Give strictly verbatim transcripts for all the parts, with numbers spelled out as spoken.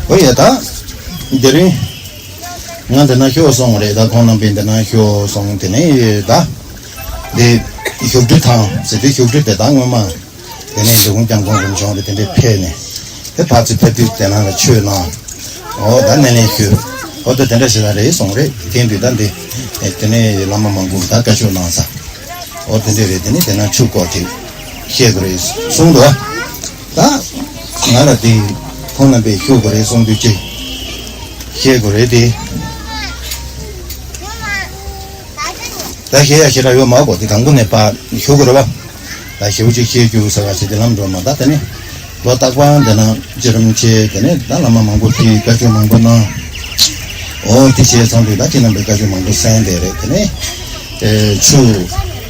ཨོ་ཡ་ད། དེ་རིང་། ང་འདི་ན་ཤོག་སོང་རེད། ད་ཁོང་རྣམ་པས་འདི་ན་ཤོག་སོང་། དེ་ནས་ད། འདི། བཞུགས་ཁྲི་དང་ཟེར་དུས་བཞུགས་ཁྲི་དེ་ད་སྔོན་མ། དེ་ནས་འབྲི་གུང་སྐྱབས་མགོན་རིམ་བྱོན་རེད། དེ་འདྲས་ཕེབས་ནས། དེ་ཕར་ཚུར་ཕེབས་དུས་དེ་ན་ལ་ཆོས་གནང་། ཨོ་ད་སྣེ་ལེན་ཞུས། ཨོ་ད་དེ་འདྲ་ཞིག་ལ་རེད་སོང་རེད། དེ་དུས་ད་འདི། དེ་ནས་བླ་མ་མང་པོ་ད་བཀའ་ཆོས་གནང་ས། ཨོ་དེ་འདྲས་རེད། དེ་ནས་དེ་ན་ཆུ་སྐོར་ཅིག་བཤད་དགོས་རེད་གསུངས་འདུག་ད། ང་ལ་དེ། ཁོང་རྣམ་པས་ཞུ་དགོས་རེད་གསུངས་དུས་ཅིག་བཤད་དགོས་རེད་དེ། ད་བཤད་ཡ་ཞེ་དྲག་ཡོད་མ་གོ། དེ་དང་པོ་ནས་ཕར་ཞུ་དགོས་རེད་བ། ད་ཞེ་པོ་ཅིག་བཤད་རྒྱུ་ཟེར་བ་ཞིག་དེ་ལམ་འགྲོ་མ། ད་དེ་ནས་ལོ་རྟག་པར་འདི་ན་རྗེ་རིན་པོ་ཆེ་དེ་ནས་ད་བླ་མ་མང་པོ་ཕེབས། བཀའ་ཆོས་མང་པོ་གནང་། ཨོ་དེ་བྱས་ཚང་དུས་ད་ཁྱེད་རྣམ་པས་བཀའ་ཆོས་མང་པོ་གསན་བསྡད་རེད། དེ་ནས་ཨེ་ཆུ་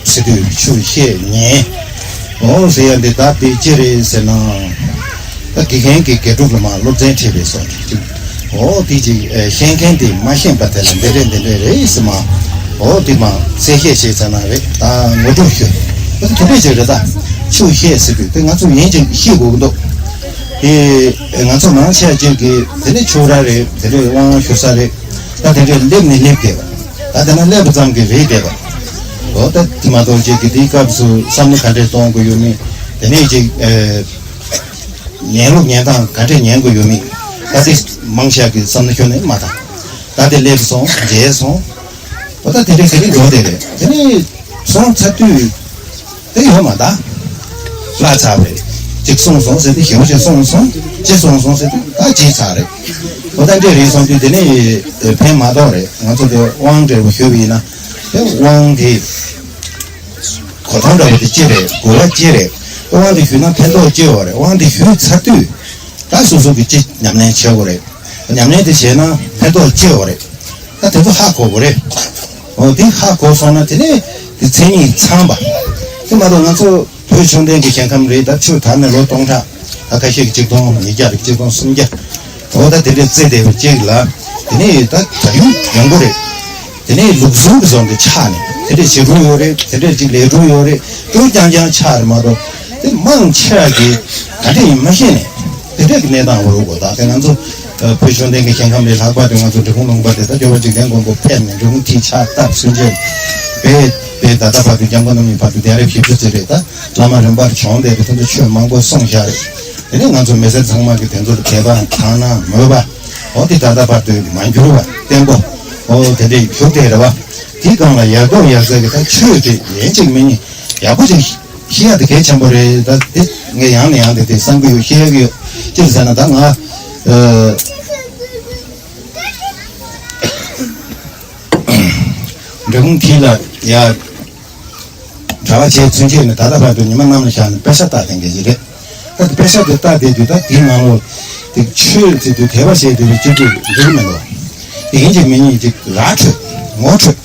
ཟེར་དུས་ཆུ་བཤད་ཉན། ཨོ་ཟེར་ཡ་འདི་ད་དེ་ཅི་རེད་ཟེར་ན། ད་དགེ་རྒན་གྱིས་དགེ་ཕྲུག་ལ་མར་སློབ་ཚན་ཁྲིད་པའི་སོགས་ཅིག་ཨོ་དེ་ཅིག་ཨེ་ཤེས་མཁན་དེས་མ་ཤེས་པ་དེ་ལ་འདི་རེད་འདི་འདྲས་རེད་ཟེར་མ། ཨོ་དེ་མ་གསལ་བཤད་བྱས་ཚར་ན་རེད། ད་ངོ་སྤྲོད་ཞུ། ཨོ་དེ་འདྲས་ཅིག་རེད། ད་ཆུ་བཤད་ཟེར་དུས་དེ་ང་ཚོ་ཡིན་ཅིག་ཤེས་དགོས་ཀྱི་འདུག་དེ་ང་ཚོ་མང་ཆེ་ཅིག་གིས་དེ་ནས་ཆོས་ར་རེད། དེ་འདྲས་དབང་ཞུ་ས་རེད། ད་དེ་འདྲས་སླེབས་ནས་སླེབས་བསྡད་པ། ད་དེ་ན་སླེབས་པ་ཙམ་གྱིས་རེད་བསྡད་པ། ཨོ་ད་དེ་མ་གཏོགས་ཅིག་གི་དེའི་སྐབས་སུ་བསམ་བློ་ག་འདྲས་གཏོང་དགོས་ཡོད་མེད། དེ་ནས་ཅིག་ཨེ། ཉན་ལུགས་ཉན་སྟངས་ག་འདྲས་ཉན་དགོས་ཡོད་མེད། ད་དེ་མང་ཆེ་གི་བསམ་བློ་ཤོར་ནས་མ་ད། ད་དེ་སླེབས་སོང་མཇལ་སོང་། ཨོ་ད་དེ་འདྲས་ག་རེ་འགྲོ་བསྡད་རེད། དེ་ནས་སོང་ཚར་དུས། དེ་ཡོད་མ་ད། ལྷག་ཚར་བ་རེད། གཅིག་གསུངས་སོང་ཟེར་དུས་ཞེ་པོ་ཅིག་གསུངས་སོང་། གཅིག་གསུངས་སོང་ཟེར་དུས་ད་བརྗེད་ཚར་རེད། ཨོ་ད་འདྲས་རེད་སོང་དུས་དེ་ནས་ཕན་མ་ཐོགས་རེད། ང་ཚོ་དེ་དབང་འབྲས་བུ་ཞུས་པ་ཡིན་ན། དེ་དབང་དེ། གོ་ཐང་འདྲ་བོ་དེ་ཅི་རེད། གོ་བ་ཅི་རེད། དབང་དེ་ཞུས་ན་ཕན་ཐོགས་ཅི་ཡོད་རེད། དབང་དེ་ཞུས་ཚར་དུས། ད་སོ་སོ་གི་ཅི་ཉམས་ལེན་བྱེད་དགོས་རེད། ཉམས་ལེན་དེ་བྱས་ན་ཕན་ཐོགས་ཅི་ཡོད་རེད། ད་དེ་ཚོ་ཧ་གོ་དགོས་རེད། འོ་དེ་ཧ་གོ་སོང་ན་དེ་ནས་དེ་མཚན་ཉིད་ཚང་པ། དེ་མ་གཏོགས་ང་ཚོ་བོད་བཅོམ་ལྡན་གྱི་ཞིང་ཁམས་རེད། ད་ཆུ་དར་ནས་ལོ་སྟོང་ཕྲག་ད་ཁ་ཤས་ཀྱི་གཅིག་སྟོང་ཉིས་བརྒྱ་རེད། གཅིག་སྟོང་སུམ་བརྒྱ། འོ་ད་དེ་འདྲའི་རྩེ་བསྡད་པ་གཅིག་ལ། དེ་ནས་ད་ད་ཡུན་ཡོང་གི་རེད། དེ་ནས་ལུགས་སྲོལ་གྱི་བཟོ་འདྲ་ཆགས་ནས་དེ་འདྲས་བྱེད་རུང་ཡོད་རེད། དེ་འདྲས་ཅིག་ལས་རུང་ཡོད་རེད། དེ་རྐྱང་རྐྱང་ཆགས་རེད་མ་གཏོགས། དེ་མང་ཆེ་བ་གིས་ག་འདྲས་ཡིན་མ་ཤེས་ནས་དེ་འདྲས་ཀྱི་གནས་སྟངས་འོ་རུ་གོ། ད་དེ་ང་ཚོ་བོད་བཅོམ་ལྡན་གྱི་ཞིང་ཁམས་ལས་ལྷག་པ་དེ་ང་ཚོ་འབྲི་གུང་ལུང་པ་དེ་ད་སྐྱོབ་པ་འཇིག་རྟེན་མགོན་པོ་ཕེབས་ནས་འབྲི་གུང་མཐིལ་ཕྱག་བཏབ་ཚུན་ཆད་པས་པས་ད་ལྟ་བར་དུ་སྐྱབས་མགོན་རྣམ་གཉིས་བར་དུ་གདན་རབས་བཞི་བཅུ་ཙམ་རེད། ད་བླ་མ་རིམ་པར་བྱོན་བསྡད་པའི་དེ་ཚོ་ཆོས་མང་པོ་གསུངས་བཞག་རེད། དེ་ནས་ང་ཚོ་མི་སེར་ཚང་མ་གིས་དེ་ཚོ་ལ་དད་པ་དག་སྣང་མོས་པ། འོ་དེ་ད་ལྟ་བར་དུ་མ་འགྱུར་བ་བརྟན་པོ། འོ་དེ་འདྲའི་བཞུགས་བསྡད་རེད་བ། དེའི་སྒང་ལ་ཡག་ཐོག་ཡག་ཟེར་གི་ད་ཆོས་དེ་ཡིན་གཅིག་མིན་གཉིས་ཡག་པོ་ཅིག་ཤེས་ཡ་དེ་གལ་ཆེན་པོ་རེད། ད་དེ་ངས་ཡང་ནས་ཡང་དེ་དེ་བསམ་གི་ཡོད། ཤེས་ཡ་གི་ཡོད། ཅི་ཟེར་ན་ད་ང་ཨ་འབྲི་གུང་མཐིལ་ལ་ཡ། གྲྭ་པ་བྱས་ཚུན་ཆད་ནས་ད་ལྟ་བར་དུ་ཉི་མ་གནམ་ལ་བཞག་ནས་དཔེ་ཆ་ལྟ་བསྡད་མཁན་ཞིག་རེད། ད་དཔེ་ཆ་དེ་ལྟ་བསྡད་དུས་ད་དེའི་ནང་ལོགས་དེ་ཆོས་ཟེར་དུས་དད་པ་བྱས་དུས་སྤྱི་འཐུས་འགྲིག་གི་མེད་ལོ། དེ་ཡིན་གཅིག་མིན་གཉིས་ཅིག་ར་འཕྲོད་ངོ་འཕྲོད།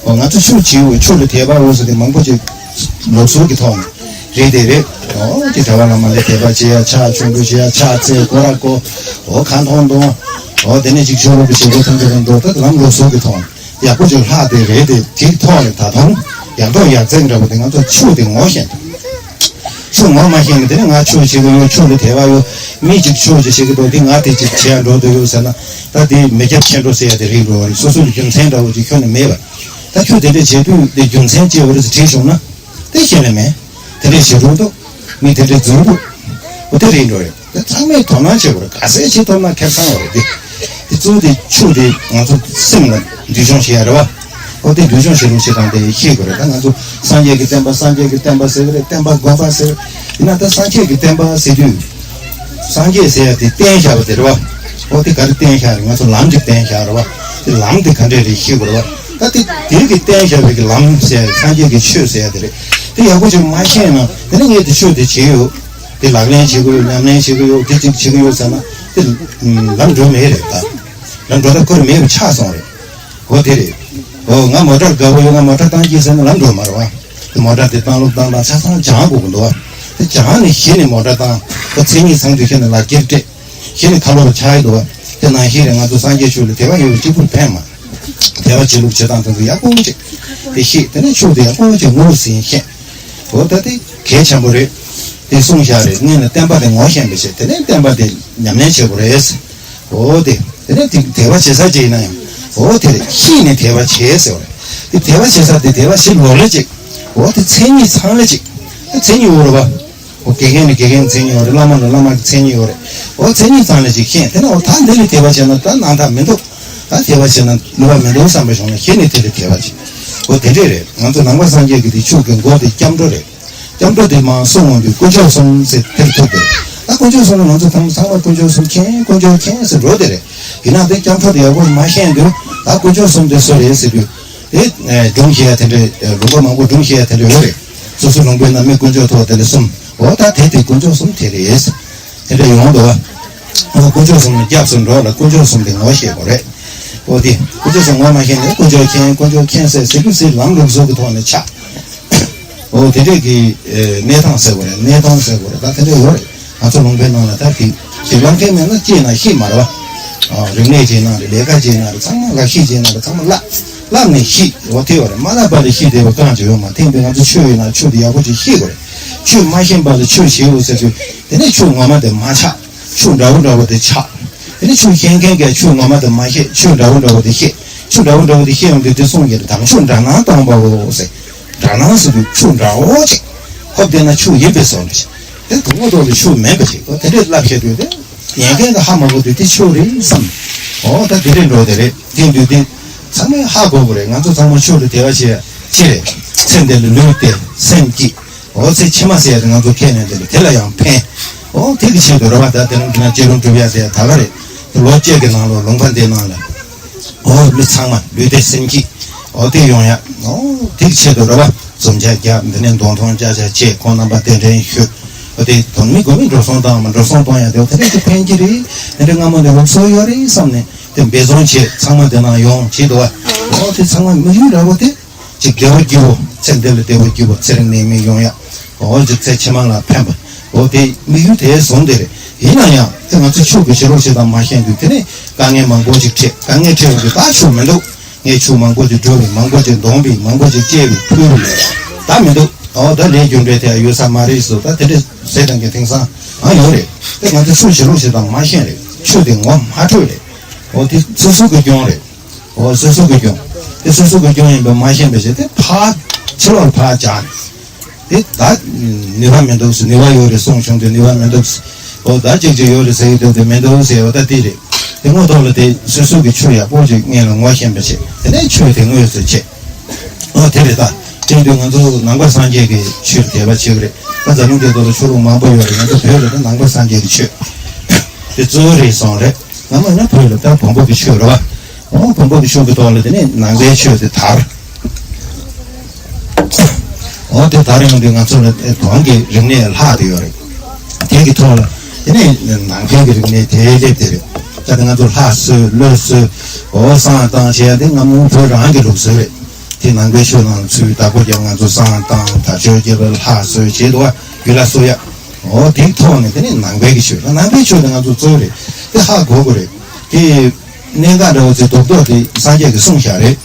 འོ་ང་ཚོ་ཆོས་བྱེད་འོས་ཆོས་ལ་དད་པ་འོས་ཟེར་དེ་མང་པོ་ཅིག་ལུགས་སྲོལ་གྱི་ཐོག་ནས་རེད་དེ་རེད། འོ་ཅིག་གྲྭ་པ་བླ་མ་ལ་དད་པ་བྱེད་ཡ། ཕྱག་མཆོད་འབུལ་བྱེད་ཡ། ཕྱག་འཚལ་སྐོར་ར་སྐོར། འོ་ཁ་འཐོང་འཐོང་། འོ་དེ་ནས་ཅིག་ཆོས་ལུགས་ཀྱི་བྱེད་སྒོ་ཐམས་ཅད་ལ་འགྲོ་ད་ལམ་ལུགས་སྲོལ་གྱི་ཐོག་ནས། ཡག་པོ་ཅིག་ལྷག་དེ་རེད་དེ། དེའི་ཐོག་ནས་ད་དུང་ཡག་ཐོག་ཡག་བརྩེགས་འདྲ་པོ་དེ་ང་ཚོ་ཆོས་དེ་ངོ་ཤེས་འདུག་ཆོས་ངོ་མ་ཤེས་ནས་དེ་ནས་ང་ཆོས་བྱེད་ཀྱི་ཡོད། ཆོས་ལ་དད་པ་ཡོད། མི་གཅིག་ཆོས་ཅིག་བྱེད་ཀྱི་འདུག་དེ་ང་དེ་ཅིག་བྱེད་ཡ་འགྲོ་འདོད་ཡོད་ཟེར་ན། ད་དེ་མི་རྒྱབ་ཁྱེར་འགྲོ་ཟེར་ཡ་དེ་རེད་འགྲོ་བ་རེད། སོ་སོ་ལ་རྒྱུ་མཚན་འདྲ་པོ་ཅིག་ཁྱོན་ནས་མེད་པ། ད་ཁྱོད་དེ་འདྲས་བྱེད་དུས་དེ་རྒྱུ་མཚན་ཅི་ཡོད་རེད་ཟེར་དྲིས་བྱུང་ན། དེ་ཤེས་ནས་མེད། དེ་འདྲས་བྱེད་རུང་འདུག་མི་དེ་འདྲས་འཛུལ་འདུག་འོ་དེ་རེད་འགྲོ་རེད། དེ་ཚང་མས་དོ་སྣང་བྱེད་དགོས་རེད། ག་ཚད་བྱེད་ཐུབ་ན་ཁེ་བཟང་རེད་དེ། དེ་གཙོ་བོ་དེ་ཆོས་དེ་ང་ཚོ་སེམས་ལ་འདུལ་སྦྱོང་བྱེད་ཡ་རེད་བ། ཨོ་དེ་འདུལ་སྦྱོང་བྱེད་རོགས་བྱེད་དང་དེ་ཤེས་དགོས་རེད། ད་ང་ཚོ་སངས་རྒྱས་ཀྱི་བསྟན་པ་སངས་རྒྱས་ཀྱི་བསྟན་པ་ཟེར་གི་རེད། བསྟན་པ་དགོན་པ་ཟེར་གི་རེད། ཡིན་ན་ད་སངས་རྒྱས་ཀྱི་བསྟན་པ་ཟེར་དུས། སངས་རྒྱས་ཟེར་ཡ་དེ་བསྟན་བཞག་པ་དེ་རེད་བ། ཨོ་དེ་ག་རེ་བསྟན་བཞག་རེད། ང་ཚོ་ལམ་ཅིག་བསྟན་བཞག་རེད་བ། དེ་ལམ་དེ་ག་འདྲས་རེད་ཤེས་དགོས་རེད་བ། ད་དེ་དེ་གི་བསྟན་བཞག་པའི་གི་ལམ་ཟེར་ཡ་སངས་རྒྱས་ཀྱི་ཆོས་ཟེར་ཡ་དེ་རེད། དེ་ཡག་པོ་ཅིག་མ་ཤེས་ན་དེ་ནི་ངས་དེ་ཆོས་དེ་བྱེད་ཡོད། དེ་ལག་ལེན་བྱེད་ཀྱི་ཡོད། ཉམས་ལེན་བྱེད་ཀྱི་ཡོད། དེ་གཅིག་བྱེད་ཀྱི་ཡོད་ཟེར་ན་དེ་ལམ་འགྲོ་མེད་རེད་ད། ལམ་འགྲོ་ཐབས་ཁོ་རང་མེད་པ་ཆགས་སོང་རེད། འོ་དེ་རེད། འོ་ང་མོ་ཊར་དགའ་པོ་ཡོད། ང་མོ་ཊར་བཏང་གི་ཟེར་ན་ལམ་འགྲོ་མ་རེད་བ། དེ་མོ་ཊར་དེ་བཏང་ལུགས་བཏང་སྟངས་ཆ་ཚང་སྦྱང་དགོས་ཀྱི་འདུག་བ། དེ་སྦྱངས་ནས་གཞི་ནས་མོ་ཊར་བཏང་། ད་མཚན་ཉིད་ཚང་དུས་གཞི་ནས་ལག་འཁྱེར་སྤྲད། གཞི་ནས་ཁ་ལོ་ལ་ཆགས་ཡོད་འདུག་བ། དེ་ནང་བཞིན་རེད། ང་ཚོ་སངས་རྒྱས་ཆོས་ལ་དད་པ་ཡོད་པའི་གཅིག་པུར་ཕན་མ། དད་པ་བྱེད་ལུགས་བྱེད་སྟངས་དེ་ཚོ་ཡག་པོ་ཅིག་དེ་ཤེས། དེ་ནས་ཆོས་དེ་ཡག་པོ་ཅིག་ངོས་ཟིན་ཤེས། འོ་ད་དེ་གལ་ཆེན་པོ་རེད། དེ་གསུངས་བཞག་རེད། སྔོན་ལ་བསྟན་པ་དེ་ངོ་ཤེས་པ་བྱས། དེ་ནས་བསྟན་པ་དེ་ཉམས་ལེན་བྱེད་དགོས་རེད། འོ་དེ། དེ་ནས་དེ་དད་པ་བྱེད་ས་ཅིག་ཡིན་ན་ཡང་། འོ་དེ་རེད། ཤེས་ནས་དད་པ་བྱེད་ཟེར་བ་རེད། དེ་དད་པ་བྱེད་ས་དེ་དད་པ་བྱེད་ལོ་ལེ་ཅིག་འོ་དེ་མཚན་ཉིད་ཚང་ལེ་ཅིག་དེ་མཚན་ཉིད་ཡོད་རེད་པ། འོ་དགེ་རྒན་ནི་དགེ་རྒན་མཚན་ཉིད་ཡོད་རེད། བླ་མ་ནི་བླ་མ་གི་མཚན་ཉིད་ཡོད་རེད། འོ་མཚན་ཉིད་ཚང་ལེ་ཅིག་ཤེས། དེ་ནས་འོ་ད་འདི་ལས་དད་པ་བྱས་ན་ད་ནང་ཐག་མི་འདུག་ད་དད་པ་བྱས་ན་ནུས་པ་མི་འདུག་བསམ་པའི་གཞུང་ལ་ཞེ་ནས་དེ་ལས་དད་པ་བྱེད། འོ་དེ་འདྲས་རེད། ང་ཚོ་ནང་པ་སངས་རྒྱས་ཀྱི་དེ་ཆོས་ཀྱི་མགོ་དེ་སྐྱབས་འགྲོ་རེད། སྐྱབས་འགྲོ་དེ་མར་གསུང་འོང་དུས་དཀོན་མཆོག་གསུམ་ཟེར་དེར་ཐུག་པས། ད་དཀོན་མཆོག་གསུམ་ལ་ང་ཚོ་ཚང་ཚང་མ་དཀོན་མཆོག་གསུམ་མཁྱེན། དཀོན་མཆོག་མཁྱེན་ཟེར་འགྲོ་དེ་རེད། ཡིན་ན་དེ་སྐྱབས་འགྲོ་དེ་ཡག་པོ་མ་ཤེས་དུས་ད་དཀོན་མཆོག་གསུམ་དེ་སུ་རེད་ཟེར་དུས། དེ་སྒྲུང་བཤད་ཡ་དེ་འདྲ་ལུང་པ་མང་པོ་སྒྲུང་བཤད་ཡ་དེ་འདྲ་ཡོད་རེད། སོ་སོ་ལུང་པའི་ནང་མི་དཀོན་མཆོག་ཐོག་དེ་ལ་གསུམ། འོ་ད་དེ་དེ་དཀོན་མཆོག་གསུམ་དེ་རེད། དེ་འདྲ་ཡོང་འདུག་བ། འོ་དཀོན་མཆོག་གསུམ་ལ་སྐྱབས་སུ་འགྲོ་ལ་དཀོན་མཆོག་གསུམ་དེ་ངོ་ཤེས་དགོས་རེད། འོ་དེ་དཀོན་མཆོག་གསུམ་ངོ་མ་ཤེས་ནས་དཀོན་མཆོག་མཁྱེན། དཀོན་མཆོག་མཁྱེན་ཟེར་ཟེར་དུས་ཟེར་ལམ་ལུགས་སྲོལ་གྱི་ཐོག་ནས་ཆགས། འོ་དེ་འདྲས་ཀྱི་གནས་སྟངས་ཟེར་དགོས་རེད། གནས་སྟངས་ཟེར་དགོས་རེད། ད་དེ་འདྲས་ཡོད་རེད། ང་ཚོ་ལུང་པའི་ནང་ལ་ད་དེ་ཞིག་ལམ་མཁན་མེད་ན་ཅིའི་ནང་ཤེས་མ་རེད་བ། རིག་གནས་ཅིའི་ནང་རེད། ལས་ཀ་ཅིའི་ནང་རེད། ཚང་མ་ལག་ཤེས་ཅིའི་ནང་རེད། ཚང་མ་བསླབ་བསླབ་ནས་ཤེས། འོ་དེ་ཡོད་རེད། མ་བསླབ་པ་ལ་ཤེས་བདེ་བ་གང་ཅི་ཡོད་མ་ཐེངས་པའི་ང་ཚོ་ཆོས་ཡིན་ན་ཆོས་དེ་ཡག་པོ་ཅིག་ཤེས་དགོས་རེད། ཆོས་མ་ཤེས་པ་ལ་ཆོས་ཤེས་འོ་ཟེར་དུས་དེ་ནས་ཆོས་ངོ་མ་དེ་མ་ཆགས། ཆོས་འདྲ་བོ་འདྲ་བོ་དེ་ཆགས། དེ་ནས་ཆོས་ཤེས་མཁན་གྱིས་ཆོས་ངོ་མ་དེ་མ་ཤེས། ཆོས་འདྲ་བོ་འདྲ་བོ་དེ་ཤེས། ཆོས་འདྲ་བོ་འདྲ་བོ་དེ་ཤེས་ཡོང་དུས་དེ་གསུངས་ཀྱི་རེད། དང་ཆོས་འདྲ་སྣང་སྟོང་པའོ་ཟེར། འདྲ་སྣང་ཟེར་དུས་ཆོས་འདྲ་བོ་ཅིག་ཧོབ་བསྡད་ན་ཆོས་ཡིན་པའི་བཟོ་འདྲ་ཞིག་དེ་དུ་མ་ཐོག་ལ་ཆོས་མེད་པ་ཞིག་འོ་དེ་འདྲས་བསླབ་བཤད་དུས་དེ་ཉན་མཁན་གྱི་ཧ་མ་གོ་དུས་དེ་ཆོས་རེད་བསམ། འོ་ད་དེ་འདྲས་འགྲོ་དེ་རེད། དེ་དུས་དེ་ཚང་མས་ཧ་གོ་དགོས་རེད། ང་ཚོ་ཚང་མ་ཆོས་ལ་དད་པ་བྱེད་ཡ་ཅི་རེད། ཚེ་འདི་ལ་ལུས་ཏེ་སེམས་སྐྱིད། འོ་ཚེ་ཕྱི་མ་ཟེར་ཡ་དེ་ང་ཚོ་ཁས་ལེན་དེ་ལ་དེ་ལ་ཡང་ཕན། འོ་དེ་གི་ཆེད་དུ་རེད་བ། ད་དེ་རིང་འདི་ན་སྤྱི་ལོ་འགྲུབ་ཡ་ཟེར་ཡ་ད་ག་རེད། དེ་ལོ་གཅིག་གི་ནང་ལོ་ལུང་པ་འདི་ནང་ལ། འོ་མི་ཚང་མ་ལུས་བདེ་སེམས་སྐྱིད། འོ་དེ་ཡོང་ཡ། འོ་དེ་གི་ཆེད་དུ་རེད་བ། འཛོམས་ཆ་རྒྱབ་འདི་ནས་འདོན་ཐོང་ཅག་ཅག་བྱེད། ཁོང་རྣམ་པ་གདན་འདྲེན་ཞུ། འོ་དེ་དོན་མི་དགོས་མི་འགྲོ་སོང་བཏང་མ་འགྲོ་སོང་གཏོང་ཡ་དེ་འོ་དེ་འདྲ་ཅིག་ཕན་གྱི་རེད། དེ་འདྲ་སྔ་མོ་ནས་ལུགས་སྲོལ་ཡོད་རེད་བསམ་ནས་དེ་འབད་བརྩོན་བྱེད། ཚང་མ་དེ་ནང་ཡོང་བྱེད་དོ། འོ་དེ་ཚང་མ་དམིགས་ཡུལ་འདྲ་བོ་དེ། ཅིག་བདེ་བ་རྒྱུ་བོ། ཚེ་འདི་ལ་བདེ་བ་རྒྱུ་བོ། ཚེ་རིང་ནད་མེད་ཡོང་ཡ། འོ་ཅིག་ཚེ་ཕྱི་མ་ལ་ཕན་པ། འོ་དེ་དམིགས་ཡུལ་དེ་བཟུང་དེ་རེད། ཡིན་ན་ཡང་དེ་ང་ཚོ་ཆོས་ཀྱི་ཕྱི་ལོགས་ཤིག་དང་མ་ཤེས་དུས་དེ་ནས་དཀའ་ངལ་མང་པོ་ཅིག་འཕྲད། དཀའ་ངལ་འཕྲད་འོང་དུས་ད་ཆོས་མི་འདུག་ངས་ཆོས་མང་པོ་ཅིག་བསྒྲུབས་པས། མང་པོ་ཅིག་འདོན་པས། མང་པོ་ཅིག་སྤྱད་པས། ཕུལ་བས། ད་མི་འདུག་འོ་ད་ལས་རྒྱུ་འབྲས་དེ་ཡོད་ས་མ་རེད་ཟེར། ད་དེ་འདྲ་ཟེར་དང་གི་དེང་སང་ཨ་ཡོད་རེད། དེ་ང་ཚོ་ཆོས་ཕྱི་ལོགས་ཤིག་དང་མ་ཤེས་རེད། ཆོས་དེ་ངོ་མ་འཕྲོད་རེད། འོ་དེ་སོ་སོ་གི་སྐྱོན་རེད། འོ་སོ་སོ་གི་སྐྱོན། དེ་སོ་སོ་གི་སྐྱོན་ཡིན་པ་མ་ཤེས་པ་ཞིག་དེ་ཕར་ཕྱི་ལོགས་ཕར་བྱ། དེ་ད་ནུས་པ་མི་འདུག་ཟེར། ནུས་པ་ཡོད་རེད་གསུང་བྱུང་དུས་ནུས་པ་མི་འདུག་ཟེར། འོ་ད་ཅིག་ཅིག་ཡོད་རེད་ཟེར་གྱི་འདུག་དེ་མི་འདུག་ཟེར། འོ་ད་དེ་རེད། དེ་དངོས་ཐོག་ལ་དེ་སོ་སོ་གི་ཆོས་ཡག་པོ་ཅིག་སྔོན་ལ་ངོ་ཤེས་པ་བྱེད། དེ་ནས་ཆོས་དེ་དངོས་སུ་བྱེད། འོ་དེ་རེད། ད་དེ་དུས་ང་ཚོ་ནང་པ་སངས་རྒྱས་ཀྱི་ཆོས་དད་པ་བྱེད་ཀྱི་རེད། ད་འཛམ་གླིང་འདི་ཐོག་ལ་ཆོས་ལུགས་མང་པོ་ཡོད་རེད། ང་ཚོ་བོད་ལ་ད་ནང་པ་སངས་རྒྱས་ཀྱི་ཆོས་དེ་གཙོ་བོ་རེད་སོང་རེད། ང་མ་ཡིན་ན་བོད་ལ་ད་བོན་པོ་གི་ཆོས་རེད་བ། འོ་བོན་པོ་གི་ཆོས་ཀྱི་ཐོག་ལ་དེ་ནས་ནང་པའི་ཆོས་དེ་དར། འོ་དེ་དར་ཡོང་དུས་ང་ཚོ་ལ་བོན་གྱི་རིག་གནས་ལྷག་དེ་ཡོད་རེད། དེ་གི་ཐོག་ལ་དེ་ནས་ནང་བསྟན་གྱི་རིག་གནས་དེ་སླེབས་དེ་རེད། ད་དེ་ང་ཚོ་ལྷ་གསོལ་བློ་གསོལ། འོ་བསང་བཏང་བྱས་དེ་སྔ་མོ་བོད་རང་གི་ལུགས་སྲོལ་རེད། དེ་ནང་པའི་ཆོས་ནང་ཚུལ་བདག་པོ་རྒྱབ་ང་ཚོ་བསང་བཏང་དར་ལྕོག་རྒྱབ་ལྷ་གསོལ་བྱས་འདུག་བ། རྒྱུད་ལ་གསོལ་ཡ། འོ་དེའི་ཐོག་ནས་དེ་ནས་ནང་པའི་གི་ཆོས། ནང་པའི་ཆོས་དེ་ང་ཚོ་གཙོ་བོ་རེད། དེ་ཧ་གོ་དགོས་རེད། དེ་གནད་འགག་འདྲ་བོ་ཚོའི་རྡོག་རྡོག་དེ་སངས་རྒྱས་ཀྱིས་གསུངས་བཞག་རེད།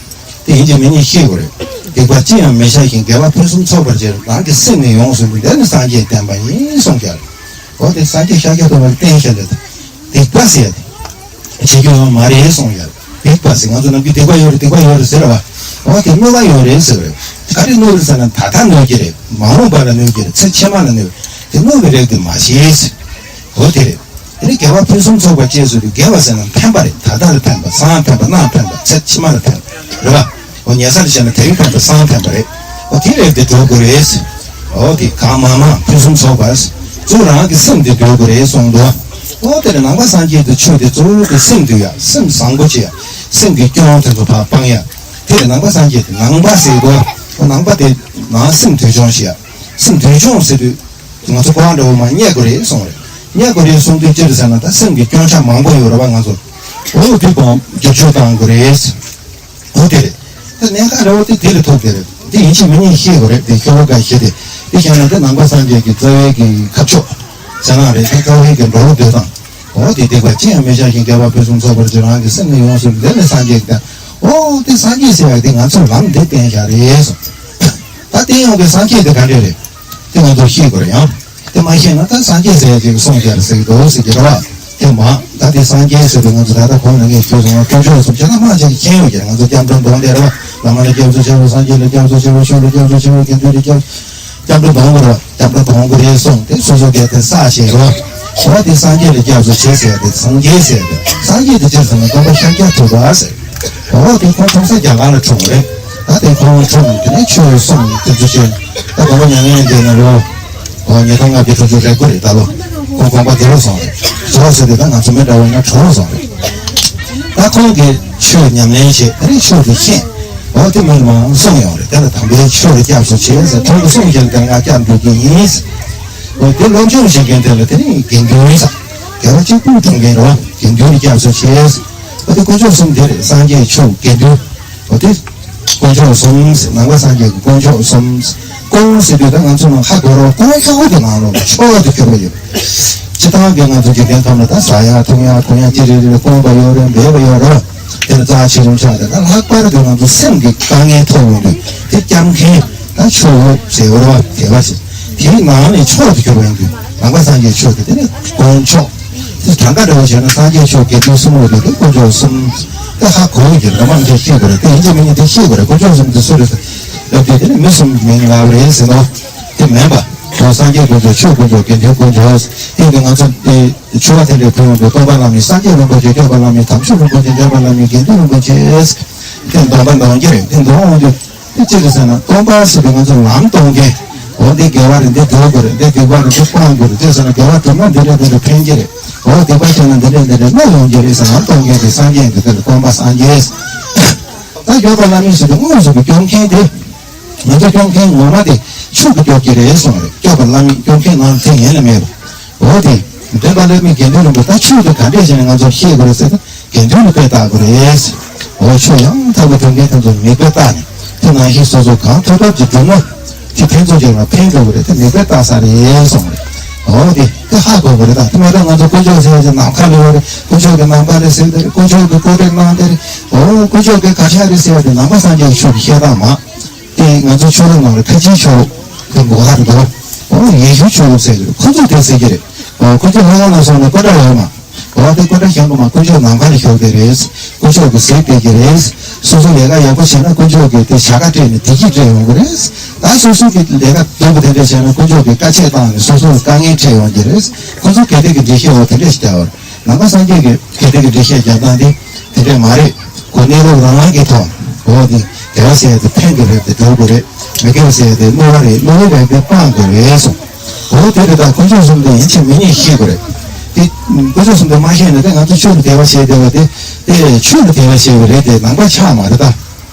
དེ་ཡིན་གཅིག་མིན་གཉིས་ཤེས་དགོས་རེད། སྡིག་པ་ཅི་ཡང་མི་བྱ་ཞིང་། དགེ་བ་ཕུན་སུམ་ཚོགས་པར་སྤྱད། རང་གི་སེམས་ནི་ཡོངས་སུ་འདུལ། འདི་ནི་སངས་རྒྱས་བསྟན་པ་ཡིན་གསུངས་བཞག་རེད། འོ་དེ་སངས་རྒྱས་ཤཱཀྱ་ཐུབ་པ་གིས་བསྟན་བཞག་རེད། སྡིག་པ་ཟེར་ཡ་དེ་བྱེད་རྒྱུ་ཡོད་མ་རེད་གསུངས་བཞག་རེད། སྡིག་པ་ཟེར་ང་ཚོ་ནམ་རྒྱུན་སྡིག་པ་ཡོད་རེད་སྡིག་པ་ཡོད་རེད་ཟེར་བ། འོ་དེ་གནོད་པ་ཡོད་རེད་ཟེར་བ་རེད། ག་རེ་གནོད་རེད་ཟེར་ན་ད་ལྟ་གནོད་ཀྱི་རེད། མ་འོངས་པ་ལ་གནོད་ཀྱི་རེད། ཚེ་ཕྱི་མ་ལ་གནོད། དེ་གནོད་པའི་རིགས་དེ་མ་བྱེད་ཟེར། འོ་དེ་རེད། དེ་ནས་དགེ་བ་ཕུན་སུམ་ཚོགས་པར་སྤྱད་ཟེར་དུས་དགེ་བ་ཟེར་ན་ཕན་པ་རེད། ད་ལྟ་ལ་ཕན་པ། སང་ཕན་པ། གནངས་ཕན་པ། ཚེ་ཕྱི་མ་ལ་ཕན་པ་རེད་བ། འོ་ཉལ་ས་ལ་བྱས་ན་དེ་རིང་ཕན་པ་སང་ཕན་པ་རེད། འོ་དེ་རེད་དེ་འགྲོ་དགོས་རེད། འོ་དེ་གང་མང་མང་ཕུན་སུམ་ཚོགས་པ། གཙོ་བོ་རང་གི་སེམས་དེ་འདུལ་དགོས་རེད་གསུངས་འདུག་འོ་དེ་ནས་ནང་པ་སངས་རྒྱས་དེ་ཆོས་དེ་གཙོ་བོ་དེ་སེམས་འདུལ་ཡ། སེམས་བཟང་པོ་བྱེད་ཡ། སེམས་ཀྱི་སྐྱོན་དེ་ཚོ་ཕར་སྤང་ཡ། དེ་ནས་ནང་པ་སངས་རྒྱས་དེ་ནང་པ་ཟེར་དུས་འོ་ནང་པ་དེ་ནང་སེམས་འདུལ་སྦྱོང་བྱེད་ཡ། སེམས་འདུལ་སྦྱོང་ཟེར་དུས། ང་ཚོ་ཀོ་བ་འདྲ་བོ་མར་རྙེད་དགོས་རེད་གསུངས་རེད། རྙེད་དགོས་རེད་གསུངས་དུས་ཅི་རེད་ཟེར་ན་ད་སེམས་ཀྱི་སྐྱོན་ཆ་མང་པོ་ཡོད་རེད་བ་ང་ཚོ། འོ་དེ་གང་བསྒྱུར་བཅོས་བཏང་དགོས་རེད། འོ་དེ་རེད། ད་གནད་འགག་འདྲ་བོ་དེ་དེ་ལ་ཐུག་དེ་རེད། དེ་ཡིན་གཅིག་མིན་གཉིས་ཤེས་དགོས་རེད། དེ་ཤོ་ལོ་ཀ་བཞི་དེ། དེ་བཤད་ན་དེ་ནང་པ་སངས་རྒྱས་ཀྱི་རྩ་བའི་གི་ཁ་ཕྱོགས་ཟེར་ན་རེད། ད་རྩ་བའི་གི་འགྲོ་ལུགས་འདོད་སྟངས། འོ་དེ་སྡིག་པ་ཅི་ཡང་མི་བྱ་ཞིང་། དགེ་བ་ཕུན་སུམ་ཚོགས་པར་སྤྱད། རང་གི་སེམས་ནི་ཡོངས་སུ་འདུལ། འདི་ནི་སངས་རྒྱས་ཀྱི་བསྟན། འོ་དེ་སངས་རྒྱས་ཟེར་བ་དེ་ང་ཚོ་ལམ་འདི་བསྟན་བཞག་རེད་གསུངས། ད་བསྟན་ཡོང་གི་སངས་རྒྱས་དེ་ག་འདྲས་རེད། དེ་ང་ཚོ་ཤེས་དགོས་རེད་ཡང་། དེ་མ་ཤེས་ན་ད་སངས་རྒྱས་ཟེར་ཡ་ཅིག་གསུངས་བཞག་རེད་ཟེར་གྱི་འདུག་ཟེར་གྱི་རེད་བ། དེ་ མ་ད་དེ་སངས་རྒྱས་ཟེར་དུས་ང་ཚོ་ད་ལྟ་གོང་ལ་ངས་ཁྱོད་ཚོ་དཀོན་མཆོག་གསུམ་ཅེས་ན་མང་ཆེ་གིས་མཁྱེན་ཡོད་ཀྱི་རེད། ང་ཚོ་སྐྱབས་འགྲོ་འདོན་བསྡད་རེད་བ། བླ་མ་ལ་སྐྱབས་སུ་མཆིའོ། སངས་རྒྱས་ལ་སྐྱབས་སུ་མཆིའོ། ཆོས་ལ་སྐྱབས་སུ་མཆིའོ། དགེ་འདུན་ལ་སྐྱབས། སྐྱབས་འགྲོ་འདོན་དགོས་རེད་བ། སྐྱབས་འགྲོ་གཏོང་གི་རེད་གསུངས་ཏེ་སོ་སོ་གས་དེ་བསགས་བཞག་རོགས། འོ་དེ་སངས་རྒྱས་ལ་སྐྱབས་སུ་མཆི་ཟེར་ཏེ་སངས་རྒྱས་ཟེར་ཏེ་སངས་རྒྱས་དེ་ཅི་ཟེར་ན་སྟོན་པ་ཤཱཀྱ་ཐུབ་པ་ཟེར། འོ་དེ་ཁོང་ཁྲོམ་ས་རྒྱ་གར་ལ་འཁྲུངས་རེད། ད་དེ་ཁོང་འཁྲུངས་དེ་ནས་ཆོས་གསུངས་དེ་ཚོ་བྱས། ད་དགོངས་པ་མྱ་ངན་འདས་ན་ལོ། འོ་ཉིས་སྟོང་ལྔ་བཅུ་དྲུག་ཅུ་རེ་དགུ་རེད་ད་ལོ། ཁོང་དགོངས་པ་དེ་རུ་སོང་རེད། སོ་ཟེར་དེ་ད་ང་ཚོ་མི་འདྲ་བ་ཡིན་ན་གྲོངས་སོང་རེད། ད་ཁོང་གིས་ཆོས་ཉམས་ལེན་བྱས་དེ་རིང་ཆོས་དེ་མཁྱེན། འོ་དེ་མི་མང་གསུངས་ཡོང་རེད། དེ་ལ་དམ་པའི་ཆོས་ལ་སྐྱབས་སུ་མཆི་ཟེར་ཁོང་གིས་གསུངས་བཞག་དེ་ང་སྐྱབས་འགྲོ་གི་ཡིན། འོ་དེ་སློབ་སྦྱོང་བྱེད་མཁན་དེ་ལ་དེ་ནི་དགེ་འདུན་ས། དགེ་བ་གཅིག་པུ་སྒྲུབ་མཁན་རོ། དགེ་འདུན་ལ་སྐྱབས་སུ་མཆི། འོ་དེ་དཀོན་མཆོག་གསུམ་དེ་རེད། སངས་རྒྱས་ཆོས་དགེ་འདུན། འོ་དེ་དཀོན་མཆོག་གསུམ་ཟེར། ནང་པ་སངས་རྒྱས་ཀྱི་དཀོན་མཆོག་གསུམ། དཀོན་ཟེར་དུས་ད་ང་ཚོ་ནང་ཧ་གོ་རོགས། དཀོན་མཆོག་གི་ནང་ལོགས་ལ་མཆོག་ཏུ་གྱུར་པ་ཡོད། སྤྱིར་བཏང་གི་ང་ཚོ་འཇིག་རྟེན་ཁམས་ལ་ད་ཟ་ཡ་འཐུང་ཡ་གོན་ཡ་ཅི་རེ་རེ་ལ་དཀོན་པ་ཡོད་རེད། འབེལ་བ་ཡོད་རེད། དེ་ལ་རྩ་ཆེ་ཆུང་ཆགས་ཏེ་ད་ལྷག་པར་དུ་ང་ཚོ་སེམས་ཀྱི་དཀའ་ངལ་ཐོག་ཡོང་དུས་དེ་སྐྱབས་མཁན་ད་ཆོས་ཟེར་བ་རེད་བ། དགེ་བ་ཞིག་དེའི་ནང་ནས་མཆོག་ཏུ་གྱུར་པ་ཡིན་དུས་ནང་པ་སངས་རྒྱས་ཆོས་དེ་དེ་ནི་དཀོན་མཆོག་དེ་གྲངས་ཀ་འདྲ་བོ་བྱས་ན་སངས་རྒྱས་ཆོས་དགེ་འདུན་གསུམ་ལ་དེ་དེ་དཀོན་མཆོག་གསུམ་དེ་ཧ་གོ་གི་རེད། མང་ཆེ་ཤེས་དགོས་རེད། དེ་ཡིན་གཅིག་མིན་གཉིས་དེ་ཤེས་དགོས་རེད། དཀོན་མཆོག་གསུམ་དེ་སུ་རེད་ཟེར་ལབ་དུས་དེ་ནི་མི་གསུམ་མིང་ལབ་རེད་ཟེར་ནོ། དེ་མིན་པ། དོ་སངས་རྒྱས་དཀོན་མཆོག་ཆོས་དཀོན་མཆོག་དགེ་འདུན་དཀོན་མཆོག་དེ་ཡིན་དུས་ང་ཚོ་དེ་ཆོས་པ་དེ་འདྲའི་བུ་ཡོང་དུས་སྟོན་པ་བླ་མའི་སངས་རྒྱས་རིན་པོ་ཆེ། སྐྱོབ་པ་བླ་མའི་དམ་ཆོས་རིན་པོ་ཆེ། འདྲེན་པ་བླ་མའི་དགེ་འདུན་རིན་པོ་ཆེ། དེ་འདོན་པ་འདོན་གྱི་རེད། དེ་འདོན་འོང་དུས། དེ་ཅི་རེད་ཟེར་ན་སྟོན་པ་ཟེར་དུས་ང་ཚོ་ལམ་སྟོན་མཁན། འོ་འདི་དགེ་བ་རེད། འདི་སྒྲུབ་དགོས་རེད། འདི་སྡིག་པ་རེད། འདི་སྤང་དགོས་རེད། དེ་ཟེར་ན་དགེ་བ་སྒྲུབ་ན་འདི་འདྲ་འདི་འདྲ་ཕན་གྱི་རེད། འོ་སྡིག་པ་བྱས་ན་འདི་འདྲ་འདི་འདྲ་གནོད་ཡོང་གི་རེད་ཟེར་ལམ་སྟོན་མཁན་དེ་སངས་རྒྱས་ཀྱི་དེ་ལ་སྟོན་པ་སངས་རྒྱས། ད་སྐྱོབ་པ་བླ་མའི་ཟེར་དུས་དངོས་སུ་གི་སྐྱོབ་མཁན་དེ། ང་ཚོ་སྐྱོབ་མཁན་ངོ་མ་དེ་ཆོས་ཀྱིས་སྐྱོབ་ཀྱི་རེད་གསུངས་རེད། སྐྱོབ་པ་བླ་མའི་སྐྱོབ་མཁན་ནང་དེ་ཡིན་ལ་མེད་པ། འོ་དེ། འདོན་པ་བླ་མའི་དགེ་འདུན་རིན་པོ་ད་ཆོས་དེ་ག་འདྲས་བྱས་ནས་ང་ཚོར་ཤེས་དགོས་རེད་ཟེར་ན་དགེ་འདུན་ལ་དཔེ་བལྟ་དགོས་རེད། འོ་ཆོས་ཡང་དག་པར་སྒྲུབ་མཁན་དེ་ཚོར་མིག་དཔེ་བལྟ་ནས་དེ་ནང་བཞིན་སོ་སོ་གང་ཐུབ་ཐུབ་ཀྱིས་སྒྲུབ་ན་དེ་ཕན་ཚུན་གཅིག་ལ་ཕན་དགོས་རེད། དེ་མིག་དཔེ་བལྟ་ས་རེད་གསུངས་རེད། འོ་དེ་དེ་ཧ་གོ་དགོས་རེད། ད་དེ་མ་གཏོགས་ང་ཚོ་དཀོན་མཆོག་ཟེར་ཡ་ཅིག་ནམ་མཁའ་ལ་ཡོད་རེད། དཀོན་མཆོག་གི་ནང་པ་རེད་ཟེར་དེ་རེད། དཀོན་མཆོག་གི་སྐུ་རེད་གནང་དེ་རེད། འོ་དཀོན་མཆོག་གི་བཀའ་ཤག་རེད་ཟེར་ཡ་དེ་ནང་པ་སངས་རྒྱས་ཀྱི་ཆོས་ཀྱི་བཤད་སྟངས་མ། དེ་ང་ཚོའི་ཆོས་ལུགས་ནང་ལ་ཁ་ཆེའི་ཆོས་ལུགས་དེ་འགོག་ཧ་རེད་འདུག་འོ་ཡེ་ཤུའི་ཆོས་ལུགས་ཟེར་གྱི་རེད། ཁོ་ཚོས་དེ་ཟེར་གྱི་རེད། འོ་ཁོ་ཚོས་ལྷ་ཁང་ནང་སོང་ནས་པོ་ཏ་ཡོད་མ། འོ་དེ་པོ་ཏ་བཞེངས་དགོས་མ། དཀོན་མཆོག་ནམ་མཁའ་ལ་བཞུགས་བསྡད་རེད། དཀོན་མཆོག་གི་གཟིགས་བསྡད་ཀྱི་རེད། སོ་སོ་ལས་ཀ་ཡག་པོ་བྱས་ན་དཀོན་མཆོག་གིས་དེ་བྱ་དགའ་སྤྲད་ནས་བདེ་སྐྱིད་སྤྲད་ཡོང་གི་རེད། ད་སོ་སོ་གི་ལས་ཀ་སྡུག་པོ་དེ་འདྲ་བྱས་ན་དཀོན་མཆོག་གིས་བཀའ་ཆད་བཏང་ནས་སོ་སོ་ལ་དཀའ་ངལ་འཕྲད་ཡོང་གི་རེད། ཁོ་ཚོ་གལ་ཏེ་གི་འགྲེལ་བཤད་འོ་དེ་འདྲ་ཞིག་རྒྱག་པ་རེད། ནང་པ་སངས་རྒྱས་ཀྱི་གལ་ཏེ་གི་འགྲེལ་བཤད་རྒྱག་སྟངས་དེ་དེ་འདྲས་མ་རེད། ཁོ་གནས་ལུགས་རང་རང་གི་ཐོག་འོ་དེ་དགེ་བ་ཟེར་ཡ་དེ་ཕན་གྱི་རེད་དེ་སྒྲུབ་དགོས་རེད། མི་དགེ་བ་ཟེར་ཡ་དེ་གནོད་པ་རེད། གནོད་པའི་རེད་དེ་སྤང་དགོས་རེད་གསུངས། འོ་དེ་རེད། ད་དཀོན་མཆོག་གསུམ་དེ་ཡིན་གཅིག་མིན་གཉིས་ཤེས་དགོས་རེད། དེ་དཀོན་མཆོག་གསུམ་དེ་མ་ཤེས་ན་དེ་ང་ཚོ་ཆོས་ལ་དད་པ་བྱེད་བསྡད་པ་དེ་དེ་ཆོས་ལ་དད་པ་བྱེད་པ་རེད་དེ་ནང་པ་ཆགས་མ་རེད། ད་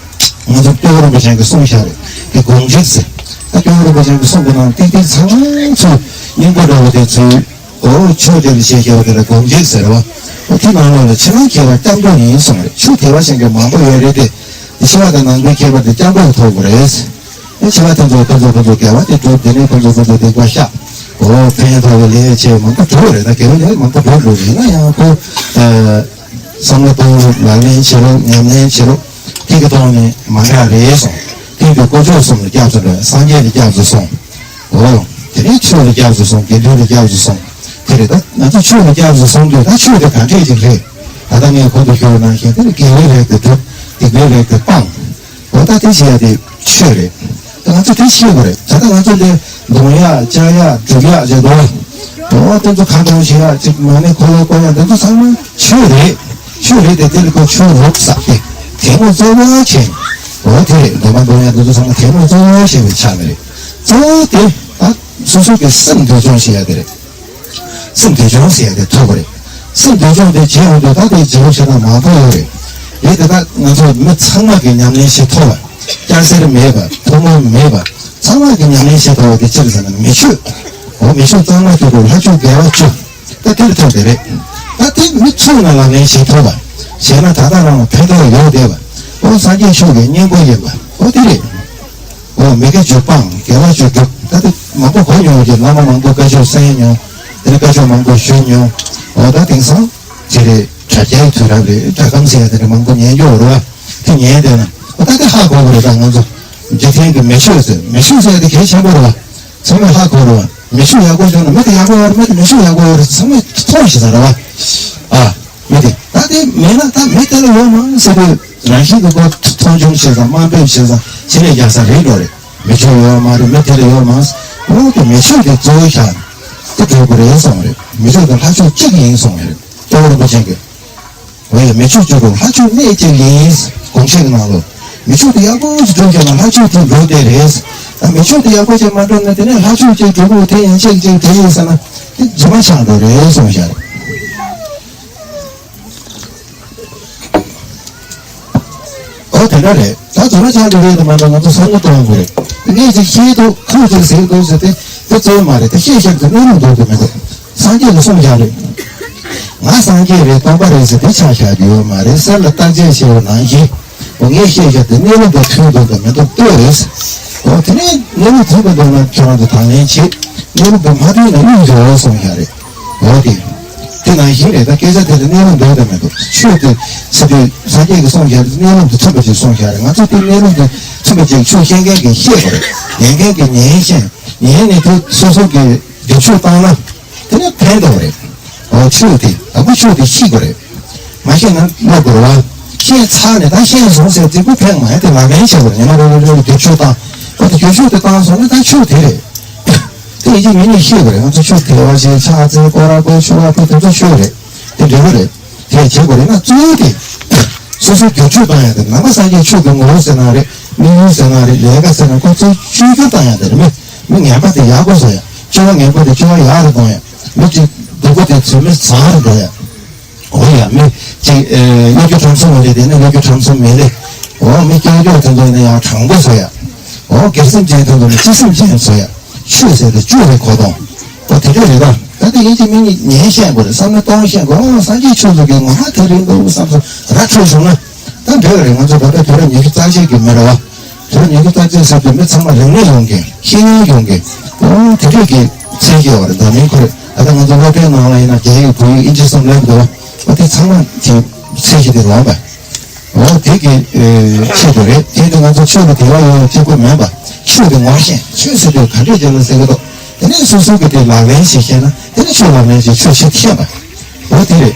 ང་ཚོ་སྐྱོབ་པ་རིན་པོ་ཆེ་གིས་གསུངས་བཞག་རེད། དེ་དགོངས་གཅིག་ཟེར། ད་སྐྱོབ་པ་རིན་པོ་ཆེ་གིས་གསུངས་པའི་ནང་ཏིག་ཏིག་ཚང་མ་ཚོ་སྙིང་པོ་འདྲ་བོ་དེ་ཚོའི། འོ་ཆོས་དེ་ལ་ཞེས་བྱ་བ་དེ་ལ་དགོངས་གཅིག་ཟེར་བ། འོ་དེ་ནང་ལོགས་ལ་ཕྱི་ནང་ཁྱད་པར་སྐྱབས་འགྲོ་ཡིན་གསུངས་རེད། ཆོས་དད་པ་བྱེད་མཁན་མང་པོ་ཡོད་རེད་དེ། དེ་ཕྱི་པ་དང་ནང་པའི་ཁྱད་པར་དེ་སྐྱབས་འགྲོ་ལ་ཐུག་དགོས་རེད། དེ་ཕྱི་པ་དེ་ཚོ་ཁོ་ཚོ་ཁོ་ཚོ་དགེ་བ་དེ་སྒྲུབ། དེ་ནས་ཁོ་ཚོ་ཁོ་ཚོ་སྡིག་པ་བཤགས། འོ་ཕན་ཐོགས་པའི་ལས་བྱས་མང་པོ་འགྲོ་རེད། ད་དགེ་བའི་ལས་མང་པོ་འགྲོ་འགྲོ་རེད། ཡིན་ན་ཡང་ཁོ་བསམ་བློ་གཏོང་ལུགས་ལག་ལེན་བྱེད་ལུགས་ཉམས་ལེན་བྱེད་ལུགས་དེ་གི་ཐོག་ནས་མ་འདྲ་རེད་གསུངས། དེ་གི་དཀོན་མཆོག་གསུམ་ལ་སྐྱབས་སུ་འགྲོ། སངས་རྒྱས་ལ་སྐྱབས་སུ་སོང་། འོ། དེ་ནས་ཆོས་ལ་སྐྱབས་སུ་སོང་། དགེ་འདུན་ལ་སྐྱབས་སུ་སོང་། དེ་རེད། ད་ང་ཚོ་ཆོས་ལ་སྐྱབས་སུ་སོང་དུས་ད་ཆོས་དེ་ག་འདྲས་ཅིག་རེད། ད་ལྟ་ངས་གོང་དུ་ཞུས་པ་ནང་བཞིན་དེ་ནི་དགེ་བའི་རིགས་དེ་སྒྲུབ། སྡིག་པའི་རིགས་དེ་སྤང་། འོ་ད་དེ་བྱེད་ཡ་དེ་ཆོས་རེད། ད་ང་ཚོ་དེ་ཤེས་དགོས་རེད། ད་ལྟ་ང་ཚོ་འདི་འདོན་ཡག་བཅའ་ཡག་སྒྲུབ་ཡག་བྱེད་དགོས། འོ་དེ་ཚོ་ཁ་སྐོང་བྱེད་ཡག་ཅིག་མ་ཎི་འཁོར་ལོ་སྐོར་ཡག་དེ་ཚོ་ཚང་མ་ཆོས་རེད། ཆོས་རེད་དེ་དེ་ལ་ཁོ་ཆོས་རུབ་ཟེར་ཏེ་དེ་མོ་གཙོ་བོ་བྱས། འོ་དེ་རེད། འདོན་པ་འདོན་ཡག་དེ་ཚོ་ཚང་མ་དེ་མོ་གཙོ་བོ་བྱས་པའི་ཆ་ནས་རེད། གཙོ་བོ་དེ་ད་སོ་སོ་གི་སེམས་འདུལ་སྦྱོང་བྱེད་ཡག་དེ་རེད། སེམས་འདུལ་སྦྱོང་ཟེར་ཡག་དེ་ཐུབ་པ་རེད། སེམས་འདུལ་སྦྱོང་དེ་བྱེད་འོང་དུས་ད་དེ་བྱེད་རོགས་བྱེད་སྟངས་མང་པོ་ཡོད་རེད། རེད་དེ་ད་ང་ཚོ་མི་ཚང་མ་གི་ཉམས་ལེན་བྱེད་ཐུབ་པ། སྐྱ་སེར་མེད་པ། ཕོ་མོ་མེད་པ། ཚང་མ་གི་ཉམས་ལེན་བྱེད་ཐུབ་པ་དེ་ཅི་རེད་ཟེར་ན་མི་ཆོས། འོ་མི་ཆོས་གཙང་མ་བཅུ་དང་ལྷ་ཆོས་དགེ་བ་བཅུ། ད་དེ་ལ་ཐུག་དེ་རེད། ད་དེ་མི་ཚུགས་ན་ལག་ལེན་བྱེད་ཐུབ་པ། བྱས་ན་ད་ལྟ་རང་ལ་ཕན་ཐོགས་ཡོང་བསྡད་པ། འོ་སངས་རྒྱས་ཆོས་ཀྱི་སྙིང་པོ་ཡིན་པ། འོ་དེ་རེད། འོ་མི་དགེ་བཅུ་སྤང་། དགེ་བ་བཅུ་སྒྲུབ། ད་དེ་མང་པོ་གོ་མྱོང་གི། བླ་མ་མང་པོ་བཀའ་ཆོས་གསན་མྱོང་། དེ་ནས་བཀའ་ཆོས་མང་པོ་ཞུ་མྱོང་། འོ་ད་དེང་སང་དེ་རེད། དྲ་རྒྱའི་དུས་རབས་རེད། སྒྲ་སྒམ་ཟེར་ཡ་དེ་འདྲ་མང་པོ་ཉན་རྒྱུ་ཡོད་རེད་བ། དེ་ཉན་བསྡད་ན་འོ་ད་དེ་ཧ་གོ་དགོས་རེད། ད་ང་ཚོ་འཇིག་རྟེན་གྱི་མི་ཆོས་ཟེར། མི་ཆོས་ཟེར་ཡ་དེ་གལ་ཆེན་པོ་རེད་བ། ཚང་མས་ཧ་གོ་རེད་བ། མི་ཆོས་ཡག་པོ་བྱུང་ན་མི་དེ་ཡག་པོ་ཡོད་རེད། མི་དེ་མི་ཆོས་ཡག་པོ་ཡོད་རེད། ཚང་མས་མཐོང་ཤེས་ས་རེད་བ། ཨ། མི་དེ་ད་དེ་མེད་ན་ད་མི་དེ་ལ་ཡོད་མང་ཟེར་དུས་རང་བཞིན་གྱི་ཁོ་མཐོང་ཆུང་བྱེད་ས་དམའ་འབེབས་བྱེད་ས་ཆེད་ལས་རྒྱག་ས་རེད་འགྲོ་རེད། མི་ཆོས་ཡོད་མ་རེད། མི་དེ་ལ་ཡོད་མང་ཟེར། འོ་དེ་མི་ཆོས་དེ་གཙོ་བོ་བཞག་ནས་དེ་འགྲོ་དགོས་རེད་གསུངས་རེད། མི་ཆོས་དེ་ལྷ་ཆོས་གཅིག་ཡིན་གསུངས་རེད། སྐྱབས་མགོན་རིན་པོ་ཆེ་གིས། འོ་ཡ། མི་ཆོས་གཅིག་རུ་ལྷ་ཆོས་གནད་གཅིག་ཡིན། དགོངས་བཞེད་ཀྱི་ནང་ལོ། མི་ཆོས་དེ་ཡག་པོ་ཞིག་སྒྲུབ་བྱས་ན་ལྷ་ཆོས་དེ་འགྲོ་བསྡད་རེད། ད་མི་ཆོས་དེ་ཡག་པོ་ཞིག་མ་སྒྲུབ་ན་དེ་ནས་ལྷ་ཆོས་གཅིག་སྒྲུབ་དགོས་དེ་ཡན་ཆད་གཅིག་དེ་ཡིན་ཟེར་ན་དེ་རྫུན་མ་ཆགས་འགྲོ་རེད་གསུངས་བཞག་རེད། འོ་དེ་འདྲ་རེད། ད་རྫུན་མ་ཆགས་འགྲོ་རེད་དེ་མ་འགྲོ་ང་ཚོ་བསམ་བློ་གཏོང་དགོས་རེད། ངས་ཅིག་ཤེས་འདུག་ཁུངས་ཅིག་ཟིན་འདུག་ཟེར་ཏེ་དེ་གཙོ་བོ་མ་རེད། དེ་ཤེས་བཞག་དེ་གནས་ལུགས་འདུག་དེ་མི་འདུག་སངས་རྒྱས་ཀྱིས་གསུངས་བཞག་རེད། ང་སངས་རྒྱས་རེད་སྟོང་པ་རེད་ཟེར་དེ་ཆགས་བཞག་རྒྱུ་ཡོད་མ་རེད། གསེར་ལ་རྟགས་འཇལ་བྱེད་པ་ནང་བཞིན། འོ་ངས་བཤད་བཞག་དེ་གནས་ལུགས་དང་མཐུན་འདུག་དང་མི་འདུག་ལྟོས་རེད། འོ་དེ་ནས་གནས་ལུགས་མཐུན་པ་འདུག་ན་ཁྱོད་རང་ཚོ་དང་ལེན་བྱེད། གནས་ལུགས་དང་མ་མཐུན་ན་གཡུག་འཇོག་གསུངས་བཞག་རེད། འོ་དེ། དེ་ནང་བཞིན་རེད། ད་སྐད་ཆ་དེ་ལ་གནས་ལུགས་འདུག་དང་མི་འདུག་ཆོས་དེ་ཟེར་དུས་སངས་རྒྱས་ཀྱིས་གསུངས་བཞག་རེད། གནས་ལུགས་དང་མཐུན་པ་ཅིག་གསུངས་བཞག་རེད། ང་ཚོ་དེ་གནས་ལུགས་དང་མཐུན་པ་ཅིག་ཆོས་ཤེས་མཁན་གྱིས་ཤེས་དགོས་རེད། ཉན་མཁན་གྱིས་ཉན་ཤེས། ཉན་ནས་དེ་སོ་སོ་གི་སྒྲུབ་ཕྱོགས་བཏང་ན། དེ་ནས་ཕན་ཐོགས་རེད། འོ་ཆོས་དེ་དང་པོ་ཆོས་དེ་ཤེས་དགོས་རེད། མ་ཤེས་ན་སློབ་དགོས་རེད་བ། ཤེས་ཚར་ནས་ད་ཤེས་སོང་ཟེར་དེ་ཀུན་ཕན་མ་ཡིན། དེ་ལག་ལེན་བྱེད་དགོས་རེད། ཉི་མ་རེ་རེ་རེ་རེ་སྒྲུབ་ཕྱོགས་བཏང་། འོ་དེ་སྒྲུབ་ཕྱོགས་དེ་བཏང་སོང་ན་ད་ཆོས་དེ་རེད། དེ་ཡིན་གཅིག་མིན་གཉིས་ཤེས་དགོས་རེད། ང་ཚོ་ཆོས་དགེ་བ་བྱེད། ཕྱག་འཚལ། སྐོར་ར་སྐོར། ཆོ་ག་ཕུལ། དེ་ཚོ་ཆོས་རེད། དེ་འབྲས་བུ་རེད། དེ་བྱེད་དགོས་རེད་ན་གཙོ་བོ་དེ། སོ་སོ་སྒྲུབ་ཕྱོགས་བཏང་ཡ་དེ། ནང་པ་སངས་རྒྱས་ཆོས་ཀྱི་ངོ་བོ་ཟེར་ན་རེད། དམིགས་ཡུལ་ཟེར་ན་རེད། ལས་ཀ་ཟེར་ན་ཁོ་ཚོའི་བཅོས་བསྒྱུར་བཏང་ཡ་དེ་རེད། མི་མི་ངན་པ་དེ་ཡག་པོ་བཟོ་ཡ། སྤྱོད་པ་ངན་པ་དེ་སྤྱོད་པ་ཡག་རུ་གཏོང་ཡ། མི་གཅིག་སྡུག་པོ་དེ་བཟོད་མེད་བཟང་རུ་འགྲོ་ཡ། འོ་ཡ། མི་གཅིག་ཨེ་གཡོ་སྒྱུ་ཁྲམ་གསུམ་མ་ལས་དེ་ནི་གཡོ་སྒྱུ་ཁྲམ་གསུམ་མི་ལས། འོ་མི་སྐྱོ་སྐྱོ་དེ་ཚོ་ཡིན་ན་ཡང་དྲང་པོ་བཟོ་ཡ། འོ་སྒེར་སེམས་ཅན་དེ་ཚོ་ནི་སྤྱི་སེམས་ཅན་བཟོ་ཡ། ཆོས་ཟེར་དེ་བཅོས་པའི་གོ་དོན། འོ་དེ་འདྲ་རེད་ད། ད་དེ་ཡིན་གཅིག་མིན་གཉིས་ཉན་ཤེས་དགོས་རེད། བསམ་བློ་གཏོང་ཤེས་དགོས། འོ་སངས་རྒྱས་ཆོས་ཚོ་གི་ངོ་མ་དེ་རེད་འདུག་བསམ་སོ་ར་འཕྲོད་བྱུང་ན། ད་འདོད་རེད། ང་ཚོ་ད་ལྟ་དུས་རབས་ཉི་ཤུ་རྩ་གཅིག་གི་མི་རེད་བ། དུས་རབས་ཉི་ཤུ་རྩ་གཅིག་ཟེར་དུས་མི་ཚང་མ་རིག་གནས་ཡོང་མཁན། ཤེས་ཡོན་ཡོང་མཁན། འོ་དེ་འདྲས་ཀྱི་ཚད་ཀྱི་བར་འཛམ་གླིང་ཁོ་རེ། ད་ལྟ་ང་ཚོ་སློབ་གྲྭའི་ནང་ལ་ཡིན་ན་རྒྱ་ཡིག་བོད་ཡིག་ཨིན་ཇི་སོགས་སླེབས་འདུག་འོ་དེ་ཚང་མ་དེ་ཚད་གཞི་དེ་ལོངས་པ། འོ་དེ་གི་ཆེད་དུ་རེད། དེ་ནི་ང་ཚོ་ཆོས་ལ་དད་པ་ཡོད་ཡོད་གཅིག་པུ་མིན་པ། ཆོས་དེ་ངོ་ཤེས། ཆོས་ཟེར་དུས་ག་འདྲས་ཅིག་ལ་ཟེར་གི་འདུག་དེ་ནས་སོ་སོ་གི་དེ་ལག་ལེན་ཞིག་བྱས་ན། དེ་ནས་ཆོས་ལག་ལེན་ཞིག་ཆོས་ཞིག་ཤེས་པ། འོ་དེ་རེད།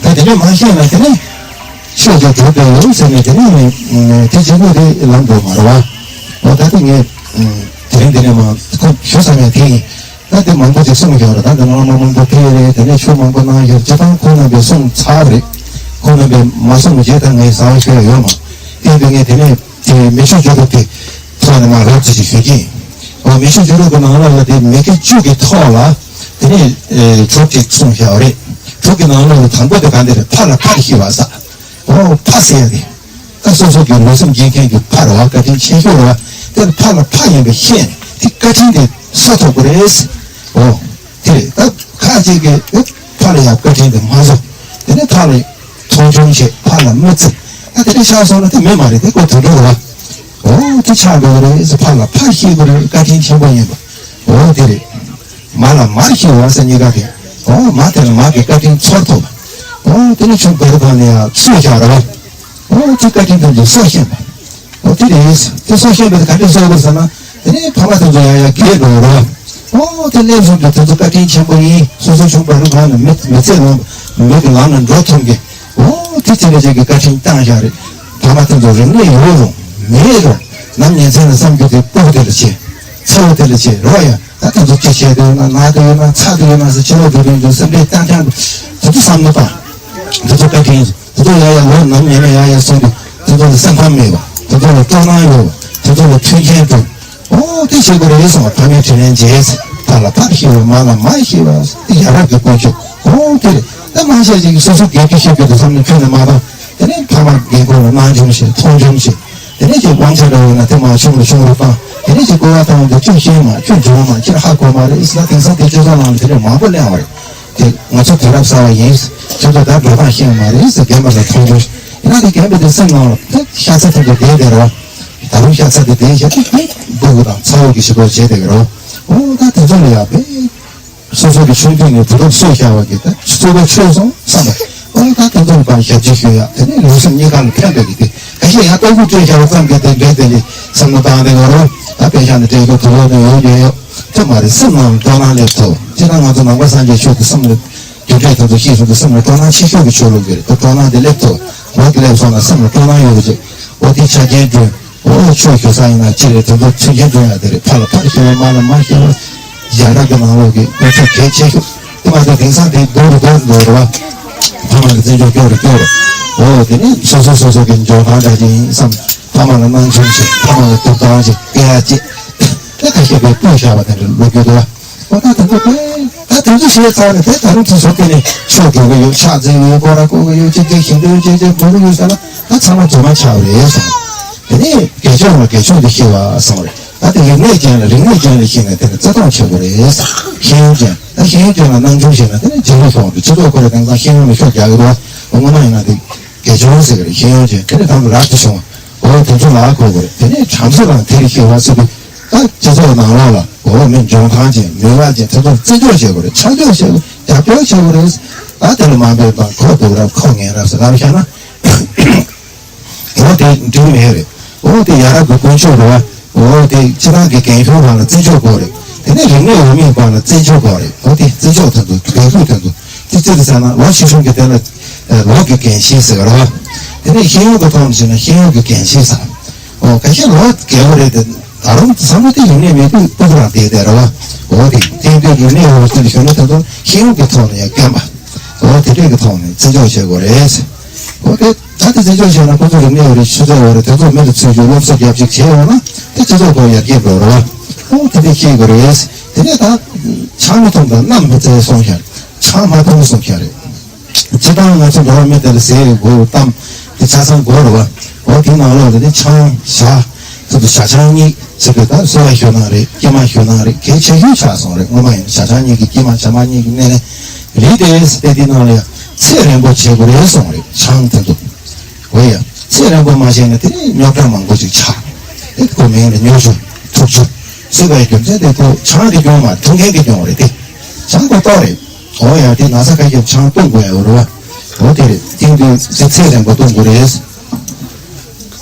ད་དེ་འདྲས་མ་ཤེས་ན་དེ་ནས། ཆོས་དེ་སྒྲུབ་པའི་ལམ་ཟེར་ནས་དེ་ནས་ནི་དེ་བྱེད་དགོས་དེ་ལམ་འགྲོ་མ་རེད་བ། འོ་ད་དེ་ངས་དེ་རིང་འདི་ནས་མ་ཁོ་ཞུ་བསམ་ཡ་དེ་ཡིན། ད་དེ་མང་པོ་ཅིག་གསུངས་ཡོད་རེད། ད་འདི་ནང་བླ་མ་མང་པོ་ཕེབས་རེད། དེ་ནས་ཆོས་མང་པོ་གནང་ཡོད། སྤྱིར་བཏང་ཁོང་རྣམ་པས་གསུངས་ཚར་བ་རེད། ཁོང་རྣམ་པས་མ་གསུངས་པ་བྱས་ད་ངས་གསར་པ་ཞུ་ཡ་ཡོད་མ་རེད། དེ་ངས་དེ་ནས་དེ་མི་ཆོས་སྒྲུབ་པ་དེ་ཐོག་ནས་མ་རོབ་ཙམ་ཞིག་ཞུ་གི་ཡིན། འོ་མི་ཆོས་སྒྲུབ་པའི་ནང་ལོགས་ལ་དེ་མི་དགེ་བཅུ་གི་ཐོག་ལ་དེ་ནས་དྲུག་ཅིག་གསུངས་བཞག་པ་རེད། དྲུག་གི་ནང་ལོགས་ལ་དང་པོ་དེ་ག་འདི་རེད། ཕ་ལ་ཕར་ཤི་བ་ཟེར། འོ་ཕ་ཟེར་ཡ་དེ། ད་སོ་སོ་གི་ལུས་སེམས་འབྱེད་མཁན་གྱི་ཕ་རེད་བ། བཀའ་དྲིན་ཆེ་ཤོས་རེད་བ། དེ་ལ་ཕ་ལ་ཕ་ཡིན་པ་ཤེས་ནས་དེ་བཀའ་དྲིན་དེ་གསོ་ཐུབ་ཀྱི་རེད། འོ་དེ་རེད། ད་ཁ་ཅིག་གིས་ཨེ་ཕ་ལ་ཡང་བཀའ་དྲིན་དེ་མ་གསོ། དེ་ནས་ཕ་ལ་མཐོང་ཆུང་བྱེད། ཕ་ལ་མི་བརྩི། ད་དེ་འདྲ་ཆགས་སོང་ན་དེ་མེད་མ་རེད། དེ་ཁོ་དུད་འགྲོ་རེད་བ། འོ་དེ་ཆགས་འགྲོ་གི་རེད་ཟེར། ཕ་ལ་ཕར་ཤེས་དགོས་རེད། བཀའ་དྲིན་ཆེན་པོ་ཡིན་པ། འོ་དེ་རེད། མ་ལ་མར་ཤི་བ་ཟེར་གཉིས་ཀ་དེ། འོ་མ་དེ་ལ་མ་གི་བཀའ་དྲིན་ཚོར་ཐུབ་པ། འོ་དེ་ནི་ཆུང་བེ་རུ་ཁང་ནས་ཡང་གསོས་བཞག་རེད་བ། འོ་དེ་བཀའ་དྲིན་དེ་ཚོ་གསོ་ཤེས་པ། འོ་དེ་རེད། དེ་གསོ་ཤེས་པ་དེ་ག་འདྲས་གསོ་དགོས་ཟེར་ན། དེ་ནས་ཕ་མ་དེ་ཚོ་ཡང་ཡང་རྒས་འགྲོ་རེད་བ། འོ་དེ་སླེབས་སོང་དུས་དེ་ཚོ་བཀའ་དྲིན་ཆེན་པོ་ཡིན། སོ་སོ་ཆུང་བེ་རུ་ཁང་ནས་མི་མི་ཚེ་ལོངས་མི་གི་ལམ་ལ་འགྲོ་ཐུབ་མཁན། འོ་དེ་ཚེ་ལ་ཅིག་གི་བཀའ་དྲིན་བཏང་བཞག་རེད། ཕ་མ་དེ་ཚོ་རིག་གནས་ཡོད་རུང་མེད་རུང་། ནམ་ཉིན་མཚན་ལ་བསམ་རྒྱུ་དེ་སྤུ་གུ་དེ་ལ་བྱེད། ཚ་བོ་དེ་ལ་བྱེད་རོགས་ཡ། ད་དེ་ཚོ་ཅི་བྱས་དེ་ཡོད་ན། ན་དེ་ཡོད་ན། ཚ་དེ་ཡོད་ན་ཟེར། ཕྱི་ལོགས་དེ་དེ་ཚོ་སེམས་ཁྲལ་བཏང་ཐང་དེ་ཚོ་བསམ་མི་བཏང་། དེ་ཚོ་བཀའ་དྲིན། དེ་ཚོ་ཡ་ཡ་ལོ་ནམ་ཉལ་ན་ཡ་ཡ་སོང་དུས་དེ་ཚོ་ལ་སེམས་ཁམས་མེད་པ། དེ་ཚོ་ལ་སྤྲོ་སྣང་ཡོད་པ། དེ་ཚོ་ལ་མཐུན་རྐྱེན་སྤྲོད། འོ་དེ་བྱེད་དགོས་རེད་གསུངས་པ། ཕ་མའི་དྲིན་ལན་འཇལ་ཟེར། ཕ་ལ་ཕར་ཤི་བ་མ་ལ་མར་ཤི་བ་ཟེར། དེ་ཡ་རབས་ཀྱི་དཀོན་མཆོག་འོ་དེ་རེད། ད་མང་ཆེ་ཅིག་གིས་སོ་སོ་སྒེར་གྱི་ཤེས་རྒྱུ་དེ་བསམ་བློ་ཁྱོན་ནས་མ་བཏང་། དེ་ནས་ཕ་མ་རྒན་འཁོགས་ལ་སྣང་ཆུང་བྱེད། མཐོང་ཆུང་བྱེད། དེ་ནས་ཅིག་དབང་ཆ་འདྲ་ཡོད་ན་དེ་མར་ཆུང་རུ་ཆུང་རུ་བཏང་། དེ་ནས་ཅིག་བསྐུལ་བ་བཏང་དུས་ཁྱོད་ཤེས་མ། ཁྱོད་འཇོན་མ། ཁྱོད་ཧ་གོ་མ་རེད་ཟེར། ད་དེང་སང་དེ་སྤྱི་ཚོགས་ནང་ལ་དེ་འདྲ་མང་པོ་གླེང་བ་རེད། དེ་ང་ཚོ་དུས་རབས་གསར་བ་ཡིན། ཁྱོད་ཚོ་ད་འགྲོ་སྟངས་ཤེས་མ་རེད་ཟེར། རྒན་པ་ལ་མཐོང་ཆུང་ཡིན་ན་དེ་རྒན་པ་དེ་སེམས་ནང་ལ་དེ་ཤ་ཚ་ཐུག་ཏུ་བསྡད་བསྡད་རོགས། ད་རུང་ཤ་ཚ་དེ་བསྡད་བྱས་དེ་སྡུག་པོ་དང་ཚ་བོ་གི་ཞིག་པོ་བྱས་བསྡད་ཀྱི་རོགས། འོ་ད་དེ་ཚོ་ལ་ཡག་པས། སོ་སོ་གི་ཆུང་དུས་ནས་བུ་ཕྲུག་གསོ་བཞག་པ་གི་ད་གཙོ་བོ་ཆོས་སོང་བསམ་པ། འོ་ད་དེ་ཚོ་ལ་ཕར་ཞབས་ཕྱི་ཞུ་ཡག་དེ་ནས་ལུས་སེམས་གཉིས་ཀ་ལ་ཕན་པའི་གི་དེ་ཁ་ཤས་ཡང་ལྟ་བུ་སྤྲད་བཞག་པ་ཙམ་གྱིས་དེ་འདྲའི་དེ་ལས་བསམ་བློ་བཏང་བསྡད་ཡོད་རོགས། ད་དཔེ་བཞག་ན་འབྲས་ཁུལ་དུ་ལོག་ནས་ཡོང་རྒྱུ་ཡོད། མ་རེད། སེམས་ནང་ལ་སྤྲོ་སྣང་སླེབས་ཐུབ། སྤྱིར་བཏང་ང་ཚོ་ནང་པ་སངས་རྒྱས་ཆོས་དེ་སེམས་ལ་རྒྱུ་འབྲས་དེ་ཚོ་ཤེས་ཤུགས་དེ་སེམས་ལ་སྤྲོ་སྣང་ཆེ་ཤོས་ཀྱི་ཆོས་ལུགས་ཀྱི་རེད། ད་སྤྲོ་སྣང་དེ་སླེབས་ཐུབ། འོ་དེ་སླེབས་སོང་ན་སེམས་ལ་སྤྲོ་སྣང་ཡོད་པ་ཅིག་འོ་དེ་ཆ་རྐྱེན་བསྐྲུན། འོ་ཆོས་ཞུ་ས་ཡིན་ན་ཅི་རེད། དེ་ཚོ་མཐུན་རྐྱེན་བསྐྲུན་ཡ་དེ་རེད། ཕར་ལ་ཕར་ཤེས་པ་མར་ལ་མར་ཤེས་པ། ཡ་རབས་ཀྱི་ནང་ལོགས་ཀྱི་དཀོན་མཆོག་གལ་ཆེ་ཤོས་དེ་མ་གཏོགས་དེང་སང་དེ་རྡོག་རུ་རྡོག་འགྲོ་རེད་བ། ཕ་མ་གི་བརྩི་འཇོག་སྐྱོ་རུ་སྐྱོ་རུ། འོ་དེ་ནི་སོ་སོ་སོ་སོ་གི་འཇོན་ཐང་འདྲ་ཅིག་ཡིན་བསམ། ཕ་མ་ལ་སྣང་ཆུང་བྱེད། ཕ་མ་ལ་འདུག་སྟངས་ཅིག་སྐད་ཡ་ཅིག་དེ་ཁ་ཤས་པའི་སྤུས་བཞག་པ་དེ་འདྲ་ལོ་རྒྱུས་འདུག་བ། འོ་ད་དེ་ཚོ་དཔེ་ད་དེ་ཚོ་བྱས་ཚར་ནས་དེ་ད་རུང་དེ་ཚོ་དེ་ནས་ཆོས་དགོས་ཀྱི་ཡོད། ཕྱག་འཚལ་གྱི་ཡོད། སྐོར་ར་བསྐོར་གྱི་ཡོད། ཅི་ཅི་ཞིག་འདོད་ཅི་ཅི་དགོས་ཀྱི་ཡོད་ཟེར་ན་ད་ཚང་མ་རྫུན་མ་ཆགས་པ་རེད་བསམ། དེ་ནས་དགེ་སྦྱོང་ལ་དགེ་སྦྱོང་དུ་ཤེས་པ་བསམ་རེད། ད་དེ་རིག་གནས་ཅན་ལ་རིག་གནས་ཅན་ལ་ཤེས་ནས་དེ་ནས་བརྩེ་དུང་ཆེ་བོ་རེད། ཤེས་ཡོན་ཅན། ད་ཤེས་ཡོན་ཅན་ལ་སྣང་ཆུང་བྱས་ན་དེ་ནས་རྗེས་ལུས་སོང་རེད། སྤྱི་ཚོགས་ཁོ་ར་དེང་སང་ཤེས་ཡོན་ལ་ཤུགས་རྒྱག་གི་འདུག་བ། སྔོན་མ་ཡིན་ན་དེ་དགེ་སྦྱོང་ཟེར་གི་རེད། ཤེས་ཡོན་ཅན། དེ་ནས་དང་དུ་རབ་ཏུ་བྱུང་བ། འོ་དེ་ཚོ་ལ་གོ་དགོས་རེད། དེ་ནས་བྲམ་ཟེ་དང་དེ་རིགས་ཤེས་པ་ཟེར་དུས་ད་སྤྱི་ཚོགས་ནང་ལོགས་ལ་འོ་མི་འཇོན་ཐང་ཅན་མི་བ་ཅན་དེ་ཚོར་བརྩི་འཇོག་བྱེད་དགོས་རེད། ཆ་འཇོག་བྱེད་དགོས། རྒྱབ་སྐྱོར་བྱེད་དགོས་རེད། ད་དེ་ལ་མ་འབད་པ་ཁོ་སྡུག་རབས་ཁོ་ངན་རབས་ཟེར་ལབ་བཞག་ན། འོ་དེ་འགྲིག་མེད་རེད། འོ་དེ་ཡ་རབས་ཀྱི་དཀོན་མཆོག་རེད་བ། འོ་དེ་སྤྱི་བཏང་གི་རྒན་གཞོན་བར་ལ་བརྩི་འཇོག་དགོས་རེད། དེ་ནས་རིག་གནས་འོས་མིའི་བར་ལ་བརྩི་འཇོག་དགོས་རེད། འོ་དེ་བརྩི་འཇོག་དེ་ཚོ་དགོས་ཁུལ་དེ་ཚོ་དེ་ཅི་རེད་ཟེར་ན6ཤི་ཤུན་གྱི་དེ་ལ་ལོ་གི་རྒན་ཤེས་ཟེར་བ་རེད་བ། དེ་ནས་ཤེས་ཡོན་གྱི་ཐོག་ནས་བྱས་ན་ཤེས་ཡོན་གྱི་རྒན་ཤེས་ཟེར། འོ་ཁ་ཤས་ལོ་རྒན་པོ་རེད་དེ། ད་རུང་བསམ་བློ་དེ་རིག་གནས་མེད་དུས་སྤུ་གུ་རང་བསྡད་བསྡད་རེད་བ། འོ་དེ་དེ་དུས་རིག་གནས་ཡོད་པ་ཅིག་ལ་གཞོན་ནུ་དེ་ཚོ་ཤེས་ཡོན་གྱི་ཐོག་ནས་ཡང་རྒན་པ། འོ་དེ་འདྲས་ཀྱི་ཐོག་ནས་བརྩི་འཇོག་བྱེད་དགོས་རེད། འོ་དེ་ད་དེ་བརྩི་འཇོག་བྱས་ན་ཁོ་ཚོ་རིག་གནས་ཡོད་རེད། ཆུ་ཚད་ཡོད་རེད། དེ་ཚོ་མི་ལ་ཚུལ་བཞིན་སློབ་གསོ་རྒྱབ་ཅིག་བྱས་ཡོང་ན་དེ་སྤྱི་ཚོགས་ཁོ་ཡར་རྒྱས་འགྲོ་རེད་བ། འོ་དེ་འདྲས་ཤེས་དགོས་རེད། དེ་ནས་ད་ཆང་མི་འཐུང་དང་གནམ་མི་བཙལ་གསུངས་ཤག་ཆང་མ་འཐུང་གསུངས་ཤག་རེད། སྤྱིར་བཏང་ང་ཚོ་འགྲོ་བ་མི་དེ་ལ་ཟས་དགོས་གཏམ་དེ་ཆ་ཚང་དགོས་རེད་བ། འོ་དེའི་ནང་ལོགས་ལ་དེ་ཆང་ཞག་ཚོད་དུ་ཞག་ཆང་གཉིས་ཚོད་དུ་ད་གསོལ་བ་ཞུ་ནང་རེད། སྐྱེལ་མ་ཞུ་ནང་རེད། གལ་ཆེ་ཤོས་ཆགས་སོང་རེད། སྔོན་མ་ཡིན་ན་ཞག་ཆང་གཉིས་ཀྱི་སྐྱེལ་མ་ཞག་མ་གཉིས་ཀྱི་སྣེ་ལེན་རེད་དེ། དེ་དེའི་ནང་ལ་ཡང་ཚེ་རིང་པོ་བྱེད་དགོས་རེད་གསུངས་རེད། ཆང་དེ་ཚོ་འོ་ཡ་ཚེ་རིང་པོ་མ་བྱས་ན་དེ་ནས་རྙོག་དྲ་མང་པོ་ཅིག་ཆགས། དེ་ཁོ་མིང་ལ་སྨྱོ་ཆུ་འཐུང་ཆུ་ཟེར་བའི་རྒྱུ་མཚན་དེ་ཁོ་ཆང་དེ་སྐྱོན་མ་འཐུང་མཁན་གྱི་སྐྱོན་རེད་དེ། ཆང་ཁོ་ལྟོགས་རེད། འོ་ཡ་དེ་ན་ཚ་ཁ་ཤས་ཆང་བཏུང་དགོས་ཡ་རེད་བ། འོ་དེ་རེད། དེང་དུས་ཚེ་ཚེ་རིང་པོ་བཏུང་དགོས་རེད།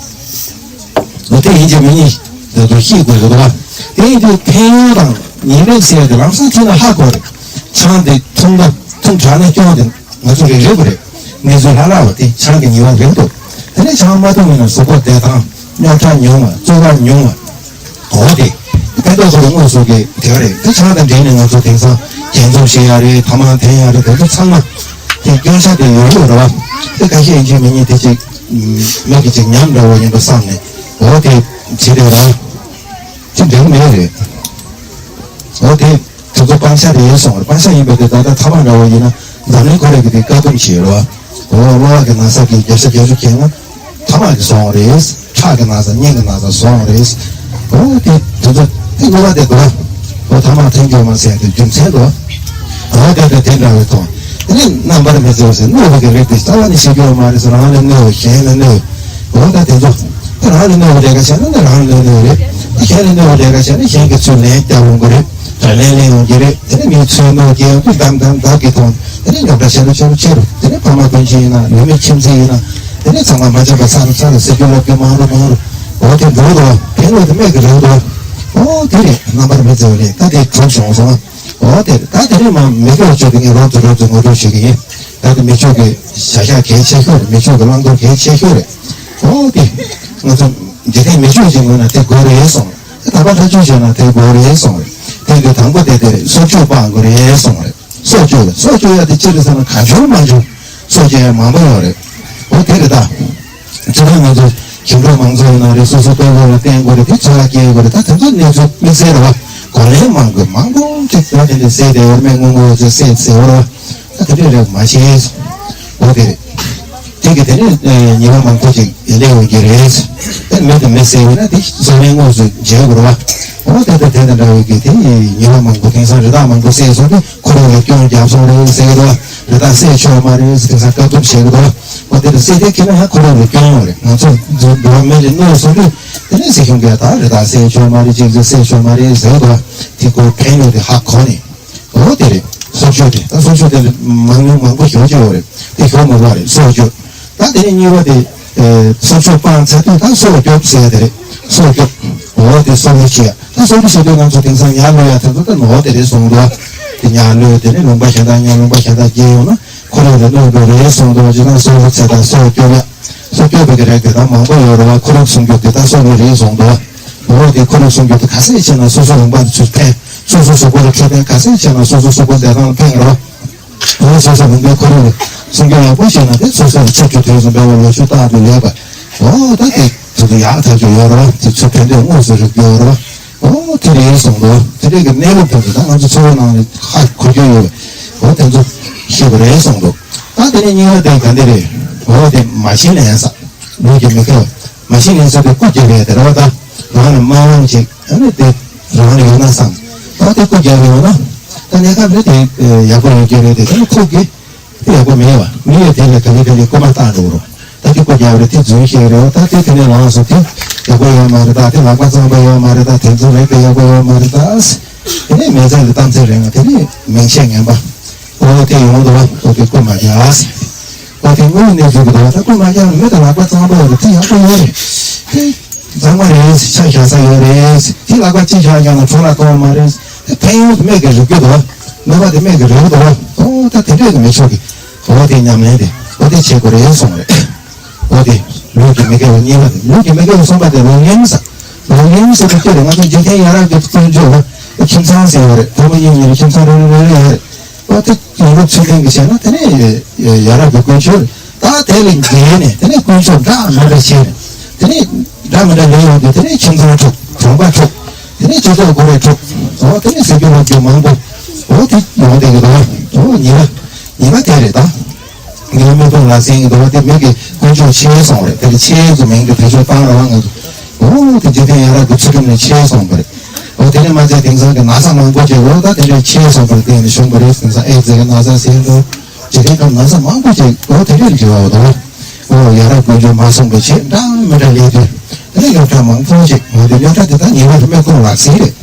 འོ་དེ་ཡིན་གཅིག་མིན་གཉིས་དེ་ཚོ་ཤེས་དགོས་རེད་བ། དེ་ཡིན་དུས་ཕན་ཡོན་དང་ཉེས་དམིགས་ཟེར་ཡ་དེ་ལམ་སང་ཐོན་ན་ཧ་གོ་རེད། ཆང་དེ་འཐུང་ན་འཐུང་དྲགས་ན་སྐྱོན་དེ་ང་ཚོ་རེ་རེ་བ་རེད། གནས་ཚུལ་ལྷག་ལྷག་བ་དེ་ཆང་གི་ཉེས་པ་རེད་འདུག་དེ་ནས་ཆང་མ་འཐུང་མིན་ན་གཟུགས་པོ་བདེ་ཐང་རྙོག་དྲ་ཉུང་བ་བཙོག་པ་ཉུང་བ། འོ་དེ། ཕན་ཐོགས་ཚོ་ལ་དངོས་སུ་གི་དེ་ག་རེད། དེ་ཆང་དང་འབྲེལ་ནས་ང་ཚོ་དེང་སང་རྒྱན་འཛོམས་བྱེད་ཡ་རེད། ཐ་མག་འཐེན་ཡ་རེད། དེ་ཚོ་ཚང་མ་དེ་སྐྱོན་ཆ་དེ་ཡོད་ཡོད་རེད་བ། དེ་ཁ་ཤས་ཡིན་གཅིག་མིན་གཉིས་དེ་གཅིག་མི་གི་གཅིག་ཉམས་འདྲ་བོ་ཡིན་པ་བསམ་ནས་འོ་དེ་བྱེད་དེ་རང་གཅིག་འགྲིག་མེད་རེད། འོ་དེ་དེ་ཚོ་སྤང་བྱ་རེད་སོང་རེད། སྤང་བྱ་ཡིན་པ་དེ་ད་ལྟ་ཐ་མག་འདྲ་བོ་ཡིན་ན་འཛམ་གླིང་ཁོ་རང་གི་དེ་བཀག་སྡོམ་བྱེད་རོགས། འོ་གློ་བ་གི་ན་ཚ་གི་བརྒྱ་ཆ་བརྒྱད་ཅུ་གྱེན་ལ་ཐ་མག་གི་སོང་རེད། ཁྲག་གི་ན་ཚ་སྙིང་གི་ན་ཚ་སོང་རེད། འོ་དེ་དེ་ཚོ་དེ་གློ་བ་དེ་འདུག་འོ་ཐ་མག་འཐེན་རྒྱུ་མ་ཟད་དེ་རྒྱུ་མཚན་འདུག་འོ་དེ་དེ་དེ་འདྲ་བའི་ཐོག་དེ་ནི་རྣམ་པར་མི་བརྩི་བ་ཟེར་གནོད་པ་གི་རིགས་དེ་རྩ་བ་ནས་བྱེད་རྒྱུ་མ་རེད་ཟེར། རང་ལ་གནོད་པ་གཞན་ལ་གནོད་པ། འོ་ད་དེ་ཚོ་དེ་རང་ལ་གནོད་པ་ལས་ཀ་བྱས་ན་ནི་རང་ལ་གནོད་པ་རེད། གཞན་ལ་གནོད་པ་ལས་ཀ་བྱས་ན་གཞན་གྱི་ཚུར་ལན་བརྒྱབ་འོང་གི་རེད། དྲིན་ལན་ལེན་ཡོང་གི་རེད། དེ་ནས་མིའི་ཚུལ་གནོད་སྐྱེལ་ཡོང་དུས་གདམ་གདམ་བདག་གིས་མཐོང་། དེ་ནས་རྙོག་དྲ་ཆེ་རུ་ཆེ་རུ་ཆེ་རུ། དེ་ནས་ཕ་མ་སྤུན་མཆེད་ཡིན་ན་ནུས་མེད་ཁྱིམ་མཚེས་ཡིན་ན། དེ་ནས་ཚང་མ་མ་འཇོན་པ་ཚ་རུ་ཚ་རུ་ཟེར་རྒྱུ་ལབ་རྒྱུ་མང་རུ་མང་རུ། འོ་དེ་འགྲོ་འདུག་ཕན་ལོ་དེ་མེད་གི་རེད་འདུག་འོ་དེ་རེད། རྣམ་པར་མི་བརྩི་བ་རེད། ད་དེ་གྲུབ་བྱུང་སོང་། འོ་དེ་རེད། ད་དེ་རིང་མ་མི་སྐྱོ་བཅོས་ཏེ་ངས་རོབ་ཙམ་རོབ་ཙམ་ངོ་སྤྲོད་ཞུ་གི་ཡིན། ད་དེ་མི་ཆོས་ཀྱི་བྱ་གཞག་གལ་ཆེ་ཤོས་རེད། མི་ཆོས་ཀྱི་བླང་དོར་གལ་ཆེ་ཤོས་རེད། འོ་དེ་ང་ཚོ་འཇིག་རྟེན་མི་ཆོས་ཀྱི་ངོས་ན་དེ་དགོས་རེད་སོང་། ད་པ་ལྷ་ཆོས་བྱས་ན་དེ་དགོས་རེད་སོང་རེད། དེ་གི་དང་པོ་དེ་དེ་རེད། སྲོག་གཅོད་སྤང་དགོས་རེད་སོང་རེད། སྲོག་གཅོད་རེད། སྲོག་གཅོད་ཡ་དེ་ཅི་རེད་ཟེར་ན་གང་བྱུང་མང་བྱུང་སྲོག་གཅོད་ཡ་མང་པོ་ཡོད་རེད། འོ་དེ་རེད་ད། སྤྱིར་བཏང་ང་ཚོ་ཞིང་འབྲོག་མང་ཚོགས་ཡིན་ན་རེད། སོ་སོ་ལྟོ་གོས་ལ་བརྟེན་དགོས་རེད། དེ་ཚོ་ལ་སྐྱེལ་དགོས་རེད། ད་དེ་ཚོ་གནས་ཚུལ་དམིགས་བསལ་རེད་བ། གོ་ལན་མང་དགོས་མང་པོ་ཅིག་ད་དེ་འདྲ་བསད་དེ་ཡོད་མེད་དངུལ་དངོས་ཚོ་བསད་བསད་འོ་རེད་བ། ད་དེ་འདྲ་རེད་མ་ཤེས། འོ་དེ་རེད། དེ་གི་དེ་ནས་ཉེས་པ་མང་པོ་ཅིག་སླེབས་ཡོང་གི་རེད། དེ་མེད་དུ་མི་བསད་ཡོད་ན་དེ་བསམ་ཡས་དངོས་སུ་འཇལ་དགོས་རེད་བ། འོ་དེ་ལྟར་དེ་དང་འདྲ་བའི་གི་དེ་ཉེས་པ་མང་པོ་དེང་སང་རི་དྭགས་མང་པོ་བསད་སོང་དུས་ཁོ་རང་ལ་སྐྱོན་རྒྱབ་སོང་རེད་ཟེར་གི་འདུག་རི་དྭགས་བསད་ཆོག་མ་རེད་ཟེར། དེང་སང་བཀག་སྡོམ་བྱེད་གི་འདུག་འོ་དེ་ལ་བསད་དེ་ཁྱེད་རང་ཡང་ཁོ་རང་ལ་སྐྱོན་ཡོང་རེད། ང་ཚོ་འགྲོ་བ་མི་ལ་གནོད་སོང་དུས་དེ་ནས་སྲིད་གཞུང་གིས་ད་རི་དྭགས་བསད་ཆོག་མ་རེད། གཅིག་ཚོ་བསད་ཆོག་མ་རེད་ཟེར་གི་འདུག་དེ་ཁོ་ཕན་ཡོད་དེ་ཧ་གོ་ནས། འོ་དེ་རེད། སྲོག་གཅོད་དེ་ད་སྲོག་གཅོད་དེ་མང་ཉུང་མང་པོ་ཞེ་པོ་ཅིག་ཡོད་རེད། དེ་ཞོག་མ་བ་རེད་སྲོག་གཅོད། ད་དེ་ནས་གཉིས་པ་དེ་ཨེ་སྲོག་གཅོད་སྤང་ཚར་དུས་ད་སྲོག་སྐྱོབ་ཟེར་ཡ་དེ་རེད། སྲོག་སྐྱོབ། འོ་དེ་སོགས་ལས་བྱས། ད་སོགས་ལས་བྱས་དུས་ང་ཚོ་དེང་སང་ཉ་གློད་ཡ་དེ་ཚོ་ད་ནོར་དེ་རེད་གསུངས་འདུག་དེ་ཉ་གློད་དེ་ནི་ལུང་པ་གཞན་དག་ཉ་ལུང་པ་གཞན་དག་སྐྱེལ་ཡོང་ན་ཁོ་རང་ལ་གནོད་འགྲོ་རེད་གསུངས་འདུག་ཅི་ན་སོགས་ལས་ཚེ་དང་སོགས་སྐྱོབ་ཡ། སོགས་སྐྱོབ་པའི་གི་རིགས་དེ་དག་མང་པོ་ཡོད་རེད་བ། ཁོར་ཡུག་སྲུང་སྐྱོབ་དེ་དག་སོགས་ལས་རེད་གསུངས་འདུག་འོ་དེ་ཁོར་ཡུག་སྲུང་སྐྱོབ་དེ་ག་ཚད་བྱས་ན་སོ་སོ་ལུང་པ་དེ་ཚོ་ཕན། སོ་སོ་གཟུགས་པོ་ལ་ཁེ་ཕན་ག་ཚད་བྱས་ན་སོ་སོ་གཟུགས་པོ་བདེ་ཐང་ལ་ཕན་རེད་བ། འོ་སོ་སོ་ལུང་པའི་ཁོར་ཡུག་སྲུང་སྐྱོབ་ཡག་པོ་བྱས་ན་དེ་སོ་སོ་ལ་ཆབས་ཅིག་དུས་སུ་འབད་བ་ལོ་ཤུ་རྟག་ཏུ་ལེགས་པ། འོ་ད་དེ་དེ་ཚོ་ཡག་ཐག་ཆོད་ཡོད་རེད་བ། དེ་ཚོ་ཕན་བདེ་དངོས་སུ་རིག་ཡོད་རེད་བ། འོ་དེ་རེད་གསུངས་འདུག་དེ་རེད་གི་གནས་ལུགས་ཐོག་ཏུ་ད་ང་ཚོ་འཚོ་བའི་ནང་ནས་ཧ་གོ་རྒྱུ་ཡོད་པས། འོ་དེ་ཚོ་ཤེས་པ་རེད་གསུངས་འདུག་ད་དེ་ནས་གཉིས་པ་དེ་ག་འདི་རེད། འོ་དེ་མ་བྱིན་ལེན་ས། ལུས་ཀྱི་མི་དགེ་བ། མ་བྱིན་ལེན་ས་དེ་རྐུ་རྒྱག་ཡས་དེ་རེད་བ། ད་རང་ལ་མ་དབང་ཅིག་ཨ་ནི་དེ་རང་ལ་ཡོད་ན་བསམ། ད་དེ་རྐུ་རྒྱག་ཡོད་ན། ད་གནས་སྐབས་ནི་དེ་ཡག་པོ་ཡོད་ཀྱི་རེད་དེ་ད་ནི་ཁོ་གི་དེ་ཡག་པོ་མེད་བ། མི་ཡོད་དེ་ལ་ག་ལེ་ག་ལེ་རྐུ་མ་བཏང་འགྲོ་རོགས། ད་དེ་རྐུ་རྒྱག་རེད་དེ་རྫུན་བཤད་རེད་བ། ད་དེ་དེ་ནས་ལངས་སོང་དེ་ཡག་པོ་ཡོད་མ་རེད། ད་དེ་ལག་པ་གཙང་པ་ཡོད་མ་རེད། ད་དེ་ཚོ་རེད་དེ་ཡག་པོ་ཡོད་མ་རེད། ད་དེ་ནས་མི་ཚེ་ལ་གཏམ་ཚེ་རིང་དེ་ནས་མིང་ཆད་ངན་པ། འོ་དེ་ཡོང་འདུག་བ། འོ་དེ་རྐུ་མ་རྒྱག་འོ་དེ་དངོས་གནས་ཚུལ་གྱི་འདུག་བ། ད་རྐུ་མ་རྒྱག་མི་དང་ལག་པ་གཙང་པོ་ཡོད་རེད། དེ་ཡག་པོ་ཡོད་རེད། དེ་གཙང་མ་རེད། ཆ་བཞག་ས་ཡོད་རེད། དེ་ལག་པ་ཅི་བཞག་ཀྱང་ན་གྲོང་ལ་གཏོང་བ་མ་རེད། དེ་ཕན་ཡོན་དུ་སྨད་ཀྱི་རིགས་རྒྱུད་དུ་གནོད་པ་དེ་སྨད་ཀྱི་རིགས་དུ། འོ་ད་དེ་འདྲས་ཀྱི་མི་ཆོག་གི། འོ་དེ་ཉམས་ལེན་དེ་འོ་དེ་བྱེད་དགོས་རེད་གསུངས་རེད། འོ་དེ་ལུས་ཀྱི་མི་དགེ་བ་གཉིས་པ་དེ། ལུས་ཀྱི་མི་དགེ་བ་གསུམ་པ་དེ་ལོག་གཡེམ་ཟེར། ལོག་གཡེམ་ཟེར་དུས་སྐབས་རེ་ང་ཚོ་འཇིག་རྟེན་ཡ་རབས་ཀྱི་དཀོན་མཆོག་ལ་ཁྱིམ་ཚང་ཟེར་བ་རེད། ཕོ་མོ་གཉིས་གཉིས་ལ་ཁྱིམ་ཚང་རེ་རེ་རེ་རེ་ཡོད་རེད། འོ་དེ་ཡོང་འབབ་ཚུལ་ལྡན་གྱི་བྱས་ན་དེ་ནས་ཡ་རབས་ཀྱི་དཀོན་མཆོག་རེད། ད་དེ་ལས་འགལ་ནས་དེ་ནས་དཀོན་མཆོག་འདྲ་མི་འདྲ་བྱས་ནས་དེ་ནས་འདྲ་མི་འདྲ་ལས་ཡོང་དུས་དེ་ནས་ཁྱིམ་ཚང་འཁྲུག་གྲོང་པ་འཁྲུག་དེ་ནས་སྤྱི་ཚོགས་སྒོ་རེ་འཁྲུག་འོ་དེ་ནས་ཟས་རྒྱུ་ལོག་རྒྱུ་མང་པོ། འོ་དེ་ཡོང་བསྡད་ཀྱི་འདུག་འོ་ཉེས་པ་ཉེས་པ་དེ་རེད་ད། ངའི་མི་ཕམ་ལ་སེང་གི་འདུག་བ། དེ་མི་གི་དཀོན་མཆོག་ཆེ་སོང་རེད། དེ་ལ་ཆེ་ཚོ་མིང་དེ་བེད་སྤྱོད་བཏང་ར་བ་ང་ཚོ། འོ་དེ་འཇིག་རྟེན་ཡ་རབས་ཀྱི་ཚུལ་ཁྲིམས་ནས་ཆེ་སོང་བ་རེད། འོ་དེ་ནས་མ་ཚད་དེང་སང་གི་ན་ཚ་མང་པོ་ཅིག་འོ་ད་དེ་འདྲས་ཆེ་སོང་བ་རེད། དེ་ནས་བྱུང་བ་རེད། དེང་སང་ཨེ་ཙི་གི་ན་ཚ་ཟེར་འདུག་འཇིག་རྟེན་ཁམས་ན་ཚ་མང་པོ་ཅིག་འོ་དེ་འདྲས་འབྱུང་བ་འདུག་འོ་ཡ་རབས་དཀོན་མཆོག་མ་གསུངས་པའི་ཆེད་འདྲ་མི་འདྲ་ལས་དུས། དེ་ནས་སློབ་གྲྭ་མང་པོ་ཅིག་འོ་དེ་སློབ་གྲྭ་དེ་དག་ཉེས་པ་རིན་མེད་ཁོང་ལག་ཟིན་རེད།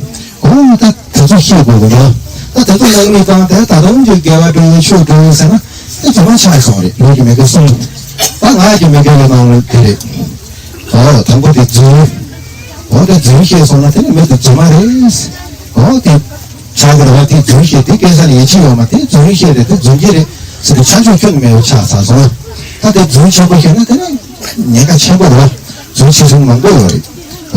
འོ་ད་དེ་ཚོ་ཤེས་དགོས་ཀྱི་འདུག་ད་དེ་ཚོ་ལ་མི་གང་དེ་ད་དུང་ཅིག་དགེ་བ་སྒྲུབ་ཡིན་ཆོས་སྒྲུབ་ཡིན་ཟེར་ན་དེ་རྫུན་མ་ཆགས་སོང་རེད། ལུས་ཀྱི་མི་དགེ་གསུམ། ད་ངག་གི་མི་དགེ་བའི་ནང་ལ་དེ་རེད། འོ་དང་པོ་དེ་རྫུན། འོ་དེ་རྫུན་བཤད་སོང་ན་དེ་ནི་མི་དེ་རྫུན་མ་རེད། འོ་དེ་ཆགས་ཀྱི་རེད་བ། དེ་རྫུན་བཤད་དེ་སྐད་ཆ་ལ་ཡིད་ཆེས་ཡོད་མ། དེ་རྫུན་བཤད་རེད། དེ་རྫུན་གྱི་རེད་ཟེར་དུས་ཆ་འཇོག་ཁྱོན་ནས་མེད་པ་ཆགས་ཚར་སོང་། ད་དེ་རྫུན་ཆེན་པོ་བཤད་ན་དེ་ནི་ཉེན་ཁ་ཆེན་པོ་རེད་བ། རྫུན་ཆེ་ཆུང་མང་པོ་ཡོད་རེད།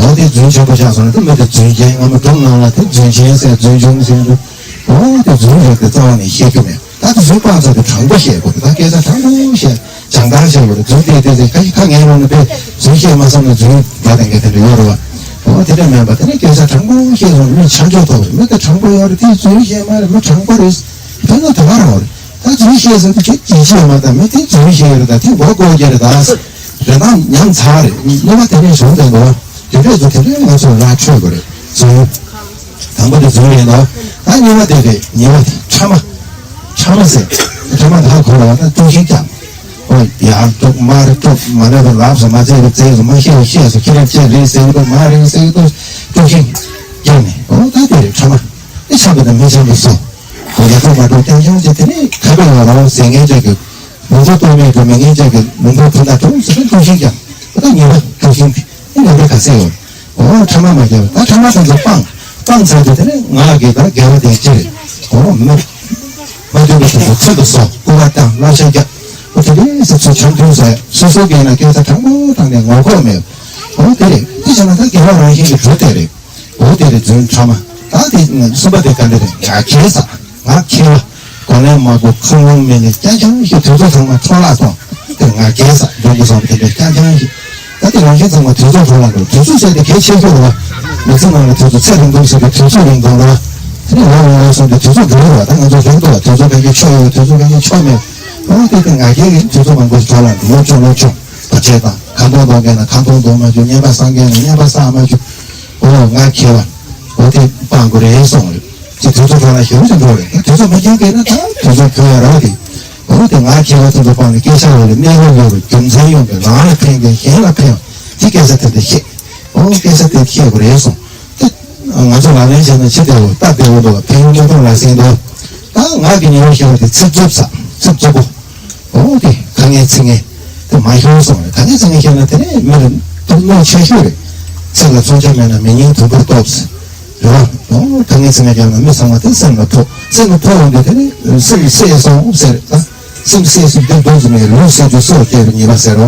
འོ་དེ་རྫུན་ཆེན་པོ་ཆགས་སོང་ན་དེ་མི་དེ་རྫུན་ཆེན། སྔ་མོ་སྒྲུང་ནང་ལ་དེ་རྫུན་ཆེན་ཟེར་རྫུན་ཆུང་ཟེར་འདུག་འོ་དེ་རྫུན་རེད་དེ་རྩ་བ་ནས་བཤད་རྒྱུ་མེད། ད་དེ་རྫུན་སྤང་ཚར་དུས་དྲང་པོ་བཤད་དགོས་རེད། ད་སྐད་ཆ་དྲང་པོ་བཤད། སྦྱང་བརྡར་བྱེད་དགོས་རེད། རྫུན་དེ་དེ་ཚེ་ཁ་ཁ་ངན་རུང་ནས་དཔེ་རྫུན་བཤད་མ་བསམ་ན་རྫུན་སྒྲ་དང་འགལ་དེ་འདྲ་ཡོད་རེད་བ། འོ་དེ་འདྲ་མེད་པ་དེ་ནས་སྐད་ཆ་དྲང་པོ་བཤད་སོང་ན་མི་ཆ་འཇོག་ཐུབ་རེད། མི་དེ་དྲང་པོ་ཡོད་རེད། དེ་རྫུན་བཤད་མ་རེད། མི་དྲང་པོ་རེད། དེ་ནི་དེ་ག་རང་རེད། ད་རྫུན་བཤད་ཟེར་དུས་ཁྱེད་ཀྱིས་བཤད་མ་ད་མི་དེ་རྫུན་བཤད་ཡོད་རེད། ད་དེ་མགོ་སྐོར་རྒྱག་རེད། ད་རེད་ད་ཉམས་ཚར་རེད། གཉིས་པ་དེ་འདྲས་བྱུང་བསྡད་འདུག་དེ་འདྲས་ཚོ་དེ་འདྲས་ང་ཚོ་ར་འཕྲོད་དགོས་རེད། རྫུན། དང་པོ་དེ་རྫུན་རེད་འདུག་ད་གཉིས་པ་དེ་རེད། གཉིས་པ་དེ་ཕྲ་མ། ཕྲ་མ་ཟེར། ཕྲ་མ་ད་གོ་ར་བ་ད་དཀྲུག་ཤིང་རྒྱག་འོ་ཡར་དཀྲུག་མར་དཀྲུག་མ་ལབ་པ་ལབ་སོང་། མ་བརྩེས་པ་བརྩེས་སོང་། མ་ཤེས་པ་ཤེས་སོང་། ཁྱེད་རང་ཅི་རེད་ཟེར་གི་འདུག་མ་རེད་ཟེར་གི་འདུག་དཀྲུག་ཤིང་རྒྱག་ནས། འོ་ད་དེ་རེད་ཕྲ་མ། ཨེ་ཆགས་པ་དང་མི་ཆགས་པ་སོ། འོ་ཡ་ཐོག་མ་འགྲོ་རྐྱང་རྐྱང་བྱས། དེ་ནས་ཁ་པའི་ཡོང་རང་ཟེར་མཁན་ཅག་གི་ལུང་ཚོ་གཏོར་མེད་འགྲོ་མི་ངན་ཅག་གི་ལུང་ཕུག་ཕུ་ད་འགྲོ་ཟེར་ནས་དཀྲུག་ཤིང་རྒྱག་འོ་ད་ཉེས་པ་དཀྲུག་ཤིང་དེ་ནི་ལས་ག་ཚད་ཡོད། འོ་ཕྲ་མ་མ་རྒྱག་ད་ཕྲ་མ་དེ་ཚོ་སྤང་། སྤང་ཚར་དུས་དེ་ནས་ངག་གི་ད་དགེ་བ་དེ་ཅི་རེད། འོ་མི་མ་འདོད་པ་དེ་ཚོ་ཚིག་ཏུ་གསོག་སྐུར་བ་བཏང་། བསླབ་བྱ་རྒྱག་འོ་དེ་འདྲས་སེ་ཚུལ་འཆམ་མཐུན་བཟོ་ཡ། སོ་སོ་གིས་ན་སྐད་ཆ་དྲང་པོ་དྲང་ནས་ངོ་ལྐོག་མེད། འོ་དེ་རེད། དེ་བྱས་ན་ད་དགེ་བ་རང་བཞིན་གྱི་གྲུབ་དེ་རེད། འོ་དེ་རེད་རྫུན་ཕྲ་མ། ད་དེ་གསུམ་པ་དེ་ག་འདྲ་རེད། ང་རྒྱལ་ས། ང་མཁས་པ། གོ་ལན་མ་དགོས་ཁུངས་ལུང་མེད་ནས་རྐྱང་རྐྱང་ཞིག་དུས་ཚོད་ཚང་མ་འཕྲོ་བརླག་གཏོང་། དེ་ང་རྒྱལ་ས་འཇོན་པོ་བཟང་པོ་དེ་འདྲ་རྐྱང་རྐྱང་ཞིག་ད་དེ་རང་བཞིན་ཚང་མ་དུས་ཚོད་འཕྲོ་བརླག་འགྲོ། དུས་ཚོད་ཟེར་དེ་གལ་ཆེ་ཤོས་རེད་བ། མི་ཚེ་ནང་ལ་དུས་ཚོད་ཚེ་རིང་ཐུང་ཟེར་དེ་དུས་ཚོད་རིང་ཐུང་རེད་བ། དེ་ནས་ལོ་ལོ་ལོ་སོང་དུས་དུས་ཚོད་འགྲོ་གི་རེད་བ། ད་ང་ཚོ་རིང་འདུག་བ། དུས་ཚོད་གང་གི་ཆོད་ཡོད། དུས་ཚོད་གང་གི་ཆོད་མེད། འོ་དེ་དེ་ང་རྒྱལ་གྱི་དུས་ཚོད་མང་པོ་ཞིག་འཕྲོ་བརླག་འགྲོ། ལོ་ཆུང་ལོ་ཆུང་བར་ཆད་དང་། ཁ་འདོན་གཏོང་མཁན་ལ་ཁ་འདོན་གཏོང་མ་བཅུག་བརྙན་པར་བསགས་མཁན་ལ་བརྙན་པར་བསགས་མ་བཅུག་འོ་ང་མཁས་པ། འོ་དེ་སྤང་དགོས་རེད་གསུངས་རེད། དེ་དུས་ཚོད་ཐོག་ལ་ཞེ་པོ་ཅིག་འགྲོ་རེད། ད་དུས་ཚོད་མ་འཁྱོལ་མཁན་ན་ད་དུས་ཚོད་འཁྱོལ་ཡ་རེད་བ། དེ་འོ་དེ་ང་མཁས་པ་དེ་ཚོ་སྤང་ནས་སྐད་ཆ་འོ་ལ་གནས་ལུགས་ཡོད་པའི་རྒྱུ་མཚན་ཡོད་པའི་རང་ལ་ཕན་མཁན་གཞན་ལ་ཕན་པ་དེ་སྐད་ཆ་དེ་འདྲ་བཤད། འོ་སྐད་ཆ་དེ་བཤད་དགོས་རེད་གསུངས། དེ་ང་ཚོ་ལག་ལེན་བྱས་ན་ཕྱི་བདེ་བོ་སྟབས་བདེ་བོ་འདུག་ཕན་ཡོན་གནད་དོན་ལ་ཟིན་འདུག་ད་ངག་གི་ཉེས་པ་ཞེས་པ་དེ་ཚིག་རྩུབ་ས། ཚིག་རྩུབ་པོ། འོ་དེ་དཀའ་ངལ་ཚིག་ངན་དེ་མ་ཤོར་སོང་རེད། དཀའ་ངལ་ཚིག་ངན་ཤོར་ན་དེ་ནས་མི་ལ་སྡུག་བསྔལ་ཆེ་ཤོས་རེད། ཚིག་ལ་མཚོན་ཆ་མེད་ན་མི་སྙིང་དུམ་བུར་གཏོགས། རེད་བ། ཨོ་དཀའ་ངལ་ཚིག་ངན་རྒྱབ་ན་མི་ཚང་མ་དེ་སེམས་ལ་ཕོག་སེམས་ལ་ཕོག་འོང་དུས་དེ་ནི་སེམས་བསད་སོང་ཟེར་ད། སེམས་བསད་སོང་དེ་འདུག་ཟེར་ནས་ལུས་སེམས་ཀྱི་སྲོག་བཅད་པའི་ཉེས་པ་ཟེར་བ།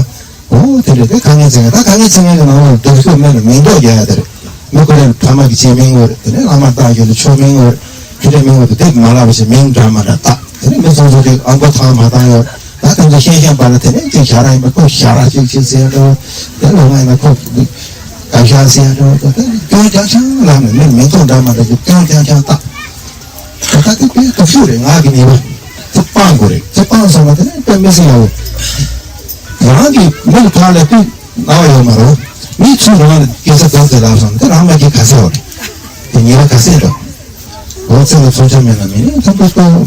ཨོ་དེ་འདྲ་དེ་དཀའ་ངལ་ཚིག་ངན་ད་དཀའ་ངལ་ཚིག་ངན་གྱི་ནང་ལ་སྡུག་ཤོས་མེད་ལ་མིང་འདོགས་རྒྱག་ཡ་དེ་རེད། མི་ཁོ་རང་ཕ་མ་གི་ཆེ་མིང་ངོར་དེ་ནས་བླ་མ་བཏགས་ཡོད་ལ་ཆོ་མིང་ངོར་ཆོ་ཆེ་མིང་ངོར་དེ་མ་ལབ་པ་ཞིག་མིང་འདྲ་མ་འདྲ་བཏགས་དེ་ནས་མི་ཚོ་ཚོ་དེ་ཨང་པོ་ཐང་མ་བཏང་ཡོད། ད་དེ་ཚོ་ཤེས་ཤེས་པ་ལ་དེ་ནས་ཅིག་ཞར་ཡིན་པ་ཁོ་ཞར་ཅིག་ཅིག་ཟེར་འགྲོ། དེ་ལོ་མ་ཡིན་ན་ཁོ་དགའ་ཤ་ཟེར་འགྲོ། ད་དེ་སྐྱོན་རྐྱང་རྐྱང་ལབ་ནས་མི་མིང་ཐོག་འདྲ་མ་འདྲ་ཅིག་སྐྱོན་རྐྱང་རྐྱང་བཏགས། ད་ལྟ་དེ་དཔེ་སྡུག་ཤོས་རེད། ངག་གི་ཉེས་པ་དེ་སྤང་དགོས་རེད། དེ་སྤང་སོང་ན་དེ་ནས་དཔེ་མི་སྲིད་ཡག་པོ། རང་གི་མི་ལ་ཕར་ལ་དཔེ་སྣང་བ་ཡོད་མ་རེད། མི་ཚོས་རང་ལ་སྐད་ཆ་གང་ཟེར་ལབ་སོང་དེ་རང་མ་གི་ག་ཟེར་བ་རེད། དེ་ཉེས་པ་ག་ཟེར་རེད། འོ་ཚིག་ལ་མཚོན་ཆ་མེད་ན་མི་ནི་ཐམ་པོ་སྟོང་།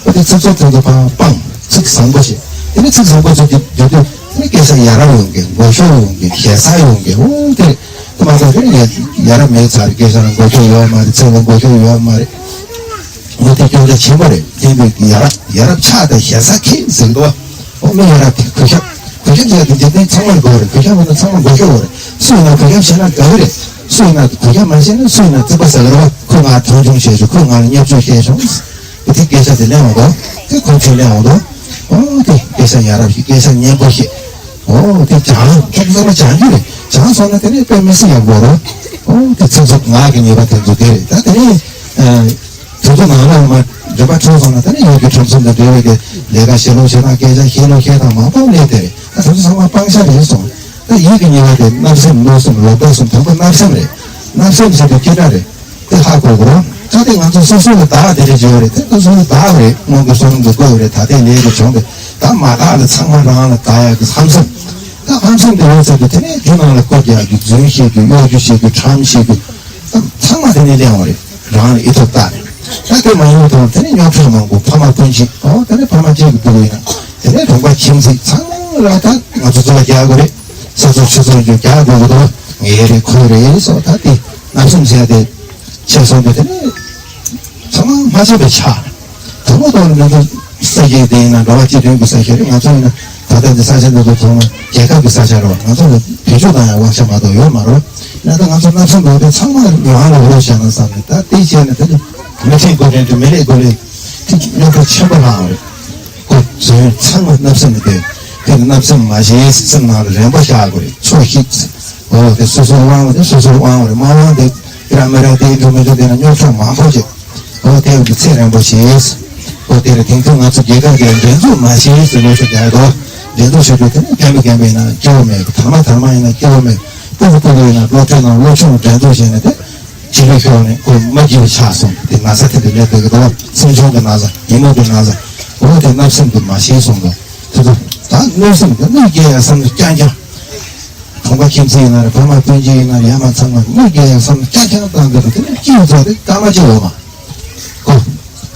འོ་དེ་ཚིག་ཚོགས་དེ་ཚོ་ཕར་སྤང་། ཚིག་བཟང་པོ་ཞིག་དེ་ནི་ཚིག་བཟང་པོ་ཚོ་དེ་དེ་དུས་དེ་ནི་སྐད་ཆ་ཡ་རབས་ཡོང་གི་མགོ་ཤོར་ཡོང་གི་ཞེ་ས་ཡོང་གི་འོ་དེ་རེད། དེ་མ་ཚད་དེ་ནི་ཡ་ཡ་རབས་མེད་ཚར་སྐད་ཆ་ལ་མགོ་ཤོར་ཡོད་མ་རེད། ཚིག་ལ་མགོ་ཤོར་ཡོད་མ་རེད། འོ་དེ་སྐྱོན་ཆ་ཆེན་པོ་རེད། དེ་འདི་ཡ་རབས་ཡ་རབས་ཆགས་དང་ཞེ་ས་ཁེངས་ཟེར་འདུག་བ། འོ་མི་ཡ་རབས་དེ་གུས་ཞབས། གུས་ཞབས་ཟེར་ཡ་དེ་འཇིག་རྟེན་ཚང་མར་དགོས་རེད། གུས་ཞབས་མེད་ན་ཚང་མ་མགོ་ཤོར་བ་རེད། སུ་ཡིན་ན་གུས་ཞབས་བྱས་ན་དགའ་གི་རེད། སུ་ཡིན་ན་གུས་ཞབས་མ་བྱས་ན་སུ་ཡིན་ན་རྩིག་པ་ཟ་གི་རེད་བ། ཁོས་ང་མཐོང་ཆུང་བྱས་བྱུང་། ཁོས་ང་ལ་བརྙས་བཅོས་བྱས་བྱུང་། དེ་དེ་སྐད་ཆ་དེ་གླེང་འོང་དོ། དེ་ཁོ་ཚོས་གླེང་འོང་དོ། འོ་དེ་སྐད་ཆ་ཡ་རབས་ཤིག་སྐད་ཆ་སྙན་པོ་ཞིག་འོ་དེ་སྦྱང་། ཁོ་ཚོ་ཚང་མ་སྦྱང་རྒྱུ་རེད། སྦྱང་སོང་ན་དེ་ནས་དཔེ་མི་སྲིད་ཡག་པོ་རེད། འོ་དེ་ཚིག་རྩུབ་ངག་གི་ཉེས་པ་དེ་ཚོ་དེ་རེད། ད་དེ་ནས་དེ་ཚོ་ནང་ལ་མ་འདྲེན་པ་འཕྲོད་སོང་ན་ད་ནི་ཡུལ་གྱི་ཁྲོམ་གསུམ་དང་འབྲེལ་བའི་གི་ལས་ཀ་བྱེད་ལུགས་བྱེད་སྟངས་སྐད་ཆ་བཤད་ལུགས་བཤད་སྟངས་མང་པོ་སླེབས་བསྡད་རེད། ད་དེ་ཚོ་ཚང་མ་སྤང་བྱ་རེད་གསུངས། ད་ཡིད་ཀྱི་ཉེས་པ་དེ་བརྣབ་སེམས་གནོད་སེམས་ལོག་ལྟ་གསུམ། དང་པོ་བརྣབ་སེམས་རེད། བརྣབ་སེམས་ཟེར་དུས་སྐད་གྲགས་རེད། དེ་ཧ་གོ་དགོས་རེད། ད་དེ་ང་ཚོ་སོ་སོ་ལ་བདག་དེ་འདྲ་བྱེད་པ་རེད། དེ་སོ་སོ་ལ་བདག་རེད། སྔོན་གྱི་བསོད་ནམས་ཀྱི་བཀོད་རེད། ད་ལྟའི་ལས་ཀྱི་བྱུང་བས་ད་མ་བདག་ལ་ཚང་མ་རང་ལ་བདག་ཡག་གི་ཧམ་སེམས། ད་ཧམ་སེམས་དེ་ཡོད་ཚད་དུ་དེ་ནས་རྒྱུ་ནང་ལ་བཀོད་རྒྱག་རྒྱུ་རྫུན་བཤད་རྒྱུ་གཡོ་སྒྱུ་བཤད་རྒྱུ་ཁྲམ་བཤད་རྒྱུ། ད་ཚང་མ་དེ་ནས་གླེང་བ་རེད། རང་ལ་ཨི་ཐུབ་ལྟ་ནས། ད་དེ་མ་ཡོང་དང་དེ་ནས་རྙོག་དྲ་མང་པོ། ཕ་མ་སྤུན་མཆེད། ཨོ་དེ་ནས་ཕ་མ་གཅིག་གི་སྤུ་གུ་ཡིན་ན། དེ་ནས་གྲོང་པ་ཁྱིམ་མཚེས་ཚང་མ་ལ་ད་ང་ཚོ་ཚོ་ལ་རྒྱག་དགོས་རེད། ས་ཚོ་ཆུ་ཚོ་རྒྱུ་རྒྱག་དགོས་ཀྱི་འདུག་ངའི་རེད་ཁོའི་རེད་སོགས་ད་དེ་བརྣབ་སེམས་ཟེར་ཡ་དེ་ཆེ་སོང་དུས་དེ་ནས་ཚང་མ་མ་བྱས་པའི་ཆ། དང་པོ་ཐོག་ལ་ང་ཚོ་ས་ཆའི་དེ་ཡིན་ན་འགྲོ་བ་སྤྱི་མཐུན་གྱི་ས་ཆ་རེད། ང་ཚོ་ཡིན་ན་ད་ལྟ་འདི་ས་ཆ་འདི་ཚོ་ཚང་མ་རྒྱལ་ཁབ་ཀྱི་ས་ཆ་རེད་བ། ང་ཚོ་ལ་བེད་སྤྱོད་བཏང་ཡ་དབང་ཆ་མ་གཏོགས་ཡོད་མ་རེད་བ། ཡིན་ན་ད་ང་ཚོ་བརྣབ་སེམས་འདྲ་བོ་དེ་ཚང་མ་རང་ལ་འུར་བཞག་ན་བསམ་ནས་ད་དེ་བྱས་ན་དེ་ནི་མི་ཁྲེལ་དགོས་དྲན་དུ་མི་ལས་དགོས་ལས་དེ་རྙོག་དྲ་ཆེན་པོ་ལྷག་རེད། ཁོ་ཚོས་ཚང་མ་བརྣབ་སེམས་ནི་དེ་དེ་ནི་བརྣབ་སེམས་མ་བྱེད། སེམས་ནང་ལ་རན་པོ་བཞག་དགོས་རེད། ཆོག་ཤེས། འོ་དེ་སོ་སོར་དབང་བ་དེ་སོ་སོར་དབང་བ་རེད། མ་དབང་དེ་ར་མི་ར་དེ་འགྲོ་མི་འགྲོ་དེ་ན་རྙོག་དྲ་མང་པོ་བྱེད། འོ་དེ་ཚེ་རིང་པོ་བྱེད། འོ་དེ་རེད། དེང་དུས་ང་ཚོ་རྒྱལ་ཁབ་ཀྱི་འགྲན་རྩོད་མ་བྱེད་ཟེར་ལོ་ཤོ་རྒྱག་དོ། འགྲན་རྩོད་བྱེད་དུས་དེ་ནི་རྒན་པ་རྒན་པ་ཡིན་ན་སྐྱོ་བོ་མེད། དར་མ་དར་མ་ཡིན་ན་སྐྱོ་བོ་མེད། སྤུ་གུ་སྤུ་གུ་ཡིན་ན་སློབ་གྲྭའི་ནང་སློབ་ཆུང་འགྲན་རྩོད་བྱས་ནས་དེ་ཕྱི་ལུས་ཤོར་ནས་ཁོ་མ་སྐྱིད་པ་ཆགས་སོང་། དེ་ན་ཚ་དེ་འདྲ་སླེབས་བསྡད་ཀྱི་འདུག་སེམས་ཆུང་གི་ན་ཚ། ཡིད་མུག་གི་ན་ཚ། འོ་དེ་བརྣབ་སེམས་དེ་མ་བྱེད་གསུངས་འདུག་དེ་ཚོ་ད་གནོད་སེམས་དེ་གནོད་སྐྱེལ་ཡ་བསམ་བློ་རྐྱང་རྐྱང་། གྲོང་པ་ཁྱིམ་མཚེས་ཡིན་ན་རེད། ཕ་མ་སྤུན་མཆེད་ཡིན་ན་རེད། ཡ་མ་ཚང་མ་དངུལ་རྒྱག་ཡག་བསམ་ན་ཀྱང་ཀྱང་བཏང་གི་འདུག་དེ་ནས་སྐྱིད་ཚོགས་དེ་སྐར་མ་གཅིག་འོང་མ། ཁོ་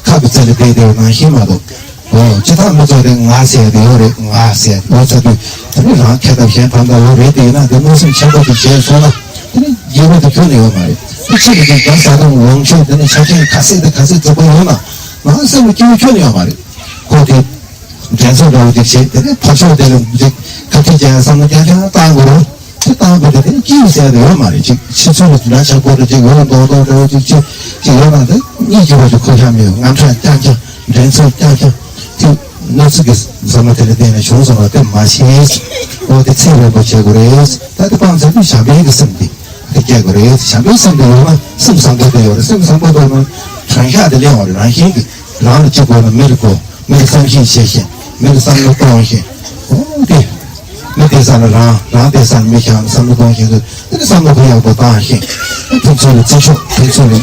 ཁ་གི་རྩེ་ལ་བསྡད་བསྡད་པ་ནང་བཞིན་མ་གཏོགས། འོ་སྤྱི་བཏང་མི་ཚོགས་དེ་ང་ཟེར་ཡ་དེ་ཡོད་རེད། ང་ཟེར་ཡ་འོ་ཚ་དུས་དེ་ནས་རང་ཁྱད་ཐབས་གཞན་ཕན་ཐོགས་ཡོད་རེད། དེ་ཡིན་ན་དེ་མནོ་བསམ་ཆེན་པོ་ཅིག་བྱས་སོང་ན་དེ་ནས་རྒྱལ་པོ་དེ་ཁྱོན་ནས་ཡོད་མ་རེད། དེ་ཕྱི་ལ་དེ་རྒྱ་བཟའ་དང་ལོངས་སྤྱོད་དེ་ནས་ཆ་རྐྱེན་ག་ཚད་དེ་ག་ཚད་རྫིག་པོ་ཡོད་ན་ང་སེམས་ལ་སྐྱིད་པོ་ཁྱོན་ནས་ཡོད་མ་རེད། ཁོ་དེ། འགྲན་རྩོད་འདྲ་བོ་ཅིག་བྱེད། དེ་ནས་ཕར་ཕྱོགས་དེ་ལ་ཅིག་ཁ་ཐུག་རྒྱག་ཡ་བསམ་བློ་རྐྱང་རྐྱང་བཏང་དགོས་རེད། དེ་བཏང་དགོས་དེ་དེ་སྐྱིད་ཟེར་ཡ་དེ་ཡོད་མ་རེད། ཅིག་ཕྱི་ཚུལ་ལ་འདྲ་ཆགས་པོ་འདྲ་ཅིག་འོ་མདོག་མདོག་འདྲ་བོ་ཅིག་ཅིག་ཅིག་ཡོད་ན་དེ་གཉིད་སྐྱིད་པོ་ཅིག་ཁུག་ཡ་མེད། རྔམ་སྐྲག་རྐྱང་རྐྱང་། འགྲན་རྩོད་རྐྱང་རྐྱང་། དེ་གནོད་འཚེ་གི་བསམ་བློ་དེ་ལ་བརྟེན་ནས་བྱུང་སོང་བ་དེ་མ་བྱེད། འོ་དེ་ཚེ་རིང་པོ་བྱེད་དགོས་རེད། ད་དེ་སྤང་ཚར་དུས་བྱམས་པའི་གི་སེམས་དེ་དེ་སྐྱེ་དགོས་རེད། བྱམས་པའི་སེམས་དེ་ཡོད་ན་སེམས་བཟང་པོ་དེ་ཡོད་རེད། སེམས་བཟང་པོ་དེ་ཡོད་ན་དྲན་ཤག་དེ་སླེབས་ཡོང་རེད། རང་བཞིན་གྱི། རང་ལ་གཅིག་དགོས་ན་མི་ལ་དགོས། མི་ལ་བསམ་ཤེས་བྱེད་ཤེས། མི་ལ་བསམ་བློ་གཏོང་ཤེས། འོ་དེ། མི་བསྡད་ས་ལ་རང་། རང་བསྡད་ས་ལ་མི་བཞག་ན་བསམ་བློ་གཏོང་ཤེས་ཚུལ་དེ་ནི་བསམ་བློ་གུ་ཡག་པོ་བཏང་ཤེས། ཕན་ཚུན་ལ་བརྩི་ཆོག་ཕན་ཚུན་ལ་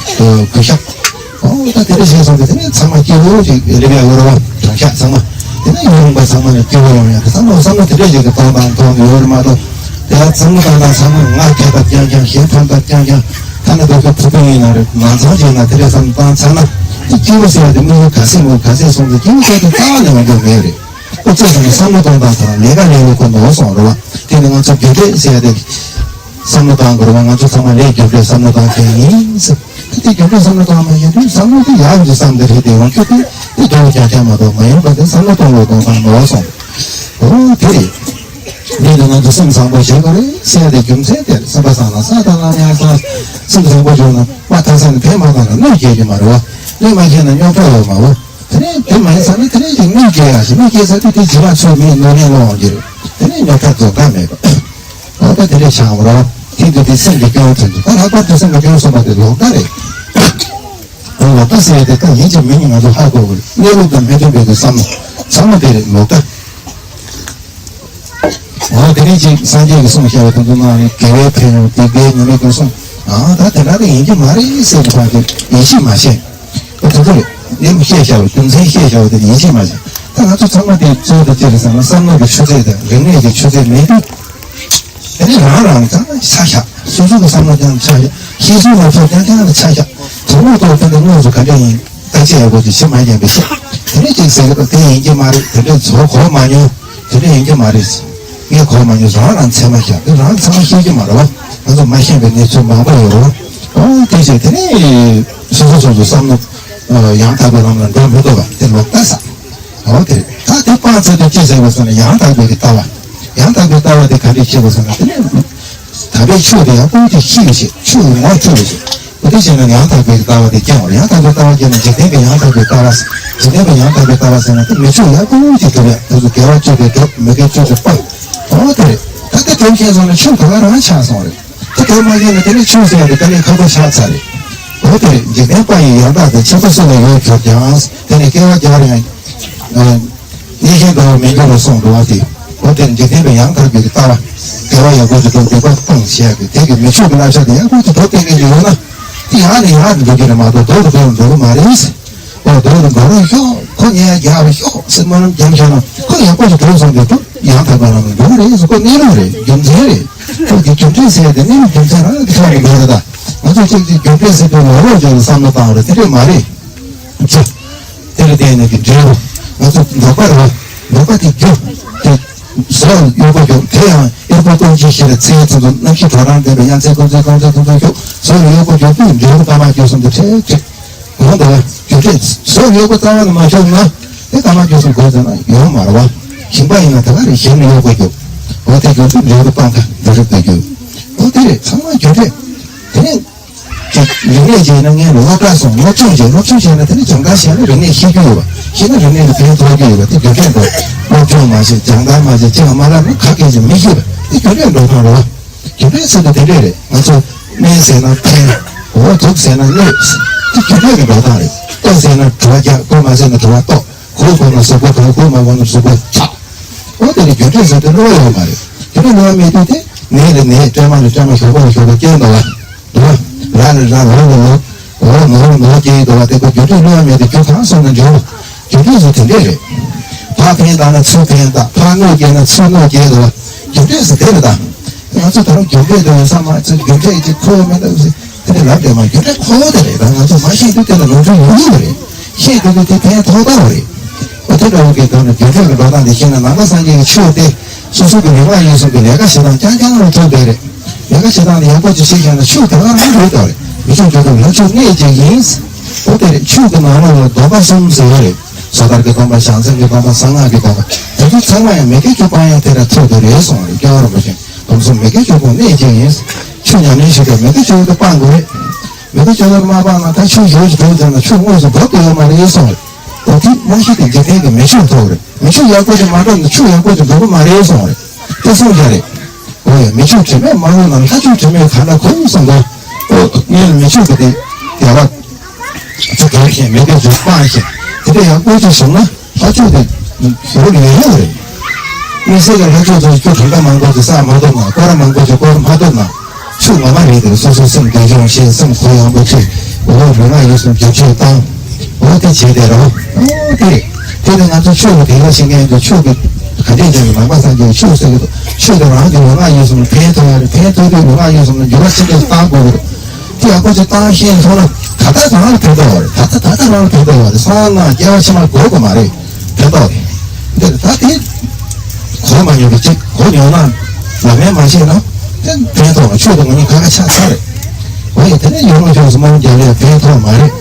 གུས་ཞབས། འོ་ད་དེ་འདྲ་བྱས་སོང་ཙང་དེ་ནི་ཚང་མ་སྐྱིད་པོ་ཅིག་སླེབས་ཡག་ཡོད་རེད་བ། དྲང་གཞག་ཚང་མ། དེ་ནི་ཡུལ་ལུང་པ་ཚང་མ་ལ་སྐྱིད་པོ་ཡོང་ཡག་གི་བསམ་བློ་བསམ་བློ་དེ་འདྲ་ཞིག་གི་གཏོང་སྟངས་གཏོང་གི་ཡོད་རེད་མ་གཏོགས། དེ་ཡང་བསམ་བློ་བཏང་སྟངས་ཚང་མ་ང་ཁྱད་པར་རྐྱང་རྐྱང་། གཞན་ཕན་པ་རྐྱང་རྐྱང་། ཐ་ན་བོད་པའི་བུ་སྤུན་ཡིན་ན་རེད། མང་ཚང་ཅིག་ཡིན་ན་དེ་འདྲ་བསམ་བློ་བཏང་ཚར་ན། དེ་སྐྱིད་པོ་ཟེར་ཡ་དེ་དམིགས་ཡུལ་ག་ཚད་མོ་ག་ཚད་སོང་ཙང་སྐྱིད་པོ་ཟེར་དེ་རྩ་བ་ནས་ཡོང་གི་མེད་རེད། ཁོ་ཚོས་ཀྱང་བསམ་བློ་གཏོང་སྟངས་དང་ལས་ཀ་ལས་ལུགས་ཁོ་ནོར་སོང་རེད་བ། དེ་ནི་ང་ཚོ་རྒྱུ་འབྲས་ཟེར་ཡ་དེ་བསམ་བློ་གཏོང་དགོས་རེད་བ། ང་ཚོ་ཚང་མ་ལས་རྒྱུ་འབྲས་བསམ་བློ་གཏོང་མཁན་ཡིན་ཟེར། ད་དེ་རྒྱུ་འབྲས་བསམ་བློ་གཏོང་མ་ཤེས་དུས་བསམ་བློ་དེ་ཡག་གི་བསམ་དེ་རེད་དེ་ཡོང་ཁྱོད་དེ་དེ་རྒྱུ་འབྲས་རྐྱང་རྐྱང་མ་གཏོགས་མ་ཡོང་པ་དེ་བསམ་བློ་གཏོང་ལུགས་གཏོང་སྟངས་ནོར་སོང་། འོ་དེ་རེད། འདི་ནི་ང་ཚོ་སེམས་བཟང་པོ་བྱེད་དགོས་རེད་ཟེར་ཡ་དེ་རྒྱུ་མཚན་དེ་རེད། སེམས་པ་བཟང་ན་ས་དང་ལམ་ཡང་བཟང་། སེམས་བཟང་པོ་བྱུང་ན་དཔའ་མཐའ་ས་ནས་ཕན་མ་བཏང་ན་གནོད་སྐྱེལ་གྱི་མ་རེད་བ། གནོད་མ་སྐྱེལ་ན་རྙོག་དྲ་ཡོད་མ་བོ། དེ་ནས་དེ་མ་ཡིན་ས་ནས་དེ་ནས་ཀྱི་གནོད་སྐྱེལ་ཡ་ཞིག་གནོད་སྐྱེལ་ས་དུས་དེ་བྱིས་པ་ཚོའི་མིའི་གནོད་ནས་སློང་གི་རེད། དེ་ནས་རྙོག་དྲ་རྫོགས་ཀ་མེད་པ། འོ་ད་དེ་འདྲས་ཆགས་འོང་རོགས། དེ་དུས་དེ་སེམས་ཀྱི་སྐྱོ་བོ་ཐོན་འདུག་ད་ལྷག་པར་དུ་སེམས་ཀྱི་སྐྱོ་བོ་ཐོན་པ་དེ་ལོག་ལྟ་རེད། ལོག་ལྟ་ཟེར་ཡ་དེ་ད་ཡིན་གཅིག་མིན་གཉིས་ང་ཚོ་ཧ་གོ་དགོས་རེད། གནས་ལུགས་དང་མི་མཐུན་པའི་དུས་བསམ་བློ། བསམ་བློ་དེ་རེད་ལོག་ལྟ། འོ་དེ་རིང་ཅིག་སངས་རྒྱས་ཀྱིས་གསུངས་བཞག་པ་དེ་ཚོ་ནང་ནས་དགེ་བའི་ཕན་ཡོན་སྡིག་པའི་ཉེས་དམིགས་ཀྱི་གསུངས། ཨ་ད་དེ་འདྲ་རེ་ཡིན་གྱི་མ་རེད་ཟེར་གྱི་བ་དེ་ཡིད་ཆེས་མ་བྱས། ཨ་དེ་ཚོ་རེད། གནས་ལུགས་བཤད་བཞག་པ་རྒྱུ་མཚན་བཤད་བཞག་པ་དེ་ཡིད་ཆེས་མ་བྱས། ད་ང་ཚོ་ཚང་མ་དེ་གཙོ་བོ་དེ་ཅི་རེད་ཟེར་ན་བསམ་བློ་གི་ཆུ་ཚད་དང་རིག་གནས་ཀྱི་ཆུ་ཚད་མེད་དུས། དེ་ནས་རང་རང་ཚང་མ་ཆ་བཞག་སོ་སོ་གི་བསམ་བློ་ཀྱང་ཆ་བཞག་ཤེས་སོ་ལ་ཕར་ཀྱང་ཀྱང་ལ་ཆ་བཞག་དོན་དངོས་ཐོག་ཕན་ཚུན་དངོས་སུ་ག་འདྲ་ཡིན་བརྟག་དཔྱད་ཡག་པོ་ཅིག་བྱེད་མ་ཉན་པའི་ཆེད། དེ་ནས་ཅིག་ཟེར་གི་འདུག་དེ་ཡིན་གྱི་མ་རེད། དེ་འདྲའི་ཚོར་གོ་མ་མྱོང་། དེ་འདྲ་ཡིན་གྱི་མ་རེད། ངས་གོ་མ་མྱོང་། རང་རང་ཚད་མ་བཞག་དེ་རང་ཚང་མ་ཤེས་ཀྱི་མ་རེད་བ། ང་ཚོ་མ་ཤེས་པའི་གནས་ཚུལ་མང་པོ་ཡོད་རེད་བ། ཨོ་དེ་བྱས་དེ་ནས་སོ་སོ་སོ་སོའི་བསམ་བློ་ཡང་དག་པའི་ལམ་ལ་འགྲོ་མི་ཐུབ་པ་དེ་ལོག་ལྟ་ཟེར། འོ་དེ་རེད། ད་དེ་སྤང་ཚར་དུས་ཅི་ཟེར་དགོས་ཟེར་ན་ཡང་དག་པའི་གི་ལྟ་བ། ཡང་དག་པའི་ལྟ་བ་དེ་ག་འདྲས་བྱེད་དགོས་ཟེར་ན་དེ་ནས་དམ་པའི་ཆོས་དེ་ཡང་ཀུན་གྱིས་ཤེས་པའི་ཕྱིར། ཆོས་ཀྱི་ངོ་འཕྲོད་པའི་ཕྱིར། འོ་དེ་བྱས་ན་ཡང་དག་པའི་ལྟ་བ་དེ་སྐྱེ་བ་རེད། ཡང་དག་པའི་ལྟ་བ་སྐྱེས་ན་འཇིག་རྟེན་པའི་ཡང་དག་པའི་ལྟ་བ། འཇིག་རྟེན་པའི་ཡང་དག་པའི་ལྟ་བ་ཟེར་ན་དེ་མི་ཆོས་ཡང་ཀུན་གྱིས་སྒྲུབ་ཡ། དེ་ཚོ་དགེ་བ་བཅུ་དེ་སྒྲུབ། མི་དགེ་བཅུ་དེ་སྤང་། འོ་དེ་རེད། ད་དེ་དོན་ཁྱེད་ཚོ་ལ་ཆོས་ག་བ་རང་ཆགས་སོང་རེད། དེ་དོན་མ་ཤེས་ན་དེ་ནས་ཆོས་ཟེར་ཡ་དེ་དཀའ་ལས་ཁག་པོ་ཆགས་ཚར་རེད། འོ་དེ་རེད། འཇིག་རྟེན་པ་ཡི་ཡང་དག་དེ། ཆགས་པ་སུ་ལ་ཡོད་གྱུར་ཀྱང་། དེ་ནས་སྐྱེ་བ་བརྒྱ་རེ་ཡང་། ཨ། ཡེ་ཤེས་འདྲ་བ་མི་འགྱུར་རོ་གསུངས་འདུག་བ་དེ། འོ་དེ་འཇིག་རྟེན་པའི་ཡང་དག་པའི་ལྟ་བ། དགེ་བ་ཡག་པོ་ཞིག་སྒྲུབ། སྡིག་པ་སྤོང་བྱེད་ཡག་གི་དེ་གི་མི་ཆོས་ཀྱི་བསླབ་བྱ་དེ་ཡག་པོ་ཞིག་སྒྲུབ་བསྡད་མཁན་ཞིག་ཡོད་ན། དེ་ཡག་ནས་ཡག་ཏུ་འགྲོ་གི་རེད་མ་གཏོགས་རྡོག་ཏུ་རྡོག་ཏུ་འགྲོ་གི་མ་རེད། འོ་རྡོག་ཏུ་འགྲོ་རོགས་ཤོག་ཁོ་ཉལ་རྒྱག་རོགས་ཤོག་སེམས་མ་རང་རྒྱབ་བཞག་ན་ཁོ་ཡག་པོ་ཞིག་འགྲོ་སོང་དུས་ཁོ་ཡང་དག་པ་རང་ལ་འགྲོ་གི་རེད། ཁོ་གནས་ལུགས་རེད། རྒྱུ་མཚན་རེད། ཁོ་གི་རྒྱུ་འབྲས་ཟེར་ཡ་དེ་གནས་ལུགས་རྒྱུ་མཚན་རང་གི་ཐོག་ནས་འགྲོ་རེད། ད་ང་ཚོ་གཅིག་གཅིག་རྒྱུ་འབྲས་ཟེར་དུས་ལོག་ལོག་ཅིག་ལ་བསམ་བློ་བཏང་བ་རེད། དེ་འདྲས་མ་རེད། ཅེས། དེ་ལ་བརྟེན་ནས་ཀྱི་འབྲས་བུ། ང་ཚོ་ལོག་པ་རེད་བ། ལོག་པ་དེ་རྒྱུ། དེ་གཟུགས་ལ་གཡོག་པོ་རྒྱུ། དེ་ཡང་གཡོག་པོ་ཀུན་གྱི་ཞིང་ལ་ཚེ་ཚེ་ཚོ་རྣམ་ཤེས་དྲོ་རང་ལྡན་པའི་ཡང་ཚེ་ཀུན་ཚེ་ཀུན་ཚེ་ཀུན་ཚེ་ཤོག་གཟུགས་ལ་གཡོག་པོ་རྒྱུ་དེ་འབྲས་བུ་ཀ་མ་རྒྱུ་གསུམ་དེ་འཕྲལ་གཅིག་འོང་འདུག་བ། རྒྱུ་འབྲས་གཟུགས་ལ་གཡོག་པོ་རྩ་བ་ནས་མ་ཤོར་ན། དེ་ཀ་མ་རྒྱུ་གསུམ་དགོས་ཟེར་ན་ཡོང་མ་རེད་བ། ཞིང་པ་ཡིན་ན་དེ་ག་རེ་ཞིང་ལ་གཡོག་པོ་རྒྱུ། འོ་དེ་རྒྱུ་དེ་འབྲས་བུ་སྤང་ཁ་འབྲས་བུ་སྤེལ་རྒྱུ། འོ་དེ་རེད། ཚང་མ་རྒྱུ་འབྲས། དེ་ནས། རིག་གནས་བྱས་ན་ངས་སློབ་གྲྭ་སོང་སློབ་སྦྱོང་བྱས། སློབ་སྦྱོང་བྱས་ན་དེ་ནས་སྦྱོང་བརྡར་བྱས་ན་རིག་གནས་ཤེས་རྒྱུ་ཡོད་པ། ཤེས་ན་རིག་གནས་ལ་ཕན་ཐོགས་རྒྱུ་ཡོད་པ། དེ་རྒྱུ་འབྲས་འགྲོ། སློབ་སྦྱོང་མ་བྱས་སྦྱོང་བརྡར་མ་བྱས་ཅི་ཡང་མ་ལབ་ན་ག་གེ་ཞིག་མི་ཤེས་པ་དེ་རྒྱུ་འབྲས་འགྲོ་སྟངས་རེད་བ། རྒྱུ་འབྲས་ཟེར་དུས་དེ་འདྲས་རེད། ང་ཚོ་སྨན་ཟས་ན་ཕན། འོ་དུག་ཟས་ན་གནོད། དེ་རྒྱུ་འབྲས་ཀྱི་འགྲོ་སྟངས་རེད། ལྟོ་ཟས་ན་དྲོ་བ་རྒྱག་ལྟོ་མ་ཟས་ན་དྲོ་བ་ལྟོགས། གོས་གོན་ན་གཟུགས་པོ་གང་། གོས་མ་གོན་ན་གཟུགས་པོ་ཚ། འོ་དེ་ནི་རྒྱུ་འབྲས་ཟེར་དུས་བསླུ་བ་ཡོད་མ་རེད། རྒྱུ་འབྲས་བསླུ་བ་མེད་དུས་དེ་ནད་ལ་ནད། སྲན་མ་ལ་སྲན་མ། ཞོགས་པ་ལ་ཞོགས་པ་སྐྱེ་འདུག་བ། ར་ལ་ར། ལོ་ལ་ལོ། འོ་ནོར་ལ་ནོར་སྐྱེ་ཡི་འདུག་བ། དེ་ཀོ་རྒྱུ་འབྲས་བསླུ་བ་མེད་དེ་རྒྱུ་གང་སོང་ན་འབྲས་བུ། རྒྱུ་འབྲས་སུ་དེ་འདྲས་རེད། ཕར་ཕན་བཏགས་ན་ཚུར་ཕན་བཏགས། ཕར་གནོད་སྐྱེལ་ན་ཚུར་གནོད་སྐྱེལ་འདུག་བ། རྒྱུ་འབྲས་སུ་དེ་རེད་ད། ང་ཚོ་ད་རུང་རྒྱུ་འབྲས་དེ་ཡོད་ས་མ་ཚོད་རྒྱུ་འབྲས་ཀྱི་ཁོ་མེད་ན་དེ་འདྲ་ལབ་བསྡད་མ། རྒྱུ་འབྲས་ཁོ་བོ་དེ་རེད་ད། ང་ཚོ་མ་ཤེས་དུས་དེ་ལ་ནོར་འཁྲུལ་ཡོང་གི་རེད། ཤེས་དུས་དེ་ཕན་ཐོགས་ད་བ་རེད། ཨོ་དེ་འདྲ་བོ་གི་དོན་ལ་རྒྱུ་འབྲས་ཀྱི་འགྲོ་སྟངས་དེ་ཤེས་ན་ནང་པ་སངས་རྒྱས་ཀྱི་ཆོས་དེ་སོ་སོ་གི་ལུས་ངག་ཡིད་གསུམ་གྱི་ལས་ཀ་བྱེད་སྟངས་རྐྱང་རྐྱང་ལ་ཐུག་བསྡད་རེད། ལས་ཀ་བྱེད་སྟངས་དེ་ཡག་པོ་ཅིག་ཤེས་ཤེས་ན་ཆོས་དེ་ག་རང་འགྲོ་གི་རེད། མི་ཆོས་འགྲོ་སྟངས་ལྷ་ཆོས་གནད་ཅིག་ཡིན། ཨོ་དེ་རེད། ཆོས་ཀྱི་ནང་ལོགས་ལ་སྡོམ་པ་གསུམ་ཟེར་བ་རེད། སོ་ཐར་གྱི་སྡོམ་པ། བྱང་སེམས་ཀྱི་སྡོམ་པ། གསང་སྔགས་ཀྱི་སྡོམ་པ། དེ་ཚོ་ཚང་མ་ཡང་མི་དགེ་བཅུ་སྤང་ཡ་དེ་ལ་ཐུག་དེ་རེད་གསུངས་པ་རེད། རྒྱལ་བ་རིན་པོ་ཆེས། སྡོམ་གསུམ་མི་དགེ་བཅུ་སྤོང་གནད་ཅིག་ཡིན། ཆོས་ཉམས་ལེན་ཞུ་སྐབས་མི་དགེ་བཅུ་དེ་སྤང་དགོས་རེད། མི་དགེ་བཅུ་དེ་མ་སྤངས་ན་ད་ཆོས་ཞུ་ཞིག་འགྲོ་ཟེར་ན་ཆོས་དངོས་སུ་འགྲོ་དགོས་ཡོད་མ་རེད་གསུངས་པ་རེད། ད་དེ་མ་ཤེས་ཏེ་འཇིག་རྟེན་གྱི་མི་ཆོས་ཐོབ་རེད། མི་ཆོས་ཡག་པོ་ཞིག་མ་འགྲོ་ན་ཆོས་ཡག་པོ་ཞིག་འགྲོ་གི་མ་རེད་གསུངས་པ་རེད། དེ་གསུངས་བཞག་རེད། འོ་ཡ། མི་ཆོས་དྲི་མས་མ་གོས་ན། ལྷ་ཆོས་དྲི་མས་ག་ན་གོ་གསུངས་པ། ཨོ་ངས་མི་ཆོས་ཀྱི་དེ་ཡག་པ་ཚོ་གོ་ཤེས། མི་དགེ་བཅུ་སྤང་ཤེས། དེ་འདྲ་ཡག་པོ་ཞིག་བྱུང་ན། ལྷ་ཆོས་དེ་ཞུ་ལས་ཡོད་རེད། དམིགས་བསལ་གྱི་ལྷ་ཆོས་ཚོ་ཁྱོད་གྲངས་ཀ་མང་པོ་ཅིག་བསགས་མ་ཐུབ་ན། སྐོར་ར་མང་པོ་ཅིག་སྐོར་མ་ཐུབ་ན། ཆོས་ངོ་མ་རེད་དེ། སོ་སོའི་སེམས་བདེ་སྐྱོང་བྱེད། སེམས་གུ་ཡངས་པོ་བྱེད། འོ་ལུས་ངག་ཡིད་གསུམ་བསྒྱུར་བཅོས་བཏང་། འོ་དེ་བྱེད་དེ་རོ། འོ་དེ་རེད། དེ་ནི་ང་ཚོ་ཆོས་ཀྱི་དེ་ལ་ཤེས་མཁན་གྱི་ཆོས་ཀྱི་ག་འདྲས་ཀྱང་ནང་པ་སངས་རྒྱས་ཀྱི་ཆོས་ཟེར་གྱི་འདུག་ཆོས་དེ་རང་གི་ལུས་ངག་ཡིད་གསུམ་ལ་ཕན་ཐོགས་ཡ་རེད། ཕན་ཐོགས་དུས་ལུས་ངག་ཡིད་གསུམ་ལ་འགྱུར་བ་ཆེན་པོ་བཏང་དགོས་ཀྱི་རེད། དེ་ཡག་པོ་ཅིག་བཏང་ཤེས་སོང་ན་ད་ལྟ་རང་ལ་ཕན་ཐོགས་པ་རེད། ད་ལྟ་ད་ལྟ་རང་ལ་ཕན་ཐོགས་པ་རེད། སང་ནངས་སྐྱེ་བ་ཕྱི་མ་འགོར་དགོས་མ་རེད། ཕན་ཐོགས་རེད། འདིར་ད་དེ་གོ་མ་མྱོང་བའི་ཅིག་གོ་མྱོང་ན་ལམ་ཡང་མ་ཤེས་ན་དེ་ཕན་ཐོགས་པ་ཆོས་དང་ངོ་ཉིད་ཁ་ཁ་ཆགས་ཚར་རེད། འོ་ཡ། དེ་ནས་ཡོང་བ་ཆོས་སུ་མ་རྒྱལ་ལ་ཕན་ཐོགས་མ་རེད།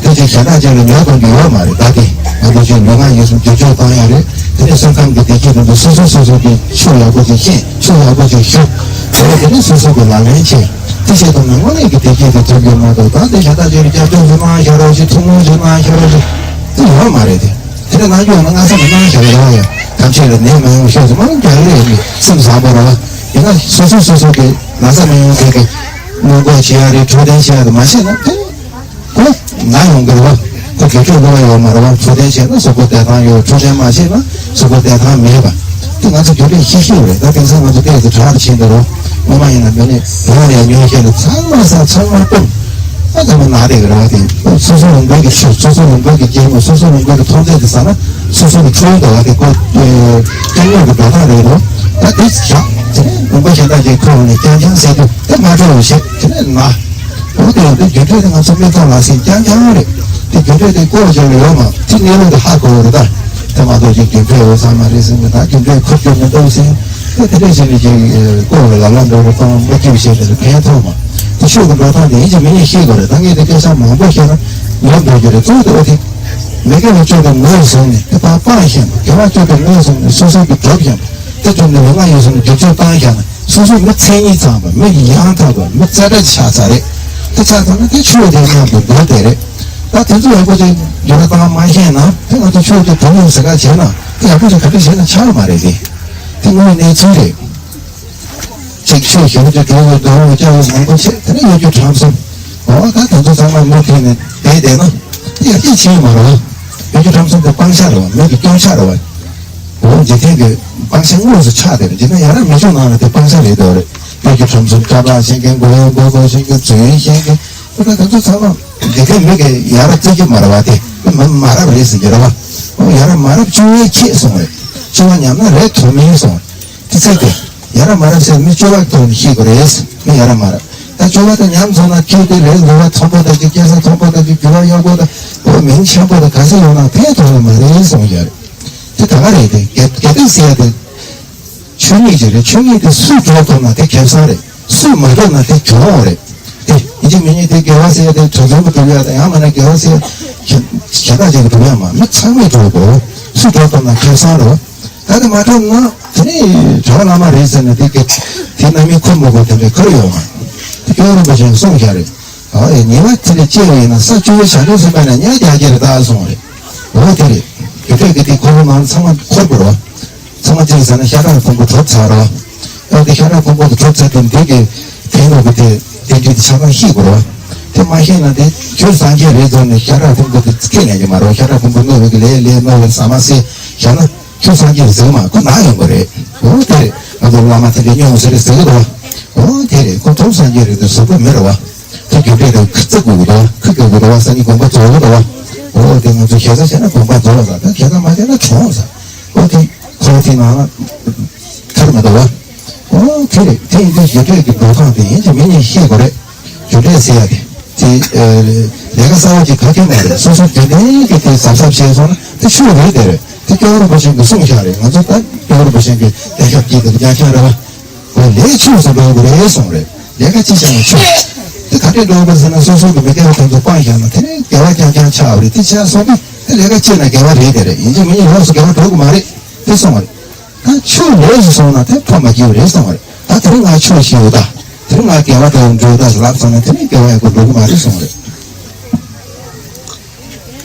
དེ་ཅིག་གཞན་དག་ཅིག་ལ་ཉོ་གཏོང་རྒྱུ་ཡོད་མ་རེད། ད་དེ་ང་ཚོ་ཅིག་ལུས་ངག་ཡིད་གསུམ་བསྒྱུར་བཅོས་བཏང་ཡ་རེད། དེ་ནས་སེམས་ཁམས་ཀྱི་བདེ་སྐྱིད་དང་སོ་སོ་སོ་སོ་གི་ཆོས་ཡག་པོ་ཞིག་ཤེས། ཆོས་ཡག་པོ་ཞིག་ཞུ། དེ་ནས་དེ་ནས་སོ་སོ་གི་ལག་ལེན་བྱེད། དེ་བྱེད་ཐུབ་ན་དངོས་གནས་ཀྱི་བདེ་སྐྱིད་དེ་ཐོབ་རྒྱུ་མ་གཏོགས། ད་དེ་ཤ་སྟག་ཅིག་ལ་སྐྱབས་བཅོལ་ཞིག་གནང་བཞག་རོགས་ཞིག་ཐུགས་སྨོན་ཞིག་གནང་བཞག་རོགས་ཞིག་དེ་ཡོད་མ་རེད་དེ། དེ་འདྲ་གནང་རྒྱུ་ཡོད་ན་སྔ་ས་ནས་གནང་བཞག་རེད་བ་ཡ། ཐམས་ཅད་ལ་ནད་མ་ཡོང་ཤོག་ཟེར་མང་རྒྱག་གི་རེད། སེམས་བཟང་པོ་རེད་བ། ཡིན་ན་སོ་སོ་སོ་སོ་གི་ན་ཚ་མ་ཡོང་ཟེར་གི་སྔོན་འགོག་བྱེད་ཡ་རེད། འཕྲོད་བསྟེན་བྱེད་ཡ་རེད། མ་བྱས་ན་དེ་ཁོ་ན་ཡོང་གི་རེད་བ། ཁོ་དགེ་ཕྲུག་སློབ་པ་ཡོད་མ་རེད་བ། འཕྲོད་བསྟེན་བྱས་ན་གཟུགས་པོ་བདེ་ཐང་ཡོད། འཕྲོད་བསྟེན་མ་བྱས་ན་གཟུགས་པོ་བདེ་ཐང་མེད་པ། དེ་ང་ཚོ་རྒྱུ་འབྲས་ཤེས་ཤེས་རེད། ད་དེང་སང་ང་ཚོ་ཏོག་ཙམ་དྲག་ཏུ་ཕྱིན་འདུག་རོ། སྔོན་མ་ཡིན་ན་མི་ནི་ཡོང་ནས་ཉོ་བཤད་ལ་ཚང་མ་ཟ། ཚང་མ་སྤུངས། ཨ་ཚང་མ་ན་བསྡད་ཀྱི་རེད་བ། དེ་སོ་སོ་ལུང་པའི་གི་ཆུ། སོ་སོ་ལུང་པའི་གི་སྐྱེས་མ། སོ་སོ་ལུང་པའི་གི་ཐོན་རྫས་དེ་ཟ་ན་སོ་སོ་གི་འཕྲོད་བསྟེན་དང་དེ་ཁོ་སྐྱེ་དངོས་ཀྱི་འགྲོ་སྟངས་རེད་རོ། ད་དེ་བཞག་དེ་ནས་ལུང་པ་གཞན་དག་ཅིག་ཁོ་ནས་རྐྱང་རྐྱང་ཟས་དུས་དེ་མ་འཕྲོད་བཤད་དེ་ནས་ན། འོ་དེ་ཡང་དེ་རྒྱུ་འབྲས་དེ་ང་ཚོ་མིག་ཐོག་ལ་ཟིན་རྐྱང་རྐྱང་རེད། དེ་རྒྱུ་འབྲས་དེ་བཀོག་བྱས་ནས་ཡོད་མ་དེ་གནས་ལུགས་དེ་ཧ་གོ་བ་རེད། ད་དེ་མ་གཏོགས་ཅིག་རྒྱུ་འབྲས་ཡོད་ས་མ་རེད་ཟེར་ནས། ད་རྒྱུ་འབྲས་ཁུར་རྒྱུ་མི་འདུག་ཟེར་ནས་དེ་དེ་འདྲས་བྱས་ནས་ཅིག་བཀོག་ལ་ལབ་ལ་འགྲོ་རུ་གཏོང་མ་སྐྱིད་བྱས་ནས་ཕན་ཐོགས་མ། དེ་ཆོས་ཀྱི་འགྲོ་སྟངས་དེ་ཡིན་གཅིག་མིན་གཉིས་ཤེས་དགོས་རེད། ད་ངས་དེ་སྐད་ཆ་མང་པོ་བཤད་ན་ཡོང་འགྲོ་རྒྱུ་རེད། གཙོ་བོ་དེ་འོ་དེ་མི་དགེ་བ་བཅུ་དེ་ངོས་བཟུང་ནས་དེ་ཕར་སྤངས་བཞག་ན། དགེ་བ་བཅུ་དེ་ངོས་བཟུང་ནས་སོ་སོ་གི་སྒྲུབ་བཞག་ན། དེ་བྱུང་ནས་ལུས་ངག་ཡིད་གསུམ་སྒྱུར་བཅོས་བཏང་བཞག་ན། སོ་སོའི་མི་མཚན་ཉིད་ཚང་བ། མི་ཡང་དག་པ། མི་རྩེ་གྲས་ཆགས་ཚར་རེད། དེ་ཆགས་ཚར་ན་དེ་ཆོས་དེ་མཉམ་དུ་འགྲོ་བསྡད་རེད། ད་དེ་ཚོ་ཡག་པོ་ཅིག་འགྱུར་བ་བཏང་མ་ཤེས་ན་དེ་ང་ཚོ་ཆོས་དེ་གྲུབ་ཡོང་ཟེར་ག་བྱས་ན་དེ་ཡག་པོ་ཅིག་ག་འདྲ་བྱས་ན་ཆགས་མ་རེད་དེ། དེ་དངོས་གནས་ཚུལ་རེད། ཅིག་ཆོས་ཞུ་རྒྱུ་འགྲོ་བའི་འགྲོ་བའི་སྐྱ་བོ་མང་པོ་བྱས། དེ་ནས་གཡོ་སྒྱུ་ཁྲམ་གསུམ། འོ་ད་དེ་ཚོ་ཚང་མ་མུ་མཐུད་ནས་བསྡད་བསྡད་ན་དེ་ཡག་ཅིག་བྱས་མ་རེད་བ། གཡོ་སྒྱུ་ཁྲམ་གསུམ་དེ་སྤང་བྱ་རེད་བ། མི་གི་སྐྱོན་ཆ་རེད་བ། འོ་འཇིག་རྟེན་གྱི་སྤང་བྱ་དངོས་སུ་ཆགས་བསྡད་རེད། འཇིག་རྟེན་ཡ་རབས་མི་ཆོས་ནང་ལ་དེ་སྤང་བྱ་རེད་འདུག་རེད། གཡོ་སྒྱུ་ཁྲམ་གསུམ། སྐྱབས་ལ་ཤེས་མཁན། མགོ་བོའི་མགོ་སྐོར་ཤེས་མཁན། རྫུན་ཤེས་མཁན། ཁོ་ད་དེ་ཚོ་ཚང་མ་འཇིག་རྟེན་མི་གི་ཡ་རབས་བརྩི་རྒྱུ་མ་རེད་བ། དེ་མི་མ་རབས་རེད་ཟེར་གྱི་རེད་བ། འོ་ཡ་རབས་མ་རབས་བཅོས་ཡས་ཁྱེད་སོང་རེད། བཅོས་པ་ཉམས་ན་རེད་དོ་མིན་སོང་རེད། དེ་ཚེ་དེ་ཡ་རབས་མ་རབས་ཟེར་མི་བཅོས་པ་དོ་ནི་ཤེས་དགོས་རེད། མི་ཡ་རབས་མ་རབས་ད་བཅོས་པ་དང་ཉམས་སོང་ན་ཁྱེད་དེ་རེད། ལུས་པ་མཐོན་པོ་དང་གི་སྐྱེ་ས་མཐོན་པོ་དང་གི་རྒྱུ་བ་ཡག་པོ་དང་འོ་མིང་ཆེན་པོ་དང་ག་ཚོད་ཡོད་ན་ཕན་ཐོགས་ཡོད་མ་རེད་སོང་ཡ་རེད། དེ་ད་ག་རེད། དེ་གལ་གལ་ཏེ་ཟེར་ཡ་དེ། ཆོས་ཉིད་ཅིག་རེད། ཆོས་ཉིད་དེ་སུས་སྒྲུབ་ཐུབ་ན་དེ་ཁེ་བཟང་རེད། སུས་མ་སྒྲུབ་ན་དེ་གྱོང་རེད། དེ་ཡིན་གཅིག་མིན་གཉིས་དེ་དགེ་བ་ཟེར་ཡ་དེ་གྲྭ་བཙུན་གྱིས་སྒྲུབ་ཡ་དང་། ཡང་མིན་ན་དགེ་བ་ཟེར་ཡ་གཞན་དག་ཅིག་གིས་སྒྲུབ་ཡ་མ། མི་ཚང་མས་སྒྲུབ་དགོས། སུས་སྒྲུབ་ཐུབ་ན་ཁེ་བཟང་རེད། ད་དེ་མ་སྒྲུབ་ན་དེ་ནི་གྲྭ་པ་བླ་མ་རེད་ཟེར་ནས་དེ་གི་དེ་རྣམ་སྨིན་ཁུར་མི་དགོས། དེ་འདྲའི་ཁུར་ཡོད་མ་རེད། དེ་སྐྱབས་རིན་པོ་ཆེས་གསུངས་བཞག་རེད། ཨ་ཨེ་ཉེས་པ་དེ་ལས་སྐྱེ་བ་ཡིན་ན་ས་བཅུ་པའི་བྱང་ཆུབ་སེམས་དཔའ་ན་ཉག་རྒྱག་གི་རེད་ད་གསུངས་རེད། འོ་དེ་རེད། རྒྱུ་འབྲས་ཀྱི་དེ་ཁོ་རང་ནང་ཚང་མ་འཁོར་དགོས་རེད་བ། ཚང་མ་གཅིག་ཟེར་ན་ཤ་ཁྲག་ཕུང་པོ་གྲུབ་ཚར་རོ། ཨ་དེ་ཤ་ཁྲག་ཕུང་པོ་དེ་གྲུབ་ཚར་དུས་འདི་གི་དེང་རབས་ཀྱི་དེ་དེ་འདྲའི་དེ་ཆ་ཚང་ཤེས་དགོས་རོ། དེ་མ་ཤེས་ན་དེ་ཁྱོད་སངས་རྒྱས་རེད་ཚོར་ནས་ཤ་ཁྲག་ཕུང་པོ་དེ་སྐྱེ་ཉན་གྱི་མ་རོ། ཤ་ཁྲག་ཕུང་པོ་རྣོ་བའི་གི་ལས་ལས་རྣོ་བའི་ཟ་མ་ཟས་བཞག་ན་ཁྱོད་སངས་རྒྱས་རེད་ཟེར་གི་མ། ཁོ་ན་ཡོང་གི་རེད། འོ་དེ་རེད། ང་ཚོ་བླ་མ་དེ་འདྲའི་སྨྱོ་ཟེར་རེད་ཟེར་གི་འདུག་འོ་དེ་རེད། ཁོ་ཐོབ་སངས་རྒྱས་རེད་དེ་ཟེར་གི་མེད་རེད་བ། དེ་རྒྱུ་འབྲས་དེ་ཁུར་བརྩི་དགོས་གི་འདུག་ཁུར་དགོས་གི་འདུག་བ། སང་ཉིན་དགོངས་པ་རྫོགས་གི་འདུག་བ། འོ་དེ་ང་ཚོ་ཞེ་ས་བྱས་ན་དགོངས་པ་རྫོགས་ལ། ད་ཞེ་ས་མ་བྱས་ན་གྲོངས་ས། འོ་དེ་ཁོ་དེ་ནང་ལ་ཐར་མི་འདུག་བ། འོ་དེ་རེད། དེ་ཡིན་དུས་རྒྱུ་འབྲས་ཀྱི་འགྲོ་སྟངས་དེ་ཡིན་གཅིག་མིན་གཉིས་ཤེས་དགོས་རེད། རྒྱུ་འབྲས་ཟེར་ཡ་དེ་དེ་ལས་ཀ་གསར་བ་ཅིག་ག་གེ་མ་རེད། སོ་སོ་རྒྱུན་ལྡན་གྱི་དེ་གཟབ་གཟབ་བྱས་སོང་ན་དེ་ཆོས་རེད། དེ་རེད། དེ་སྐྱབས་རིན་པོ་ཆེ་གིས་གསུངས་བཞག་རེད། ང་ཚོ་ད་སྐྱབས་རིན་པོ་ཆེ་གི་གཏན་ཞབས་ཀྱི་དེ་རྒྱ་ཆེན་རེད་བ། འོ་ལས་ཆོས་སུ་འགྲོ་དགོས་རེད་གསུངས་རེད། ལས་ཀ་ཅི་བྱས་ན་ཆོས། དེ་ག་འདྲས་འགྲོ་དགོས་ཟེར་ན་སོ་སོ་གི་མི་དགེ་བ་དེ་ཚོ་སྤངས་བཞག་ན་དེ་ནས་དགེ་བ་རྐྱང་རྐྱང་ཆགས་པ་རེད། དེ་བྱས་སོང་དུས་དེ་ལས་ཀ་ཅི་ན་དགེ་བ་རེད། དེ་རེད། ཡིན་གཅིག་མིན་གཉིས་ལོགས་སུ་དགེ་བ་འགྲོ་གི་མ་རེད་དེ་གསུངས་པ་རེད། ད་ཆོས་ལོགས་སུ་སོང་ན་དེ་ཕོག་མ་སྐྱེས་པ་རེད་གསུངས་པ་རེད། ད་དེ་རིང་ང་ཆོས་ཤེས་ཡོད་ད། དེ་རིང་ང་དགེ་བ་དེ་འགྲོ་ད་ལབ་སོང་ན་དེ་ནས་དགེ་བ་ཡག་པོ་འགྲོ་གི་མ་རེད་གསུངས་པ་རེད།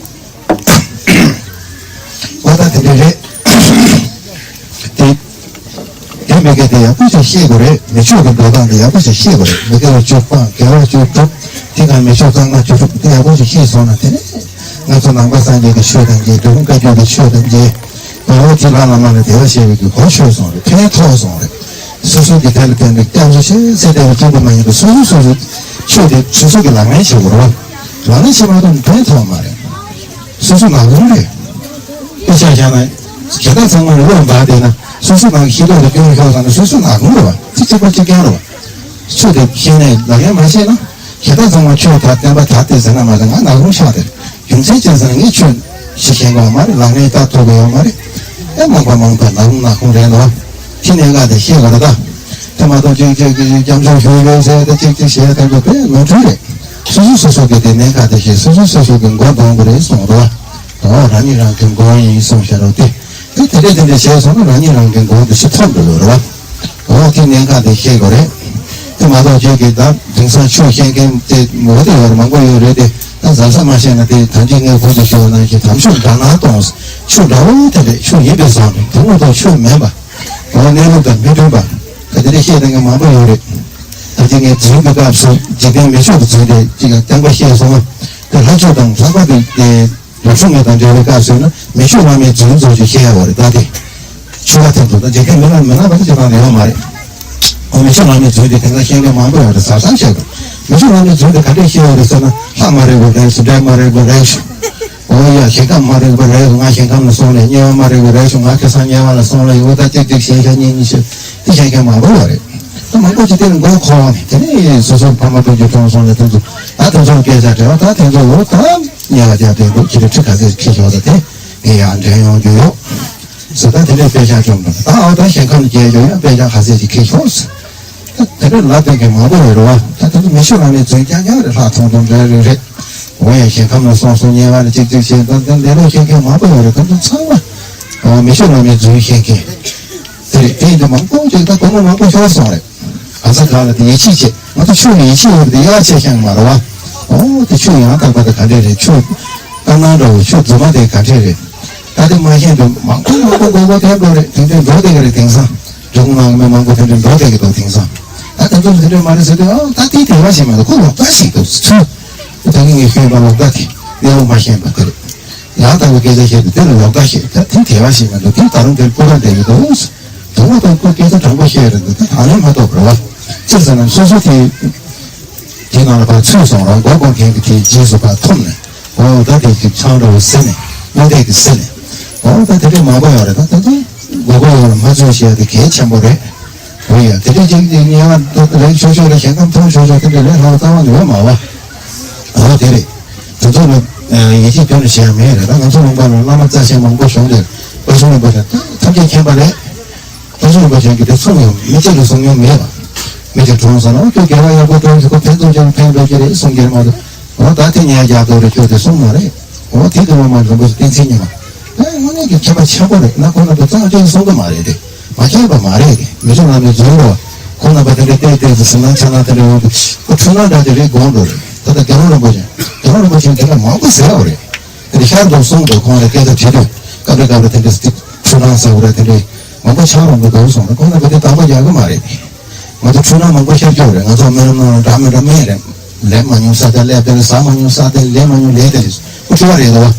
འོ་ད་དེ་འདྲ་རེད། དེ་དེ་མི་དགེ་དེ་ཡག་པོ་ཞིག་ཤེས་དགོས་རེད། མི་ཆོས་ཀྱི་འགྲོ་སྟངས་དེ་ཡག་པོ་ཞིག་ཤེས་དགོས་རེད། མི་དགེ་བ་བཅུ་སྤངས། དགེ་བ་བཅུ་སྒྲུབ། དེ་ག་མི་ཆོས་རྐང་པ་བཅུ་སྒྲུབ། དེ་ཡག་པོ་ཞིག་ཤེས་སོང་ན་དེ་ནས་ང་ཚོ་ནང་པ་སངས་རྒྱས་ཀྱི་ཆོས་དང་མཇལ། འབྲི་གུང་བཀའ་བརྒྱུད་ཀྱི་ཆོས་དང་མཇལ། དགོངས་པ་ཅི་ལ་བླ་མ་ལ་དད་པ་བྱེད་པའི་གི་གོ་ཆོད་སོང་རེད། ཕན་ཐོགས་སོང་རེད། སོ་སོ་གི་དེ་ལ་ཕན་པའི་སྐྱབས་འགྲོ་བྱེད་ཟེར་བསྡད་པ་གཅིག་པུ་མ་ཡིན་པར་སོ་སོ་སོ་སོ་ཆོས་དེ་སོ་སོ་གི་ལག་ལེན་བྱེད་དགོས་རེད་བ། ལག་ལེན་བྱེད་མ་ཐུབ་ན་ཕན་ཐོགས་མ་རེད། སོ་སོ་ནག་ཁུང་རེད། དཔེ་ཆ་བཞག་ན་ཞེ་དྲག་ཚང་མ་ལ་བློ་འབར་བསྡད་ན་སོ་སོ་ནང་གི་ཤེས་རྟོགས་དེ་སྐྱོན་ཤོར་སོང་ན་སོ་སོ་ནག་ཁུང་རེད་བ། དེ་གཅིག་པ་གཅིག་རྐྱང་རེད་བ། ཆོས་དེ་ཤེས་ནས་ལག་ལེན་མ་བྱས་ན་ཞེ་དྲག་ཚང་མ་ཆོས་དར་བསྟན་པ་དར་ཏེ་ཟེར་ན་མ་ཟེར་ང་ནག་ཁུང་ཆགས་བསྡད་རེད། རྒྱུ་མཚན་ཅི་ཟེར་ན་ངས་ཆོས་ཞིག་ཤེས་ཀྱི་ཡོད་མ་རེད། ལག་ལེན་བསྟར་ཐུབ་ཀྱི་ཡོད་མ་རེད། ཨེ་མང་པ་མང་པ་ནག་ཁུང་ནག་ཁུང་རེད་འདུག་ཁྱི་གནད་འགག་དེ་ཤེས་དགོས་རེད་ད། དེ་མ་གཏོགས་ཅིག་ཅིག་གི་སྐྱབས་འཇུག་ཞུས་ཡོད་ཟེར་ཏེ་ཅིག་ཅིག་བྱས་ཏེ་དེ་ནོར་འཁྲུལ་རེད། སོ་སོ་སོ་སོ་གི་དེ་གནད་འགག་དེ་ཤེས། སོ་སོ་སོ་སོ་གི་མགོ་འདོན་དགོས་རེད་གསུངས་འདུག་ཨོ་རང་ཉིད་རང་གི་མགོ་ཡིན་གསུངས་བཞག་རོགས་ཏེ། དེ་དེ་འདྲས་དེ་འདྲས་བྱས་སོང་ན་རང་ཉིད་རང་གི་མགོ་འདི་ཤི་ཐོན་འགྲོ་ཡོད་རེད་བ། འོ་དེ་གནད་འགག་དེ་ཤེས་དགོས་རེད། དེ་མ་གཏོགས་ཁྱོད་ཀྱིས་ད་དེང་སང་ཆོས་ཤེས་མཁན་དེ་མོ་དེ་ཡོད་རེད། མང་པོ་ཡོད་རེད་དེ། ད་གཟབ་གཟབ་མ་བྱས་ན་དེ་ད་གིན་ངས་གོང་དུ་ཞུས་པ་ནང་བཞིན་དམ་ཆོས་དགྲར་སྣང་གཏོང་། ཆོས་དགྲ་བོ་དེ་རེད། ཆོས་ཡིན་པའི་བཟང་རེད། དེ་མ་གཏོགས་ཆོས་མིན་པ། འོ་གནས་ལུགས་དང་མི་མཐུན་པ། ད་དེ་འདྲས་བཤད་མཁན་མང་པོ་ཡོད་རེད། ད་གིན་ངས་རྫུན་གྱི་སྐབས་སུ་འཇིག་རྟེན་མི་ཆོས་ཀྱི་རྫུན་དེ་གཅིག་ཡང་བསྟན་པ་བཤད་སོང་བ། དེ་ལྷ་ཆོས་དང་ལྷག་པ་དེ་དེ། ལུགས་སྲོལ་ངན་དང་འབྲེལ་བའི་སྐབས་སུ་ཡིན་ན་མི་ཆོས་བླ་མའི་རྫུན་ཚོ་ཞིག་བཤད་ཡོད་རེད། ད་དེ་ཆོས་པ་དེ་ཚོ་ད་འཇིག་རྟེན་མི་ལ་མི་ལ་བ་དེ་ཅི་ལ་ཡོད་མ་རེད། ཨོ་མི་ཆོས་བླ་མའི་རྫུན་དེ་དེང་སང་བཤད་མཁན་མང་པོ་ཡོད་རེད། གཟབ་གཟབ་བཤད་དགོས། མི་ཆོས་བླ་མའི་རྫུན་དེ་ག་འདྲས་བཤད་ཡོད་རེད་ཟེར་ན། ལྷ་མ་རིག་པ་རེད་ཟེར། འདྲེ་མ་རིག་པ་རེད་ཟེར། ཨོ་ཡ་ཞིང་ཁམས་མ་རིག་པ་རེད་ཟེར། ང་ཞིང་ཁམས་ལ་སོང་ལས། དམྱལ་བ་མ་རིག་པ་རེད་ཟེར། ང་ཁ་སང་དམྱལ་བ་ལ་སོང་ལས། འོ་ད་ཏིག་ཏིག་ཞེན་ཆགས་གཉིས་གཉིས་བྱས་དེ་བཤད་མཁན་མང་པོ་ཡོད་རེད། ད་མང་པོ་ཅིག་དེ་ལ་མགོ་འཁོར་བ་ནས་དེ་ནས་སོ་སོའི་ཕ་མ་སྤུན་མཆེད་གྲོངས་སོང་ལས་དེ་ཚོ་ད་དེ་ཚོ་སྐད་ཆ་དྲི་བ། ད་དེ་ཚོ་འོ་ད་དམྱལ་བ་རྒྱག་དེ་འདུག་ཁྱེད་རང་ཁྲི་ག་ཚོད་ཁྱེར་ཤོག་ད་དེ་ངས་ཡང་འདྲེན་ཡོང་རྒྱུ་ཡོད། ཟེར་ད་དེ་འདྲའི་དཔེ་ཆ་བཅོམ་འདུག་ད་འོ་ད་ཞིང་ཁམས་རྒྱལ་རྒྱུ་ཡང་དཔེ་ཆ་ག་ཚོད་ཅིག་ཁྱེར་ཤོག་ཟེར། ད་དེ་འདྲའི་ལབ་དེ་གི་མང་པོ་ཡོད་རེད་བ། ད་དེ་ཚོ་མི་ཆོས་བླ་མའི་རྫུན་རྐྱང་རྐྱང་རེད། ལྷ་མཐོང་མཐོང་འདྲ་རེད་རེད། འོ་ཡ་ཞིང་ཁམས་ལ་སོང་སོང་དམྱལ་བ་ལ་ཅིག་ཅིག་བྱས་ད་དེ་འདྲ་ལོ་བཤད་མཁན་མང་པོ་ཡོད་རེད། དེ་ཚོ་ཚང་མ་མི་ཆོས་བླ་མའི་རྫུན་བཤད་མཁན། དེ་རེད། དེ་ཡིན་དུས་མང་པོ་ཅིག་ད་སྒོར་མོ་མང་པོ་ཤོར་སོང་རེད། ག་ས་ག་ལ་དེ་ཡིད་ཆེས་བྱེད། ང་ཚོ་ཆོས་ལ་ཡིད་ཆེས་ཡོད་པ་དེ་ཡག་ཆེ་ཤང་མ་རེད་བ། ཨོ་དེ་ཆོས་ཡང་དག་པ་དེ་ག་འདྲས་རེད། ཆོས་ལྟར་སྣང་འདྲ་བོ་ཆོས་རྫུན་མ་དེ་ག་འདྲས་རེད། ད་དེ་མ་ཤེས་དུས་མང་པོ་མང་པོ་མགོ་སྐོར་ཐེབས་འགྲོ་རེད། དེ་འདྲས་འགྲོ་བསྡད་ཀྱི་རེད། དེང་སང་འབྲི་གུང་ནང་གི་མི་མང་པོ་དེ་འདྲས་འགྲོ་བསྡད་ཀྱི་འདུག་དེང་སང་ད་དེ་ཚོ་དེ་འདྲས་མ་རེད་ཟེར་དུས། ཨོ་ད་དེ་དེ་བ་ཞིག་མ་གཏོགས་ཁོ་ལོག་ལྟ་ཞིག་འདུག་ཚུལ། ད་གིན་ངས་ཤོད་པ་ལོག་ལྟ་དེ་གནས་ལུགས་མ་ཤེས་པ་དེ་རེད། ཡང་དག་པའི་སྐད་ཆ་བཤད་དུས་དེ་ལ་ལོག་ལྟ་ཞིག་ད་དེ་དེ་བ་ཞིག་མ་གཏོགས་དེ་ད་རུང་དེར་སྐུ་ར་བསྡད་ཀྱི་འདུག་དུ་མ་དང་ཁོ་སྐད་ཆ་དྲང་པོ་བཤད་རེད་འདུག་ད་ད་ལན་མ་ཐོབ་རེད་བ། སྤྱིར་ཟེར་ན་སོ་སོ་དེ་དེ་ནང་ལ་ཕར་ཚུད་སོང་ར། མགོ་སྐོར་མཁན་གྱི་དེའི་རྗེས་སུ་ཕར་ཐུམ་ནས། འོ་ད་དེ་གི་ཆང་འདྲ་བོ་ཟེར་ནས། སྨྱོ་འདེབས་ཀྱི་ཟེར་ནས། འོ་ད་དེ་འདྲས་མང་པོ་ཡོད་རེད། ད་དེ་ཚོ་མགོ་སྐོར་ཡོད་ལ་མ་ཚུད་བཤད་དེ་གལ་ཆེན་པོ་རེད། འོ་ཡ་དེ་འདྲས་ཅིག་དེ་དམྱལ་བ་རེད་ཆོག་ཆོག་རེད། ཞིང་ཁམས་མཐོང་ཆོག་ཆོག་དེ་འདྲས་རེད་ལྷག་རྩ་བ་ནས་ཡོད་མ་བ། འོ་དེ་རེད། དེ་ཚོ་ལ་ཡིད་ཆེས་ཁྱོན་ནས་བྱེད་ཡ་མེད་རེད། ད་ང་ཚོ་ལུང་པ་ལ་བླ་མ་རྩ་ཆེན་མང་པོ་བྱུང་སྟེ་པ་སུ་རིན་པོ་ཆེ་ཐམས་ཅད་མཁྱེན་པ་རེད། པ་སུ་རིན་པོ་ཆེ་གིས་དེ་གསུངས་ཡོང་མི་གཅིག་གིས་གསུངས་མྱོང་མེད་པ། མི་གཅིག་གྲོངས་སོང་ན་ཨོ་ཁྱོད་དགེ་བ་ཡག་པོ་བཏང་ཞིག་ཁོ་ཕན་ཚུན་ཆེན་ཕན་འགྲོ་གི་རེད་གསུང་གི་རེད་མ་གཏོགས། འོ་ད་དེ་ཉལ་རྒྱག་དོ་རེད་ཁྱོད་དེ་གསུངས་མ་རེད། འོ་དེ་གི་བླ་མ་རིན་པོ་ཆེ་བསྟན་འཛིན་ཉི་མ། ཨེ་དངོས་གནས་ཀྱི་མཁས་པ་ཆེན་པོ་རེད། ན་ཁོ་རྣམ་པ་རྩ་ཆེན་གསུང་གི་མ་རེད་དེ། མ་མཁྱེན་པ་མ་རེད་དེ། མི་ཆོས་རྣམ་པའི་རྫུན་རོ། ཁོང་རྣམ་པ་དེ་འདྲའི་བལྟས་བལྟས་ཚེ་ཟིན་ན་ཆ་ན་དེ་འདྲ་ཡོང་དུས་ཁོ་འཁྲུལ་སྣང་འདྲ་ཅིག་རེད་དགོངས་འགྲོ་རེད། ད་ལྟ་རྒྱལ་བ་རིན་པོ་ཆེ། རྒྱལ་བ་རིན་པོ་ཆེ་དེ་འདྲ་མང་པོ་ཟེར་བ་རེད། དེ་འདྲ་ཤར་དུ་གསུངས་འདུག་ཁོང་ལ་སྐད་ཆ་དྲིས་དུས་སྐབས་རེ་སྐབས་རེ་དེ་འདྲ་སྟེ་འཁྲུལ་སྣང་ཟེར་བ་རེད། དེ་འདྲའི་མང་པོ་ཆགས་རུང་གི་འདུག་གསུངས་རེད། ཁོང་རྣམ་པ་དེ་དག་པ་རྒྱག་གི་མ་རེད་དེ། ང་ཚོ་འཁྲུལ་སྣང་མང་པོ་ཤར་རྒྱུ་རེད། ང་ཚོ་སྨན་རམ་ནང་ལ་འདྲ་མི་འདྲ་སྨན་རེད། ལས་མ་མྱོང་ས་དེ་ལས་དེ་རེད། ཟ་མ་མྱོང་ས་དེ་ལས་མ་མྱོང་ལས་དེ་རེད། ཁོ་འཁྲུལ་བ་རེད་དོ།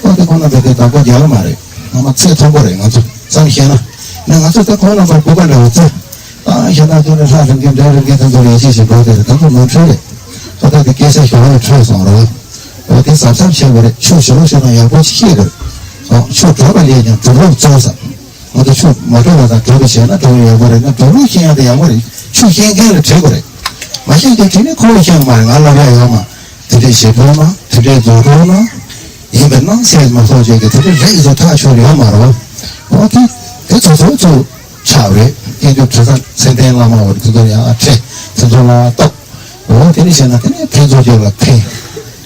ཁོ་དེ་ཁོང་རྣམ་པ་དེ་དག་པ་རྒྱག་གི་མ་རེད། ང་མ་ཚད་མཐོན་པོ་རེད། ང་ཚོ་བསམ་ཤེས་ན། ནས་ང་ཚོ་ད་ཁོང་རྣམ་པར་གུས་པ་འདྲ་བོ་བརྩི། ཨ་ཞེ་དྲག་ཚོ་ནས་ལྷ་རིམ་གྱིན་འདྲེ་རིམ་གྱིན་དེ་ཚོ་ལས་བྱེད་བཞིན་འགྲོ་དེ་རེད། ད་ཚོ་ནོར་འཁྲུལ་རེད། ད་ལྟ་དེ་སྐད་ཆ་ཞོ་བོ་འཁྲུལ་སོང་རོ། འོ་དེ་གཟབ་གཟབ་བྱེད་དགོས་རེད། ཆོས་ཞོ་བོ་ཞོ་དང་ཡག་པོ་ཞིག་ཤེས་དགོས་རེད། ཨོ་ཆོས་སྒྲུབ་པ་ལས་ཀྱང་སྒྲུབ་ལུགས་གཙོ་བསམ། ང་ཚོ་ཆོས་མ་སྒྲུབ་པ་དང་སྒྲུབ་པ་བྱས་ན་སྒྲུབ་པ་ཡག་པོ་རེད་ན་སྒྲུབ་ལུགས་ཤེས་ཡག་དེ་ཡག་པོ་རེད། ཆོས་ཤེས་མཁན་ལ་དྲི་དགོས་རེད། མ་ཤེས་དེ་དྲིས་ནས་ཁོ་བོས་ཤེས་མ་རེད། ང་ལབ་ཡག་ཡོད་མ། དེ་འདྲའི་ཞེ་ཕྲུག་ན་དེ་འདྲའི་རྫོགས་ཕྲུག་ན་ཡིན་པའི་སྣང་ཚད་མ་སོགས་བྱས་ཀྱི་དེ་འདྲའི་རེད་བཟོ་ཐག་ཆོད་ཡོད་མ་རེད། འོ་དེ་དེ་ཚོ་ཚོ་ཚོ་ཆགས་རེད། དཀོན་མཆོག་དྲི་ཟ་མཚན་ལྡན་བླ་མ་འོ་དེ་ཚོ་ཡང་ཁྲེ་དེ་ཚོ་ལ་གཏོགས། འོ་དེ་ནི་བྱས་ན་དེ་ནི་ཕན་ཚུན་གཅིག་ལ་ཕན།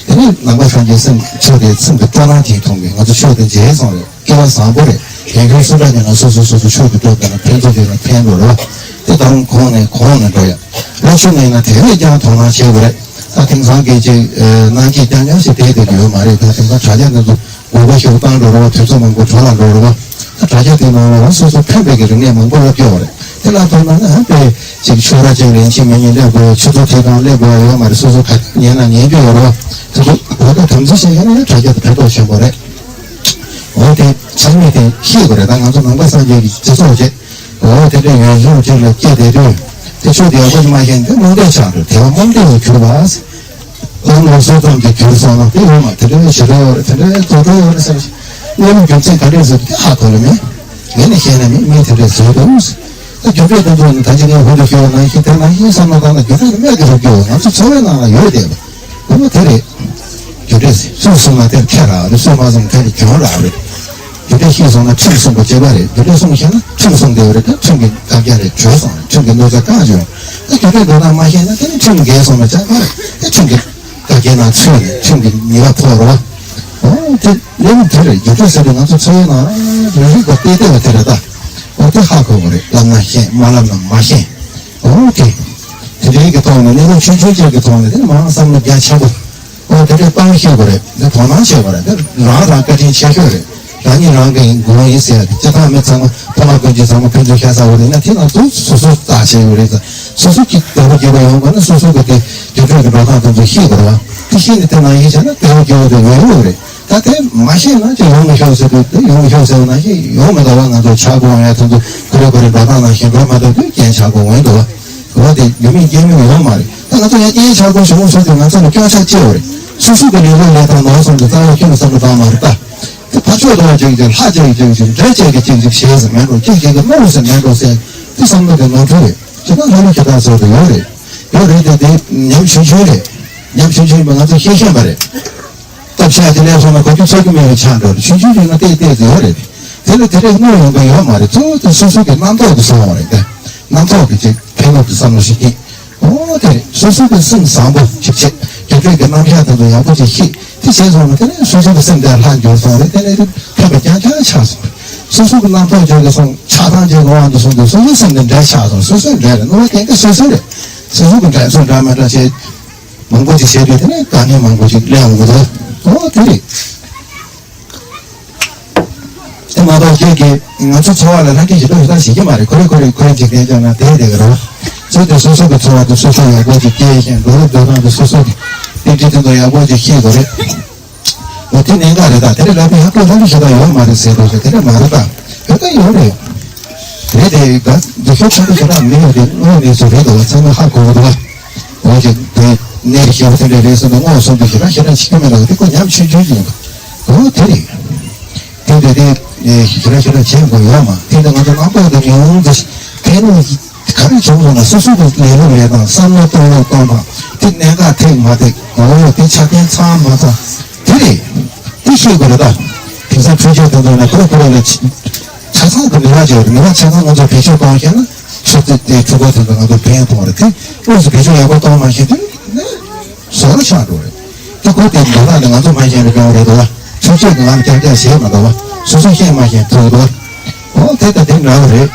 དེ་ནི་ནང་པ་སངས་རྒྱས་སེམས་ཆོས་དེ་སེམས་ཀྱི་སྤྲོ་སྣང་གིས་མཐོང་གི་ང་ཚོ་ཆོས་དེ་མཇལ་སོང་རེད། སྐལ་བ་བཟང་པོ་རེད། ཡན་ཁྱོད་སུ་འདྲ་ཉན་ན་སོ་སོ་སོ་སོ་ཆོས་ཀྱི་སྤྲོ་དང་ཕན་ཚུན་གཅིག་ལ་ཕན་འགྲོ་རེད་བ། དེ་ད་རུང་གོང་ནས་གོང་ནས་འགྲོ་ཡ། ལོ་ཆུང་ནས་ན་དེ་བས་ཀྱང་དོ་སྣང་བྱེད་དགོས་རེད། ད་དེང་སང་གི་ཅིག་ཨ་སྣང་སྐྱིད་རྐྱང་རྐྱང་ཞིག་དེ་དེ་ཡོད་མ་རེད། ད་དེང་སང་དྲ་རྒྱ་འདི་ཚོ་དགོས་པ་ཞིག་བཏང་འགྲོ་རེད་བ། དུས་ཚོད་མང་པོ་འགྲོ་ལ་འགྲོ་རེད་བ། ད་དྲ་རྒྱ་དེ་ནང་ལ་སོ་སོ་ཕན་པའི་གི་རིག་གནས་མང་པོ་སློབ་རྒྱུ་ཡོད་རེད། དེ་ལ་མཐོང་ན་ཨ་དཔེ་ཅིག་ཆོས་ར་ཅིག་ལེན་ཅིག་མི་ཉན་སླེབས་དགོས། ཆུ་ཚོད་དེ་གང་སླེབས་དགོས་ཡོད་མ་རེད། སོ་སོ་ག་ཉན་ན་ཉན་རྒྱུ་ཡོད་རེད་བ། དེ་ཚོ་འོ་ད་དམ་ཚིག་བྱེད་མཁན་ནི་དྲ་རྒྱ་དེ་ཕན་ཐོགས་ཆེན་པོ་རེད། འོ་དེ་ཚང་མས་དེ་ཤེས་དགོས་རེད། ད་ང་ཚོ་ནང་པ་སངས་རྒྱས་ཀྱི་སྤྱི་ཚོགས་བྱེད། འོ་དེ་འདྲའི་ཡོན་གཞུང་ཅིག་ལ་སྐྱེས་བསྡད་དུས་དེ་ཆོས་དེ་ཡག་པོ་ཞིག་མ་ཤེས་ན་དེ་རྨོངས་དད་ཆགས་འགྲོ། དེ་བ་རྨོངས་དད་ལ་གྱུར་པ། ལམ་ལ་སོ་ཙམ་གྱི་གྱུར་སོང་ན་དེ་ཡོད་མ། དེ་འདྲའི་ཞེ་དྲག་ཡོད་རེད། དེ་འདྲའི་དོ་དོ་ཡོད་རེད་ཟེར། གནས་ལུགས་རྒྱུ་མཚན་ག་འདྲས་ཟེར་དེ་ཧ་གོ་ལ་མེད། ངས་ནི་བཤད་ན་མི་མི་དེ་འདྲས་བཟོས་འདུག་ད་རྒྱུ་འབྲས་དེ་ཚོ་ནི་ད་ཅི་ངས་ཧུར་དུ་ཞུས་པ་ནང་བཞིན་དེ་ནང་བཞིན་བསམ་བློ་བཏང་ན་རྒྱུ་འབྲས་ནི་རྨད་དུ་རུ་རྒྱུ་ང་ཚོ་འཚོ་བའི་ནང་ལ་ཡོད་བསྡད་པ། དེ་མོ་དེ་རེད། རྒྱུ་འབྲས་སུས་གསུངས་ན་དེར་ཁྱེད་རག་རེད། སུས་མ་གསུངས་དེར་གྱོང་རག་རེད། རྒྱུ་འབྲས་ཤེས་སོང་ན་ཁྲིམས་སྲུང་པ་གཅེས་པ་རེད། རྒྱུ་འབྲས་སྲུང་ཤེས་ན་ཁྲིམས་སྲུང་བདེ་བ་རེད། ད་ཁྲིམས་ཀྱི་བཀག་རྒྱ་རེད། གྲོས་སོང་རེད། ཁྲིམས་ཀྱི་གནོད་འཚེ་བཀག་བྱུང་། ད་རྒྱུ་འབྲས་འགྲོ་སྟངས་མ་ཤེས་ན་དེ་ནི་ཁྲིམས་འགལ་སོང་ན་ཅག་པ་རེད། ད་ཁྲིམས་ཀྱི་བཀག་རྒྱའི་ནང་ཚུད་ནས་ཁྲིམས་ཀྱི་ཉེས་པ་ཕོག་རོགས། ཨོ་དེ་གནས་ལུགས་དེ་རེད། རྒྱུ་འབྲས་ཟེར་དུས་ང་ཚོ་འཚོ་བའི་ནང་རིག་རིག་པ་བལྟས་བལྟས་པ་དེ་རེད་ད། ཨོ་དེ་ཧ་གོ་བ་རེད། ལབ་ན་ཤེས། མ་ལབ་ན་མ་ཤེས། ཨོ་དེ་དེ་འདྲའི་གི་ཐོག་ནས། གནས་ལུགས་ཆུང་ཆུང་ཅིག་གི་ཐོག་ནས་དེ་མང་བསམ་བློ་རྒྱ་ཆེན་པོ། ཨོ་དེ་འདྲའི་སྤང་ཤེས་དགོས་རེད། དེ་དོ་སྣང་བྱེད་དགོས་རེད། དེ་རང་རང་བཀའ་དྲིན་ཆེ་ཤོས་རེད། རང་ཉིད་རང་གི་མགོ་ཡིན་ཟེར་ཡ་དེ། སྤྱིར་བཏང་མི་ཚང་མ་ཕ་མ་སྤུན་མཆེད་ཚང་མ་ཕན་ཚུན་ཤ་ཚ་བོ་རེད་ན། དེ་ནང་དུ་སོ་སོ་བརྟག་དཔྱད་ཡོད་རེད་ཟེར། སོ་སོ་གི་བདེ་པོ་སྐྱིད་པོ་ཡོང་དགོས་ན་སོ་སོ་གི་དེ་རྒྱུ་འབྲས་ཀྱི་འགྲོ་སྟངས་དེ་ཚོ་ཤེས་དགོས་རེད་བ། དེ་ཤེས་ནས་དེ་ནང་ཡིན་བྱས་ན་བདེ་པོ་སྐྱིད་པོ་དེ་ཡོང་ཡོད་རེད། ད་དེ་མ་ཤེས་ན་ཅིག་ཡོང་མི་ཤོག་ཟེར་དུས། དེ་ཡོང་མི་ཤོག་ཟེར་བ་ནང་བཞིན་ཡོང་མི་འདུག་བ། ང་ཚོ་ཆག་སྒོ་ཡ་དེ་ཚོ་ཁོ་རེ་ཁོ་རེ་འགྲོ་སྟངས་ནང་བཞིན་འགྲོ་མ་ཐུབ་དུས་རྐྱེན་ཆག་སྒོ་འོང་འདུག་བ། འོ་དེ་རྒྱུ་མེད་རྐྱེན་མེད་ཡོང་མ་རེད། ད་ང་ཚོ་ཡང་རྐྱེན་ཆག་སྒོ་བྱུང་སོང་དུས་ང་ཚོ་ལ་སྐྱོན་ཆ་ཅི་ཡོད་རེད། སོ་སོ་གི་ལས་ལུགས་ལས་དང་ནོར་སོང་དུས་རྩ་བ་ཁྱོན་ནས་བསམ་བློ་བཏང་མ་རེད་ད། དེ་ཕར་ཕྱོགས་དང་གཅིག་གཅིག་ལྷ་གཅིག་གིས་གཅིག་གཅིག་འདྲེ་གཅིག་གིས་གཅིག་གཅིག་བྱས་ཟེར་མེད་འགྲོ། གཅིག་གཅིག་གིས་དམོད་པ་ཟེར་མེད་འགྲོ་ཟེར། དེ་བསམ་བློ་དེ་ནོར་འཁྲུལ་རེད། ཇི་ལྟར་ལྷ་ལུགས་ཇི་ལྟར་ཟེར་དུ་ཡོད་རེད། ཡོད་རེད་དེ། དེ་ཉམས་ཆུང་ཆུང་རེད། ཉམས་ཆུང་ཆུང་ཡིན་པ་ང་ཚོ་ཤེས་ཤེས་པ་རེད། སྟོབས་ཆེ་དེ་ལས་སོང་ན་གོ་རྒྱུ་ཚོར་གྱི་མེད་པའི་ཆགས་འགྲོ་རེད། ཆུང་ཆུང་ཆུང་ན་ཏོག་ཏོག་ཙམ་ཡོད་རེད། དེ་ལ་དེ་འདྲའི་དངོས་ཡོང་གི་ཡོད་མ་རེད། གཙོ་བོ་དེ་སོ་སོ་གི་རྣམ་རྟོག་གི་སོང་བ་རེད་དེ། རྣམ་རྟོག་གི་ཅིག་ཕན་ཐོགས་ཀྱི་བསམ་བློ་ཞིག་སྐྱེས། ཨོ་དེ་རེད། སོ་སོ་གི་སེམས་བཟང་པོ་ཅིག་བྱེད། རྒྱུ་འབྲས་ཀྱི་རྣམ་གཞག་དེ་ཚོ་ཡག་པོ་ཅིག་ཤེས། དེ་བྱས་སོང་ན་དེ་ནས་སོ་སོ་གི་སེམས་དེ་ལྷག་འགྱུར་སོང་རེད། དེ་ནས་དེ་ཕན་པ་རྐྱང་རྐྱང་ཆགས་སོང་། སོ་སོ་གི་རྣམ་རྟོག་འཇོག་གི་སོང་། ཆགས་སྡང་འཇོག་གི་དབང་དུ་སོང་དུས་སོ་སོའི་སེམས་དེ་འདྲ་ཆགས་སོང་། སོ་སོའི་འདྲ་རེད། ནོར་བ་གན་གི་སོ་སོའི་རེད། སོ་སོ་གི་འདྲ་སོང་འདྲ་མ་འདྲ་བྱས། མང་པོ་ཅིག་བྱས་དུས་དེ་ནས་དཀའ་ངལ་མང་པོ་ཅིག་སླེབས་འོང་གི་འདུག་ཨོ་དེ་རེད། དེ་མ་གཏོགས་ཁྱེད་ཀྱིས་ང་ཚོ་འཚོ་བ་ལ་ལྷ་འདྲེ་ཞེ་དྲག་ཞེ་དྲག་བྱེད་ཀྱི་མ་རེད། ཁོ་རེ་ཁོ་རེ་ཁོ་རེ་འཇིག་རྟེན་སྐྱོང་ན་བསྡད་བསྡད་ཀྱི་རེད་བ། ཚུལ་དེ་སོ་སོ་གི་འཚོ་བ་དེ་སོ་སོ་ཡག་པོ་ཅིག་སྐྱེལ་ཤེས། འགྲོ་ལུགས་འགྲོ་སྟངས་དེ་སོ་སོ་གི་རྟེན་འབྲེལ་དེ་ཚོ་ཡག་པོ་ཅིག་ཤེས་དགོས་རེད། འོ་དེ་གནད་འགག་རེད་ད། དེ་རེད་ལབ་པ་ཡག་པོ་ལྷ་འདྲེ་ཞེ་དྲག་ཡོད་མ་རེད་ཟེར་འགྲོ་ཞེས། དེ་འདྲ་མ་རེད་ད། ཡོད་ད་ཡོད་རེད། རེད་དེ། ད་འདི་ཤོག་ཆུང་དུ་ཞེ་དྲག་མི་ཡོད་དེ། དངོས་གནས་སུ་རེད་འདུག་བ། ཚང་མ་ཧ་གོ་གི་འདུག་བ། འོ་ཅིག་དེ་གནས་རི་ཞེ་པོ་དེ་འདྲ་རེད་ཟེར་ན་དངོས་སུ་འདུག་ཞེ་དྲག་ཞེ་དྲག་བྱེད་ཀྱི་མེད་ལ། དེ་ཁོ་ཉམས་ཆུང་ཆུང་ཡིན་པ། འོ་དེ་རེད། དེ་འདྲ་དེ་ཞེ་དྲག་ཞེ་དྲག་བྱེད་དགོས་ཡོད་མ། དེ་འདྲ་ང་ཚོ་རྣམ་རྟོག་དེ་ཉུང་ཙམ་ཕན་ནུས་ག་རེ་བྱུང་སོང་ན། སོ་སོ་གི་ལས་ལུགས་ལས་དང་བསམ་བློ་གཏོང་ལུགས་གཏོང་སྟངས་དེ་གནད་འགག་ཐེག་མ་ཐེག་འོ་དེ་ཆ་རྐྱེན་ཚང་མ་ཚང་དེ་རེད། དེ་ཤེས་དགོས་རེད་ད། དེང་སང་འཕྲུལ་ཆས་དེ་ཚོ་ནས་ཁོ་རང་ཁོ་རང་ལ་ཆ་ཚང་གི་ནུས་པ་ཅིག་ཡོད་རེད། ནུས་པ་ཆ་ཚང་ང་ཚོ་བེད་སྤྱོད་གཏོང་ཤེས་ན་ཆུ་ཚོད་དེ་འཕྲུལ་འཁོར་དེ་ཚོ་ང་ཚོ་ཕན་ཐོགས་རེད། དེ་དངོས་སུ་བེད་སྤྱོད་ཡག་པོ་གཏོང་མ་ཤེས་དུས་ནས་བཟོ་འདྲ་ཆགས་འགྲོ་རེད། དེ་ཁོ་དེ་འདོད་སྟངས་དེ་ང་ཚོ་མ་ཤེས་ན་སྐྱོན་རེད་འདུག་བ། འཕྲུལ་ཆས་ཀྱི་ངང་རྐྱང་རྐྱང་བྱེད་མ་འདུག་བ། སོ་སོ་ཤེས་མ་ཤེས་ཐུག་འདུག་བ། འོ་དེ་ལྟ་དེ་འདྲ་བ་རེད།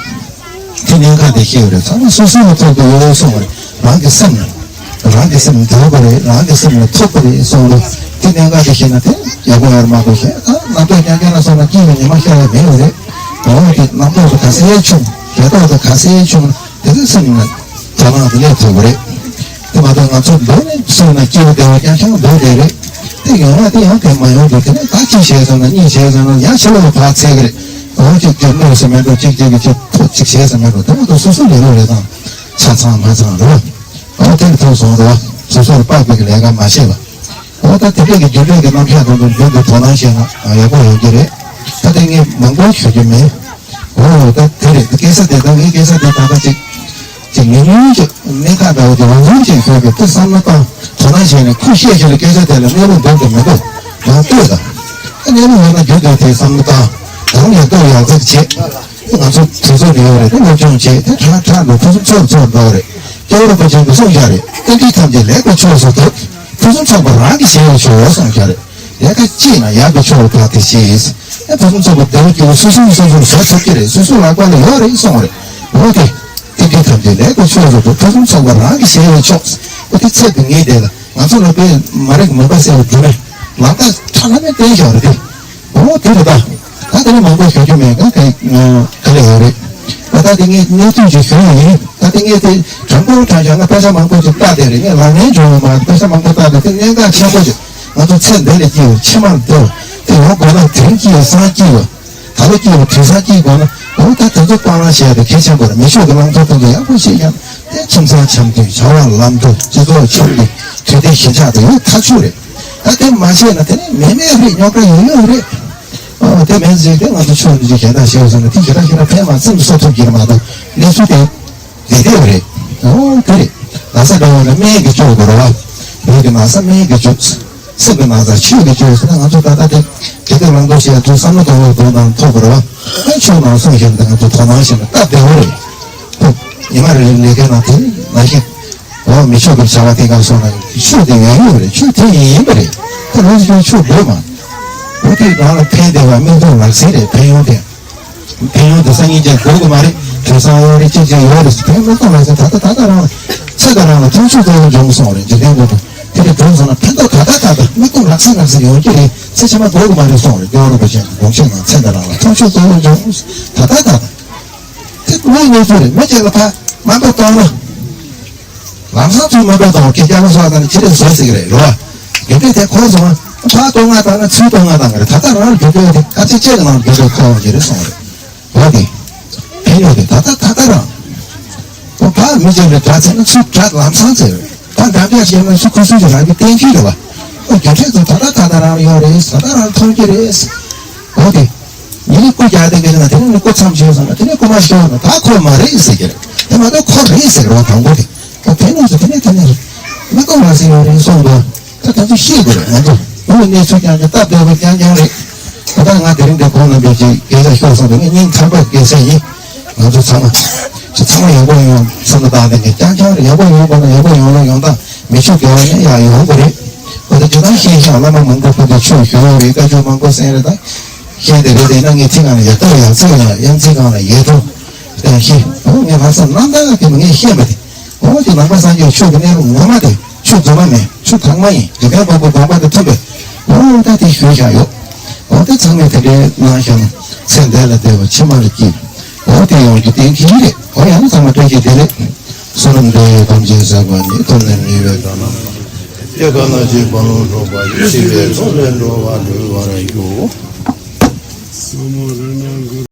དེ་གནད་འགག་དེ་ཤེས་ཡོད་རེད། ཚང་མ་སོ་སོའི་ཐོག་ཏུ་ཡོད་སོང་བ་རེད། རང་གི་སེམས་ལ། རང་གི་སེམས་འདུལ་དགོས་རེད། རང་གི་སེམས་ལ་ཐུག་དགོས་རེད་གསུངས་འདུག་དེ་གནད་འགག་དེ་ཤེས་ན་དེ་ཡག་པོ་ཡོད་རེད་མ་གཏོགས། གཞན་ད་རྣམ་རྟོག་རྐྱང་རྐྱང་ལ་སོང་ན་སྐྱིད་པའི་ཉི་མ་ཤར་ཡ་མེད་པ་རེད། འོ་དེ་རྣམ་རྟོག་དེ་ག་ཚད་ཆུང་། རེ་དོགས་དེ་ག་ཚད་ཆུང་ན་དེ་ཚོའི་སེམས་ལ་དོ་སྣང་དེ་སླེབས་ཐུབ་པ་རེད། དེ་མ་གཏོགས་ང་ཚོ་འདུག་ནས་སེམས་ལ་སྐྱིད་པོ་བདེ་བ་རྐྱང་རྐྱང་འདུག་བསྡད་རེད། དེ་ཡོང་ཡ་དེ་ཡང་དེ་མ་ཡོང་འདུག་དེ་ནས་ད་གཅིག་བྱས་ཙང་ན་གཉིས་བྱས་ཙང་ན་ཡང་ཕྱི་ལོགས་ལ་བག་ཚད་ཀྱི་རེད། འོ་གཅིག་གཅིག་དངོས་སུ་མེད་འགྲོ། གཅིག་གཅིག་གིས་གཅིག་ཐུག་གཅིག་བྱས་ཙང་མེད་འགྲོ། དེ་མ་གཏོགས་སོ་སོ་ལས་རོགས་ལས་སྟངས་ཆ་ཚང་མ་ཚང་རེད་བ། འོ་དེ་ལ་ཐུག་སོང་རེད་བ། སོ་སོར་དཔག་པའི་ལས་ཀ་མ་བྱེད་པ། འོ་ད་དེ་འདྲས་ཀྱི་རྒྱུ་འབྲས་ཀྱི་རྣམ་གཞག་དང་དུ་རྒྱུན་དུ་དོ་སྣང་བྱས་ན་ཡག་པོ་ཡོང་གི་རེད། ད་དེ་ངས་མང་པོ་ཞུ་རྒྱུ་མེད། འོ་ད་དེ་རེད། སྐད་ཆ་དེ་ད་ངའི་སྐད་ཆ་དེ་ད་ལྟ་ཅིག་ཅིག་ཉུང་ཉུང་ཅིག་གནད་འགག་འདྲ་བོ་དེ་རང་བྱུང་ཅིག་ཤོད་དགོས། དེ་བསམ་བློ་བཏང་དོ་སྣང་བྱས་ནས་ཁུ་བཤད་བྱས་ལ་སྐད་ཆ་དེ་ལ་གནས་ལུགས་འདུག་འདུག་མི་འདུག་ཡང་ལྟོས་དང་། ཨ་གནས་ལུགས་ཡོད་ན་རྒྱུན་དུ་དེ་བསམ་བློ་བཏང་། ད་རུང་ཡང་ལྟོས་ཡག་ཚིག་བྱེད། ང་ཚོ་དུས་ཚོད་ནི་ཡོད་རེད། དེ་སློབ་སྦྱོང་བྱེད། དེ་དྲག་དྲག་འགྲོ། ཕུན་སུམ་ཚོགས་ཚོགས་འགྲོ་རེད། སྐྱབས་རོགས་པ་ཅན་གྱིས་གསུངས་བཞག་རེད། རྟེན་འབྲེལ་ཐམས་ཅད་ལེགས་པའི་ཕྱོགས་སུ་དོར། ཕུན་སུམ་ཚོགས་པ་རང་གིས་བྱས་པའི་ཕྱོགས་གསུངས་བཞག་རེད། ལས་ཀ་གཅིག་ན་ཡག་པའི་ཕྱོགས་ལ་བརྟག་དེ་བྱེད། ཨེ་ཕུན་སུམ་ཚོགས་པ་བདེ་བ་སྐྱིད་པོ་སོ་སོ་སོ་སོར་བཟོ་ཐུབ་ཀྱི་རེད། སོ་སོ་ལག་པ་ལ་ཡོད་རེད་གསུངས་རེད། འོ་དེ། རྟེན་འབྲེལ་ཐམས་ཅད་ལེགས་པའི་ཕྱོགས་སུ་དོར། ཕུན་སུམ་ཚོགས་པ་རང་གིས་བྱས་པའི་ཕྱོགས། འོ་དེ་ཚེ་འདི་ངེས་བསྡད་ལ། ང་ཚོ་ལ་དཔེ་མ་རིག་མུན་པ་སེལ་བའི་སྒྲོན་མེ་ལམ་ཁ་ཁྲ་ལམ་མེ་བསྟན་བཞག་རེད་དེ། འོ་དེ་རེད་ད། ད་དེ་ནས་མང་པོ་ཞུ་རྒྱུ་མེད། ག་ག་ག་ལ་ཡོད་རེད། ད་ད་དེ་ངས་གནས་ཚུལ་ཅིག་ཞུ་ཡ་ཡིན། ད་དེ་ངས་དེ་དྲང་པོ་དྲང་བཞག་ན་དཔེ་ཆ་མང་པོ་ཅིག་ལྟ་བསྡད་རེད། ངས་ལག་ལེན་བྱུང་ཡོད་མ་རེད། དཔེ་ཆ་མང་པོ་ལྟ་བསྡད། དེ་གནད་འགག་ཆེན་པོ་ཅིག་ང་ཚོ་ཚེ་འདི་ལ་སྐྱིད་པ་ཕྱི་མར་བདེ་བ་དེ་ཡོང་དགོས་ན་དེང་སྐྱིད་པ་སང་སྐྱིད་པ། ད་ལོ་སྐྱིད་པ་དེང་སང་སྐྱིད་དགོས་ན། འོ་ད་དེ་ཚོ་སྤང་བླང་བྱས་ཏེ་གལ་ཆེན་པོ་རེད། མི་ཆོས་ཀྱི་བླང་དོར་དེ་ཚོ་ཡག་པོ་ཤེས་ཡ། དེ་ཁྱིམ་ཚང་འཆམ་མཐུན། བྱ་བ་ལམ་འགྲོ། སྤྱི་ཚོགས་འཆམ་མཐུན། དུས་བདེ་ཞི་འཇགས་དེ་ཡོད་ཐག་ཆོད་རེད། ད་དེ་མ་བྱས་ན་དེ་ནི་མེད་མེད་རེད། རྙོག་དྲ་ཡོད་ཡོད་རེད། ཨོ་དེ་མིན་ཟེར་ཏེ་ང་ཚོ་ཆོས་འདི་ཞལ་ཏ་ཞེས་ཟེར་ན་དེ་ཞེ་དྲག་ཞེ་དྲག་ཕན་མ་སེམས་གསོ་ཐུབ་ཀྱི་རེད་མ་གཏོགས་གནས་ཚུལ་དེ་བདེ་བདེ་རེད། ཨོ་དེ་རེད། ན་ཚ་འདྲ་བོ་ལ་སྨན་གྱིས་བཅོས་དགོས་རེད་བ། ལུས་ཀྱི་ན་ཚ་སྨན་གྱིས་བཅོས། སེམས་ཀྱི་ན་ཚ་ཆོས་ཀྱིས་བཅོས་ཟེར་ན། ང་ཚོ་ད་ལྟ་དེ་དགེ་སྡིག་བླང་དོར་བྱས་ཚུལ་བསམ་བློ་གཏོང་བའི་སྒོ་ནས་ཐོབ་དགོས་རེད་བ། ཨ་ཆོས་ནང་གསུངས་བཞིན་དུ་ང་ཚོ་དོ་སྣང་བྱས་ན་སྟབས་བདེ་བོ་རེད། ཉི་མ་རེ་རེ་ལས་ཀའི་ནང་དེ་ནང་བཞིན། འོ་མི་ཆོས་པའི་བྱ་བ་དེ་ག་སོང་ན་ཆོས་དེ་ཡོད་ཡོད་རེད། ཆོས་དེ་ཡིན་ཡིན་པ་རེད། ད་ལོ་ཞིག་ཆོས་དགོས་མ། ཨོ་དེ་རང་ལ་ཕན་བདེ་བ་སྨན་ལུགས་ལག་ཟིན་རེད། ཕན་ཡོན་དེ། ཕན་ཡོན་དེ་སང་ཉིན་ཅིག་དགོས་ཀྱི་མ་རེད། དེང་སང་ཡོད་རེད། ཅིག་ཅིག་ཡོད་རེད། ཕན་མི་ཐོགས་ལ་ཟེར། ད་ལྟ་ད་ལྟ་རང་ལ་ཚེ་འདི་རང་ལ་མཐོང་ཆོས་རྫོགས་པ་འབྱུང་གསུངས་རེད། འཇིག་རྟེན་མགོན་པོ་དེ་ལས་དྲུང་སོང་ན་ཕན་ཐོགས་ད་ལྟ་ད་ལྟ་མི་ཐོགས་ལ་ཚེ་ནང་ཚེ་ཡོང་རྒྱུ་རེད། ཚེ་ཕྱི་མ་དགོས་ཀྱི་མ་རེད་གསུངས་རེད། རྒྱལ་བ་རིན་པོ་ཆེ་གི་དགོངས་བཞེད་ནང་ཚེ་འདི་རང་ལ་མཐོང་ཆོས་རྫོགས་པ་འབྱུང་ད་ལྟ་ད་ལྟ་དེ་དངོས་གནས་ཚུལ་རེད། མི་གཅིག་ལ་ཕ་དམའ་འབེབས་གཏོང་ན། ལམ་སང་ཚུར་དམའ་འབེབས་གཏོང་གི་སྐྱ་ལ་སོགས་དང་ཅི་རེད་བཟོ་ཟེར་གི་རེད་རོ། དེ་འདྲས་དེ་ཁོ་སོང་ཕ་བསྟོད་བསྔགས་བཏང་ན་ཚུར་བསྟོད་བསྔགས་བཏང་གི་རེད། ད་ལྟ་རང་ལ་འགྱུར་འགྲོས་དེ་དཀའ་ཚེགས་ཅན་གྱི་ནང་འགྱུར་འགྲོས་ཁོ་འོང་གི་རེད་གསུངས་རེད། འོ་དེ། ཕན་ཡོན་དེ་ད་ལྟ་ད་ལྟ་རང་། ཁོ་ཕ་མི་གཅིག་ལ་དགྲ་བྱས་ན་ཚུར་དགྲ་ལམ་སང་བྱེད་རེད། ད་དགྲ་དགྲ་བྱས་ན་ཚུར་ཁུ་སུ་ཞིག་རང་གི་བསྟན་བཅོས་རེད་བ། ཁོ་རྒྱུ་འབྲས་ཚོ་ད་ལྟ་ད་ལྟ་རང་ལ་ཡོད་རེད། ད་ལྟ་རང་ལ་མཐོང་གི་རེད། འོ་དེ། ཡིན་ནི་སྐུ་རྒྱག་དེ་ག་ན་དེ་ནས་སྐུ་མཚམས་བཞག་སོང་ན་དེ་ནས་སྐུ་མ་ཤོར་ན་ད་ཁོ་མ་རེད་ཟེར་གྱི་རེད། དེ་མ་གཏོགས་ཁོ་རེད་ཟེར་གྱི་རེད་བ། དང་པོ་དེ་ཁོ་དེ་ནས་སུ་དེ་ནས་དེ་ནས་སུ་མི་སྐུ་མ་ཟིན་ཡོད་རེད་གསུངས་འདུག་ད་ད་ཚོ་ཤེས་དགོས་རེད། ང་ཚོ་བོད་ཀྱི་གནས་ཚུལ་རྐྱང་རྐྱང་སྟབས་བདེ་བོ་རྐྱང་རྐྱང་རེད། ད་ལྟ་ང་དེ་རིང་འདིར་ཁོང་རྣམ་པས་ཅིག་སྐད་ཆ་ཤོར་སོང་དུས་ངས་སྙིང་ཐག་པ་སྐད་ཆ་ཡིན། ང་ཚོ་ཚང་མ་ཚང་མ་ཡག་པོ་ཡོང་བསམ་བློ་བཏང་སྟེ་ངས་རྐྱང་རྐྱང་རེད། ཡག་པོ་ཡོང་དགོས་ན་ཡག་པོ་ཡོང་ལུགས་ཡོང་སྟངས་མི་ཆོས་དགེ་བ་ཡིན་ན་ཡག་ཡོང་དགོས་རེད། ཁོ་ཚོ་ཇི་ལྟར་ཤེས་ཤག་བླ་མ་མང་པོ་ཁོ་ཚོ་ཆོས་ཞུ་ཡོད་རེད། བཀའ་ཆོས་མང་པོ་གསན་རེད། ད་ཤེས་དེ་རེད། དེ་ན་ངས་ཚིག་སྒང་ལ་ཡག་ཐོག་ཡག་ཚིག་ཡང་ཡང་ཚིག་སྒང་ལ་ཡག་ཐོག་དེ་ཤེས། འོ་ངས་ལྷག་བསམ་རྣམ་དག་གིས་ངས་ཤེས་པ་དེ། འོ་དེ་ནང་པ་སངས་རྒྱས་ཆོས་ཀྱི་གནས་ལུགས་ངོ་མ་དེ་ཆོས་རྫུན་མ་མེད། ཆོས་དྭངས་མ་ཡིན། འཇིག་རྟེན་པ་པོ་དགོངས་པ་དེ་ཐོབ་པས། འོ་ད་དེ་ཞུས་བཞག་ཡོད། འོ་དེ་ཚང་མས་དེ་འདྲའི་གནང་བཞག་ན་ཚེ་འདས་ལ་བདེ་བ་ཕྱི་མ་ལ་སྐྱིད། འོ་དེ་ཡོང་རྒྱུ་གཏན་འཁེལ་རེད། འོ་ཡང་ཚང་མ་བཀྲ་ཤིས་བདེ་ལེགས། བསོད་ནམས་འདི་ཡིས་ཐམས་ཅད་གཟིགས་པ་ཉིད། ཐོབ་ནས་ཉེས་པའི་དགྲ་རྣམས་ཕམ། སྐྱེ་རྒ་ན་འཆིའི་རྦ་ཀློང་འཁྲུགས་པ་ཡི། ཤི་བའི་མཚོ་ལས་འགྲོ་བ་སྒྲོལ་བར་ཤོག།